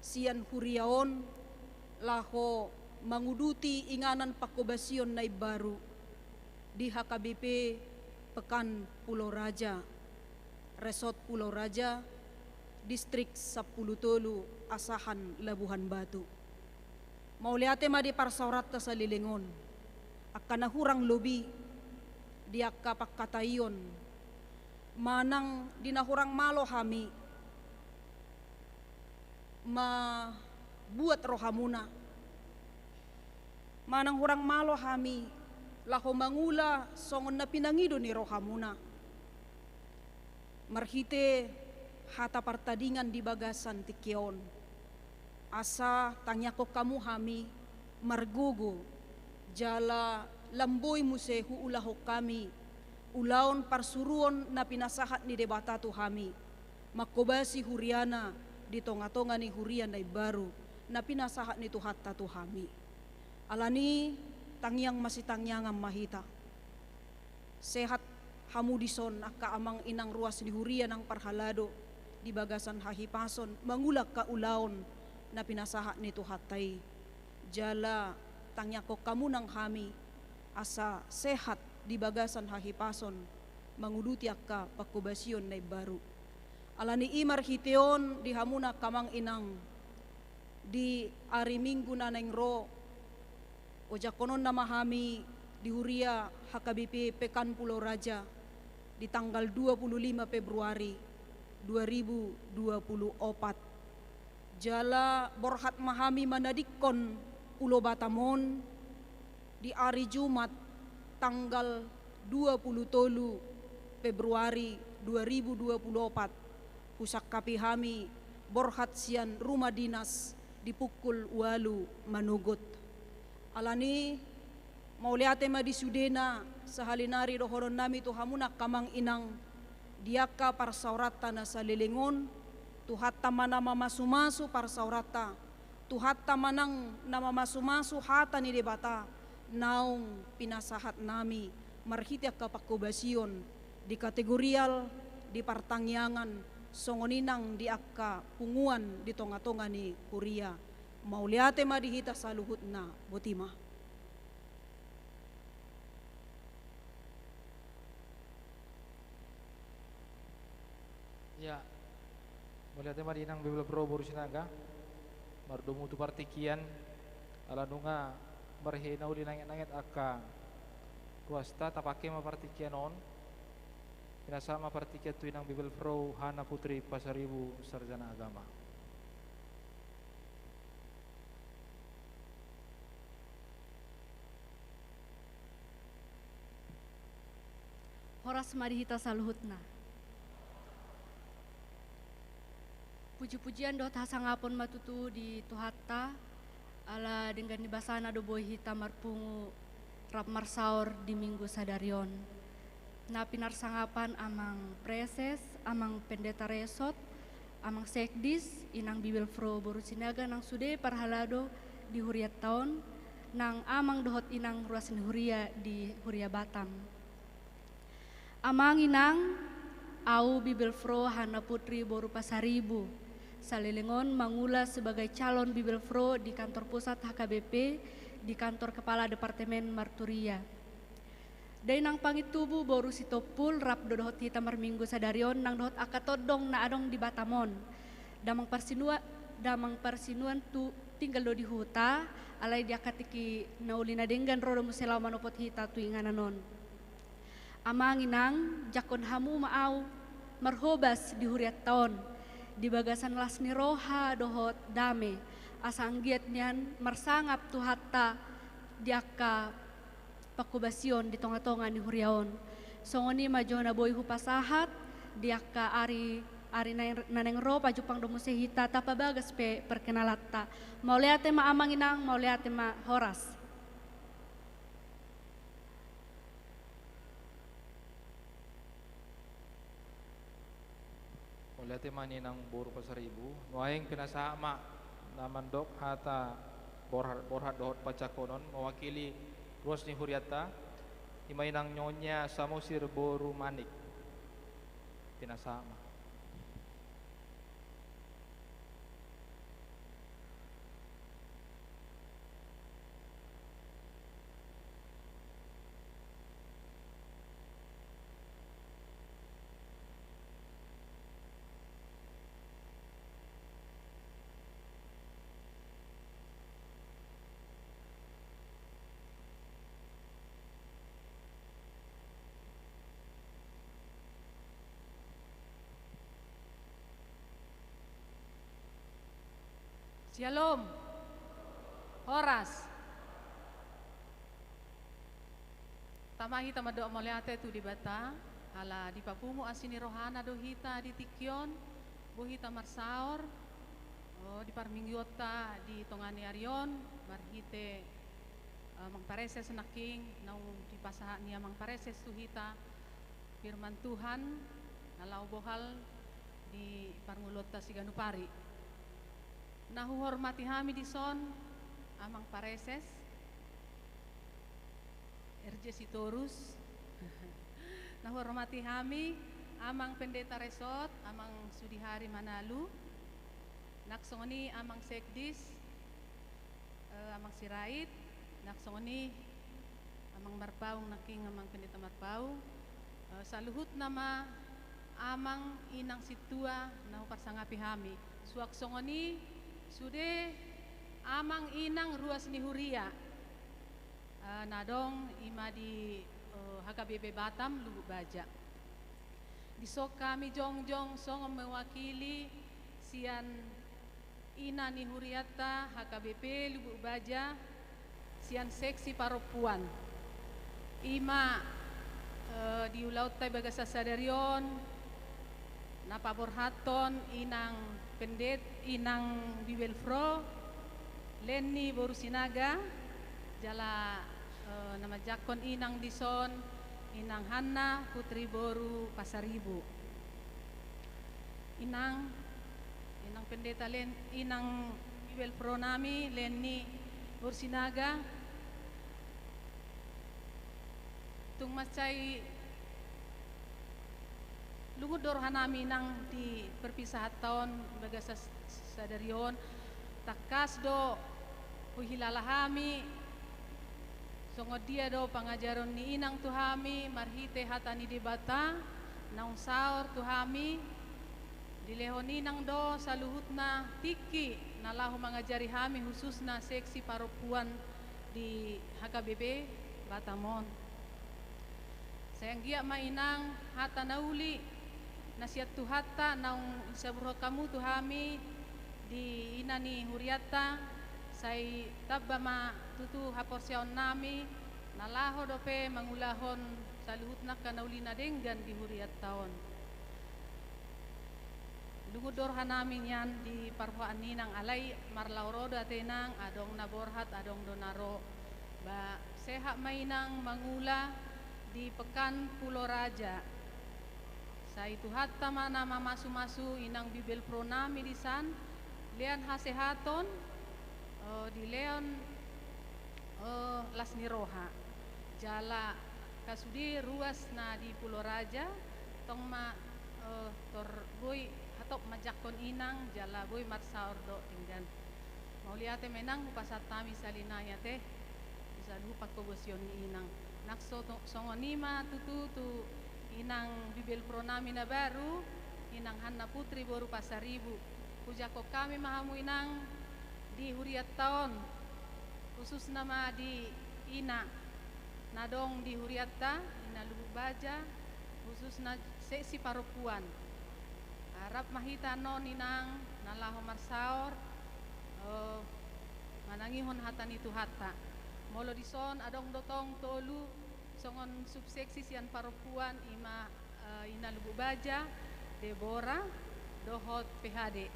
sian huria on laho manguduti inganan panghobasion na imbaru di H K B P Pekan Pulau Raja, Resort Pulau Raja, Distrik Sampulu Tolu, Asahan, Labuhan Batu. Mauliate ma di parsaoranta saleleng on, angka na hurang lobi di angka pangkataion, manang di na hurang malo hami mambuat rohamuna, manang hurang malo hami laho mangula songon na pinangido ni rohamuna marhite hata partadingan di bagasan tingki on. Asa tangiangkon hamu hami margogo, jala lam boi muse huulahon hami ulaon parsuruon na pinasahat ni Debata tu hami, manghobasi huriana di tonga-tonga ni huria na imbaru na pinasahat ni Tuhanta tu hami. Alani tangiang masitangiangan ma hita. Sehat hamu dison angka amang inang ruas ni huria nang parhalado di bagasan hahipason mangula angka ulaon na pinasahat ni Tuhanta i. Jala tangiangkon hamu nang hami asa sehat di bagasan hahipason manguduti angka panghobasion na imbaru. Alani i marhite on di hamuna angka amang inang, di ari Minggu na naeng ro, ojakhononna ma hami di huria H K B P Pekan Pulau Raja di tanggal dua puluh lima Februari dua ribu dua puluh opat. Jala borhat ma hami manadingkon Pulo Batam on di ari Jumat tanggal dua puluh tolu Februari dua ribu dua puluh opat. Husangkapi hami borhat sian rumah dinas di pukul ualu manogot. Alani, mauliate ma di sudena, sahali nari dohononnami tu hamuna angka amang inang, di angka parsaoranta na saleleng on, Tuhanta ma na mamasu-masu parsaoranta, Tuhanta ma nang na mamasu-masu hata ni Debata naung pinasahatnami marhite angka panghobasion di kategorial, di partangiangan, songon i nang di angka punguan di tonga-tonga ni huria. Mauliate ma di hita saluhutna, boti ma. Ya, mauliate ma di inang Bebel Pro boru Sinaga, mardomu tu partingkian, ala nunga marhite na uli nanget-nanget angka ruasta, tapangke ma partingkian on. Pinasahat ma partingkian tu inang Bebel Pro Hana Putri Pasaribu, sarjana agama. Ma di hita saluhutna. Puji-pujian dohot hasangapon ma tutu di Tuhanta, ala denggan ni basana do boi hita marpungu rap marsaor di Minggu sadari on. Na pinarsangapan amang praeses, amang pendeta resort, amang sekdis, inang Bibelvrouw boru Sinaga nang sude parhalado di hurianta on, nang amang dohot inang ruas ni huria di huria Batam. Amang inang, au Bibelvrouw Hanna Putri boru Pasaribu, saleleng on mangula sebagai calon Bibelvrouw di kantor pusat H K B P di kantor kepala departemen marturia. Dainang Pangintubu boru Sitompul rap do dohot hita marminggu sadari on nang dohot angka tondong na adong di Batam on. Damang parsinua-, damang parsinuan tu tinggal do di huta, alai di angka tingki na uli na denggan ro do muse laho manopot hita tu inganan on. Amang inang, jangkon hamu ma au marhobas di hurianta on di bagasan las ni roha dohot dame, asa anggiat nian marsangap Tuhanta di angka panghobasion di tonga-tonga ni huria on. Songon i ma jo na boi hupasahat di angka ari, ari na, na naeng ro, pajumpang do muse hita tapabagas pe perkenalanta. Mauliate ma amang inang, mauliate ma, horas. Mauliate ma inang boru Pasaribu. Nuaeng pinasahat ma na mandok hata borhat, borhat dohot panjangkonon mewakili ruas ni hurianta, i ma inang Nyonya Samosir boru Manik. Pinasahat ma. Syalom. Horas. Tama hita mandok mauliate tu Debata, ala dipapungu asi ni rohana do hita di tingki on, boi hita marsaor, o, di parmingguonta di tonga ni ari on, marhite, eh, amang praeses nangkin, naung dipasahat ni amang praeses tu hita, firman Tuhan, na laho bohal di parngoluonta siganup ari. Na huhormati hami dison, amang praeses, R J Sitorus. Na huhormati hami, amang pendeta resort, amang Sudihari Manalu. Nang songon i amang sekdis, eh, amang Sirait, nang songon i amang Marpaung nangkin, amang pendeta Marpaung, eh, saluhutna ma amang inang sintua na huparsangapi hami. Suang songon i sude amang inang ruas ni huria, eh, na adong i ma di, eh, H K B P Batam Lubuk Baja. Dison hami jongjong songon mewakili sian ina ni hurianta H K B P Lubuk Baja sian seksi parompuan. I ma, eh, di ulaonta di bagasan sadari on na paborhathon inang pendet, inang Bibelvrouw Leni boru Sinaga, jala, eh, na manjangkon inang dison, inang Hanna Putri boru Pasaribu. Inang, inang pendeta Len-, inang Bibelvrouw nami Leni boru Sinaga. Tung mansai lungun do roha nami inang di perpisahanta on bagasan sadari on. Tangkas do huhilala hami songon dia do pangajaron ni inang tu hami marhite hata ni Debata naung saor tu hami. Dilehon inang do saluhutna tingki na laho mangajari hami, khususna seksi parompuan di H K B P Batam on. Sai anggiat ma inang hata na uli na sian Tuhanta naung disaburhon hamu tu hami di ina ni hurianta, sai tamba ma tutu haporseaon nami na laho dope mangulahon saluhutna angka na uli na denggan di hurianta on. Lungun do rohanami nian di parhorasan ni inang, alai marlaho ro do ate inang, adong na borhat, adong do na ro. Ba, sehat ma inang mangula di Pekan Pulo Raja. Sai Tuhanta ma na mamasu-masu inang Bibelvrouw nami di san, lean hasehaton, eh, dilehon, eh, las ni roha. Jala angka sude ruas na di Pulo Raja, tong ma, eh, tor boi hatop manjangkon inang, jala boi marsaor dohot denggan. Mauliate ma inang hupasahat hami sahali nai ate, di saluhut panghobasion ni inang. Nang so-, songon i ma tutu tu inang Bibelvrouw nami na baru, inang Hanna Putri boru Pasaribu. Hujangkon hami ma hamu inang di hurianta on, khususna ma di ina na adong di hurianta, ina Lubuk Baja, khususna seksi parompuan. Rap ma hita annon inang na laho marsaor, eh, manangihon hata ni Tuhanta. Molo dison adong do tong tolu songon subseksi sian parompuan, i ma, eh, ina Lubuk Baja, Debora, dohot P H D.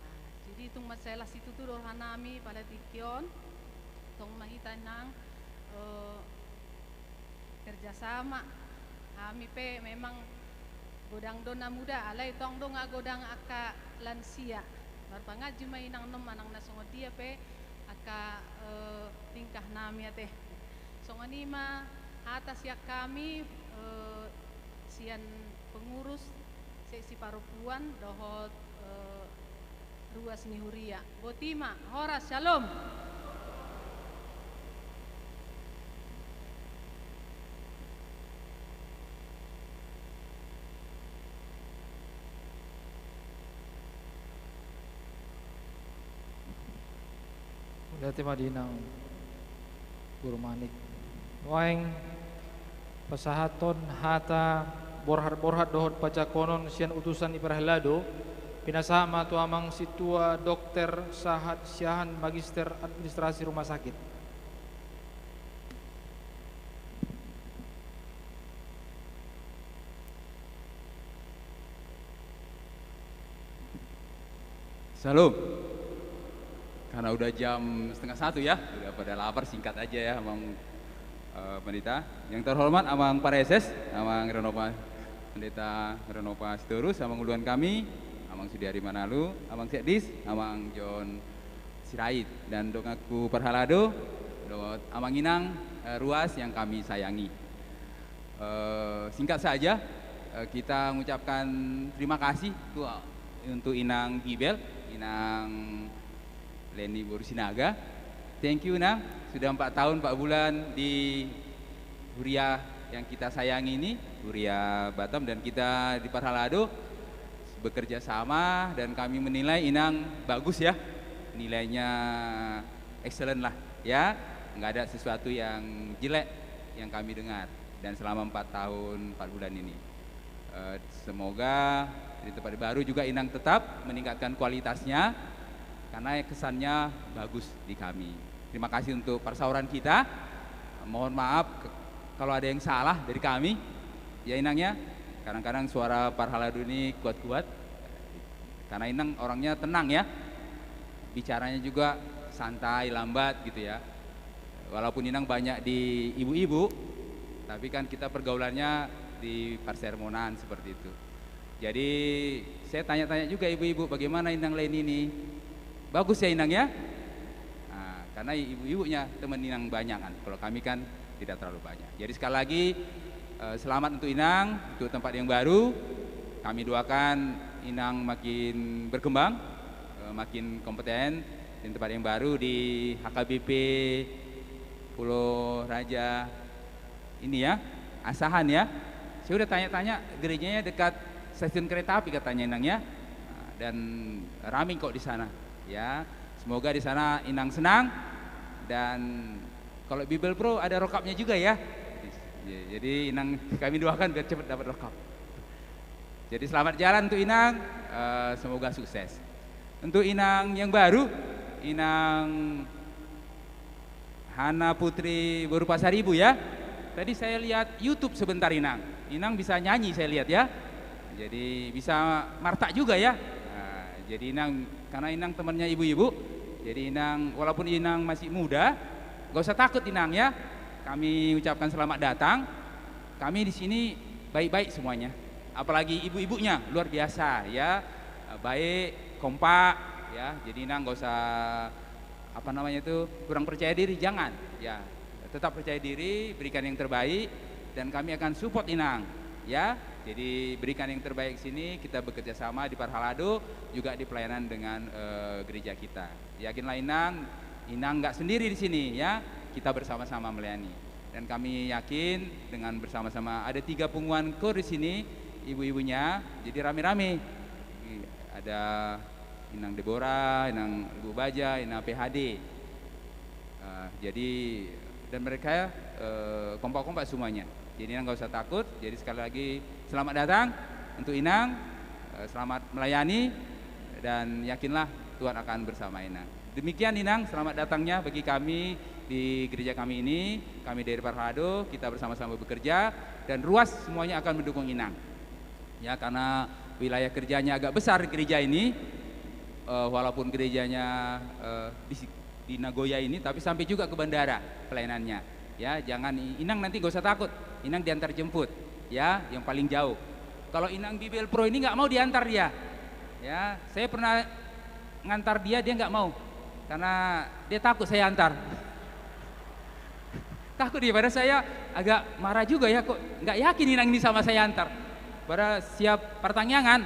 Nah, jadi tung mansai las situtu do rohanami pala tingki on, tong ma hita inang, eh, kerjasama. Hami pe memang godang do na muda, alai tong do nga godang angka lansia. Marpanganju ma inang annon manang na songon dia pe angka, eh, tingkah nami ate. Songon i ma hata sian hami, eh, sian pengurus seksi parompuan dohot, eh, ruas ni huria. Boti ma, horas, syalom. Mauliate ma di inang Boru Manik. Nuaeng pasahathon hata borhat-borhat dohot pajangkonon sian utusan ni parhalado, pinasahat ma tu amang sintua dokter sahat siahaan magister administrasi rumah sakit. Syalom. Karena udah jam setengah satu ya, udah pada lapar, singkat aja ya, Amang, eh, Pendeta. Yang terhormat Amang Praeses, Amang Renopa, Pendeta Renopa Sitorus, Amang Uluan kami, Amang Sudiari Manalu, Amang Sekdis, Amang John Sirait, dan donganku parhalado, dohot amang inang, eh, ruas yang kami sayangi. Eh, singkat saja, eh, kita mengucapkan terima kasih tu-, untuk Inang Gibel, Inang Leni boru Sinaga. Thank you, Nang, sudah empat tahun, empat bulan di huria yang kita sayangi ini, Huria Batam, dan kita di Parhalado bekerja sama, dan kami menilai Inang bagus ya, nilainya excellent lah ya, nggak ada sesuatu yang jelek yang kami dengar. Dan selama empat tahun empat bulan ini, eh, semoga di tempat baru juga Inang tetap meningkatkan kualitasnya, karena kesannya bagus di kami. Terima kasih untuk persaoran kita. Mohon maaf ke-, kalau ada yang salah dari kami, ya, Inang, ya. Kadang-kadang suara parhalado ini kuat-kuat. Karena Inang orangnya tenang, ya. Bicaranya juga santai, lambat gitu, ya. Walaupun Inang banyak di ibu-ibu, tapi kan kita pergaulannya di persermonan seperti itu. Jadi, saya tanya-tanya juga ibu-ibu, bagaimana Inang Leni ini? Bagus ya, Inang, ya? Nah, karena ibu-ibunya teman Inang banyak kan. Kalau kami kan tidak terlalu banyak. Jadi, sekali lagi, eh, selamat untuk Inang, untuk tempat yang baru. Kami doakan Inang makin berkembang, eh, makin kompeten di tempat yang baru, di H K B P Pulau Raja ini ya, Asahan ya. Saya udah tanya-tanya, gerejanya dekat stasiun kereta api katanya Inang ya. Nah, dan rame kok di sana. Ya, semoga di sana Inang senang. Dan kalau Bibelvrouw ada rokapnya juga ya. Ya, jadi Inang, kami doakan biar cepat dapat rokap. Jadi selamat jalan untuk Inang, eh, semoga sukses. Untuk Inang yang baru, Inang Hana Putri boru Pasaribu ya. Tadi saya lihat YouTube sebentar, Inang. Inang bisa nyanyi, saya lihat, ya. Jadi bisa martak juga, ya. Nah, jadi Inang, karena Inang temannya ibu-ibu, jadi Inang, walaupun Inang masih muda, gak usah takut, Inang, ya. Kami ucapkan selamat datang. Kami di sini baik-baik semuanya. Apalagi ibu-ibunya, luar biasa, ya. Baik, kompak, ya. Jadi Inang gak usah, apa namanya itu, kurang percaya diri, jangan. Ya, tetap percaya diri, berikan yang terbaik, dan kami akan support Inang. Ya, jadi berikan yang terbaik sini, kita bekerja sama di Parhalado, juga di pelayanan dengan, eh, gereja kita. Yakinlah Inang, Inang nggak sendiri di sini, ya. Kita bersama-sama melayani. Dan kami yakin dengan bersama-sama, ada tiga punguan koor di sini, ibu-ibunya, jadi rame-rame. Ada Inang Deborah, Inang Ibu Baja, Inang P H D. Eh, jadi, dan mereka, eh, kompak-kompak semuanya. Jadi Inang nggak usah takut. Jadi sekali lagi, selamat datang untuk Inang, eh, selamat melayani, dan yakinlah Tuhan akan bersama Inang. Demikian Inang, selamat datangnya bagi kami di gereja kami ini. Kami dari Parhalado, kita bersama-sama bekerja, dan Ruas semuanya akan mendukung Inang. Ya, karena wilayah kerjanya agak besar gereja ini, eh, walaupun gerejanya, eh, di, di Nagoya ini, tapi sampai juga ke bandara pelayanannya. Ya, jangan i-, Inang nanti gak usah takut, Inang diantar jemput, ya, yang paling jauh. Kalau Inang Bibel Pro ini nggak mau diantar dia. Ya, saya pernah ngantar dia, dia nggak mau. Karena dia takut saya antar. Takut dia, padahal saya agak marah juga ya, kok nggak yakin Inang ini sama saya antar. Padahal siap partangiangan,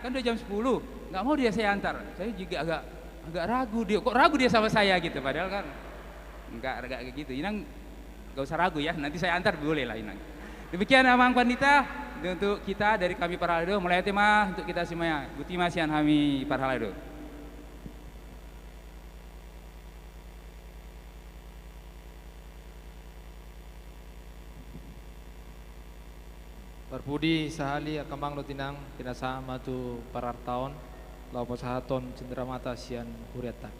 kan udah jam sepuluh, nggak mau dia saya antar. Saya juga agak, agak ragu dia, kok ragu dia sama saya gitu, padahal kan nggak, nggak kayak gitu. Inang nggak usah ragu ya, nanti saya antar boleh lah Inang. Demikian Amang Pandita, untuk kita dari kami Parhalado, mulai tema untuk kita semuanya. Guti ma sian hami Parhalado. Parpudi sahali angka amang dohot inang, pinasahat ma tu parartaon, laho pasahathon cenderamata sian hurianta.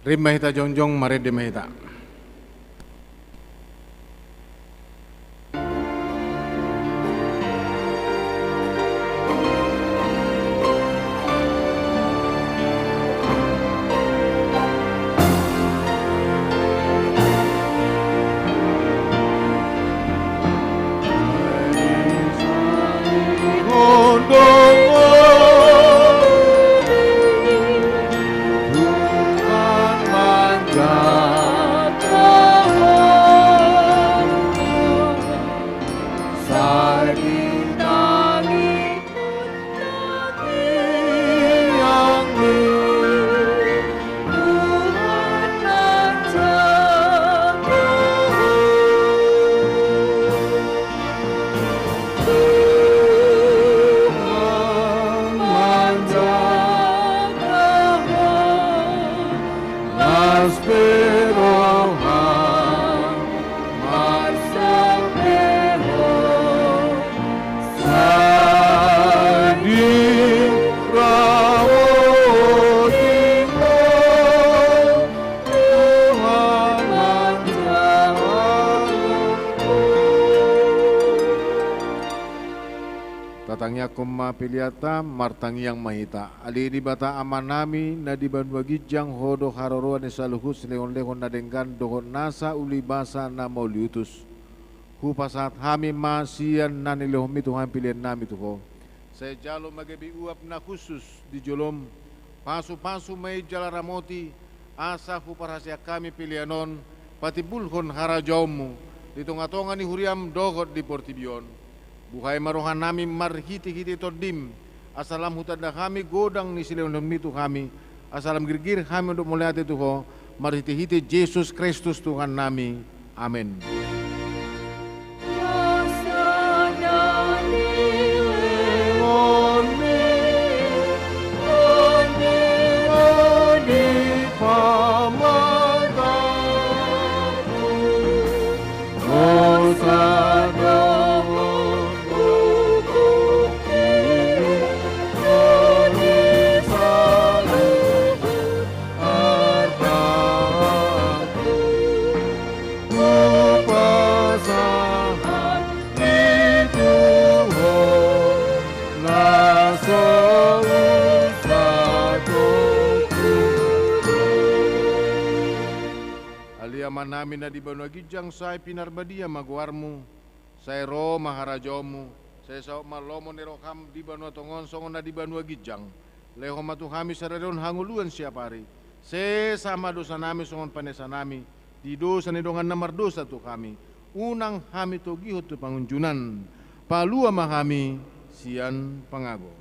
Rap ma hita jongjong, marende ma hita. Tangiangkon ma peleanta, martangiang ma hita. Ale Debata Amanami na di banua ginjang, Ho do haroroan ni saluhut silehonlehon na denggan dohot nasa ulibasa na mauliutus. Hupasahat hami ma sian na nilehonMi tu hami peleannami tu Ho. Sai jalo ma gabe uap na hushus di joloM. Pasupasu ma i jala ramoti, asa huparhaseang hami pelean on patimbulhon harajaonMu di tongatonga ni huriaM dohot di portibi on. Buhai ma rohanami marhitehite TondiM, asa lam hutanda hami godang ni silehonlehonMi tu hami, asa lam girgir hami mandok mauliate tu Ho, marhitehite Jesus Kristus Tuhannami. Amen. Ale Amanami na di banua ginjang, sai pinarbadia ma goarMu, sai ro ma harajaonMu, sai saut ma lomo ni rohaM di banua tonga on songon na di banua ginjang. Lehon ma tu hami sadari on hangoluan siapari. Sesa ma dosanami songon panesanami di dosa ni dongan na mardosa tu hami. Unang hami togihon tu pangunjunan. Palua ma hami sian pangago.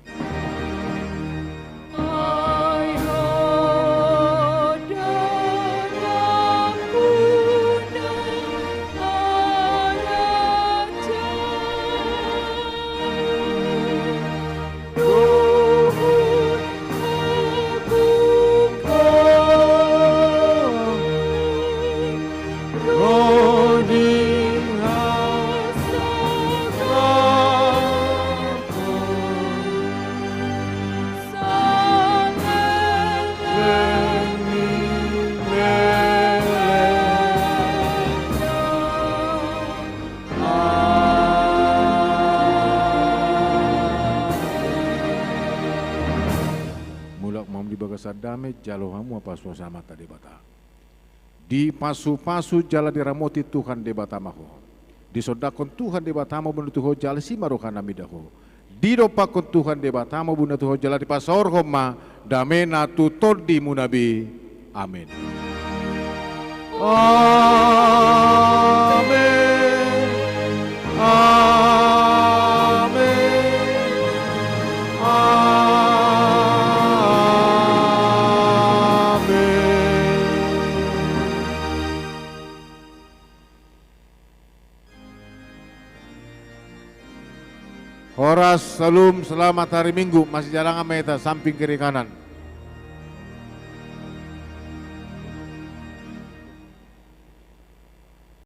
Mulak ma hamu di bagasan dame, jalo hamu ma pasupasu Amanta Debata. Dipasupasu jala diramoti Tuhan Debata ma ho. Disondangkon Tuhan Debata ma umbahen on tu ho jala disi ma rohana mida ho. Didompakkon Tuhan Debata ma umbahen on tu ho jala dipasaorhon ma damena tu tondimuna be. Amen. Amen. Amen. Amen. Horas, salam, selamat hari Minggu. Masijalangan ma hita samping kiri kanan.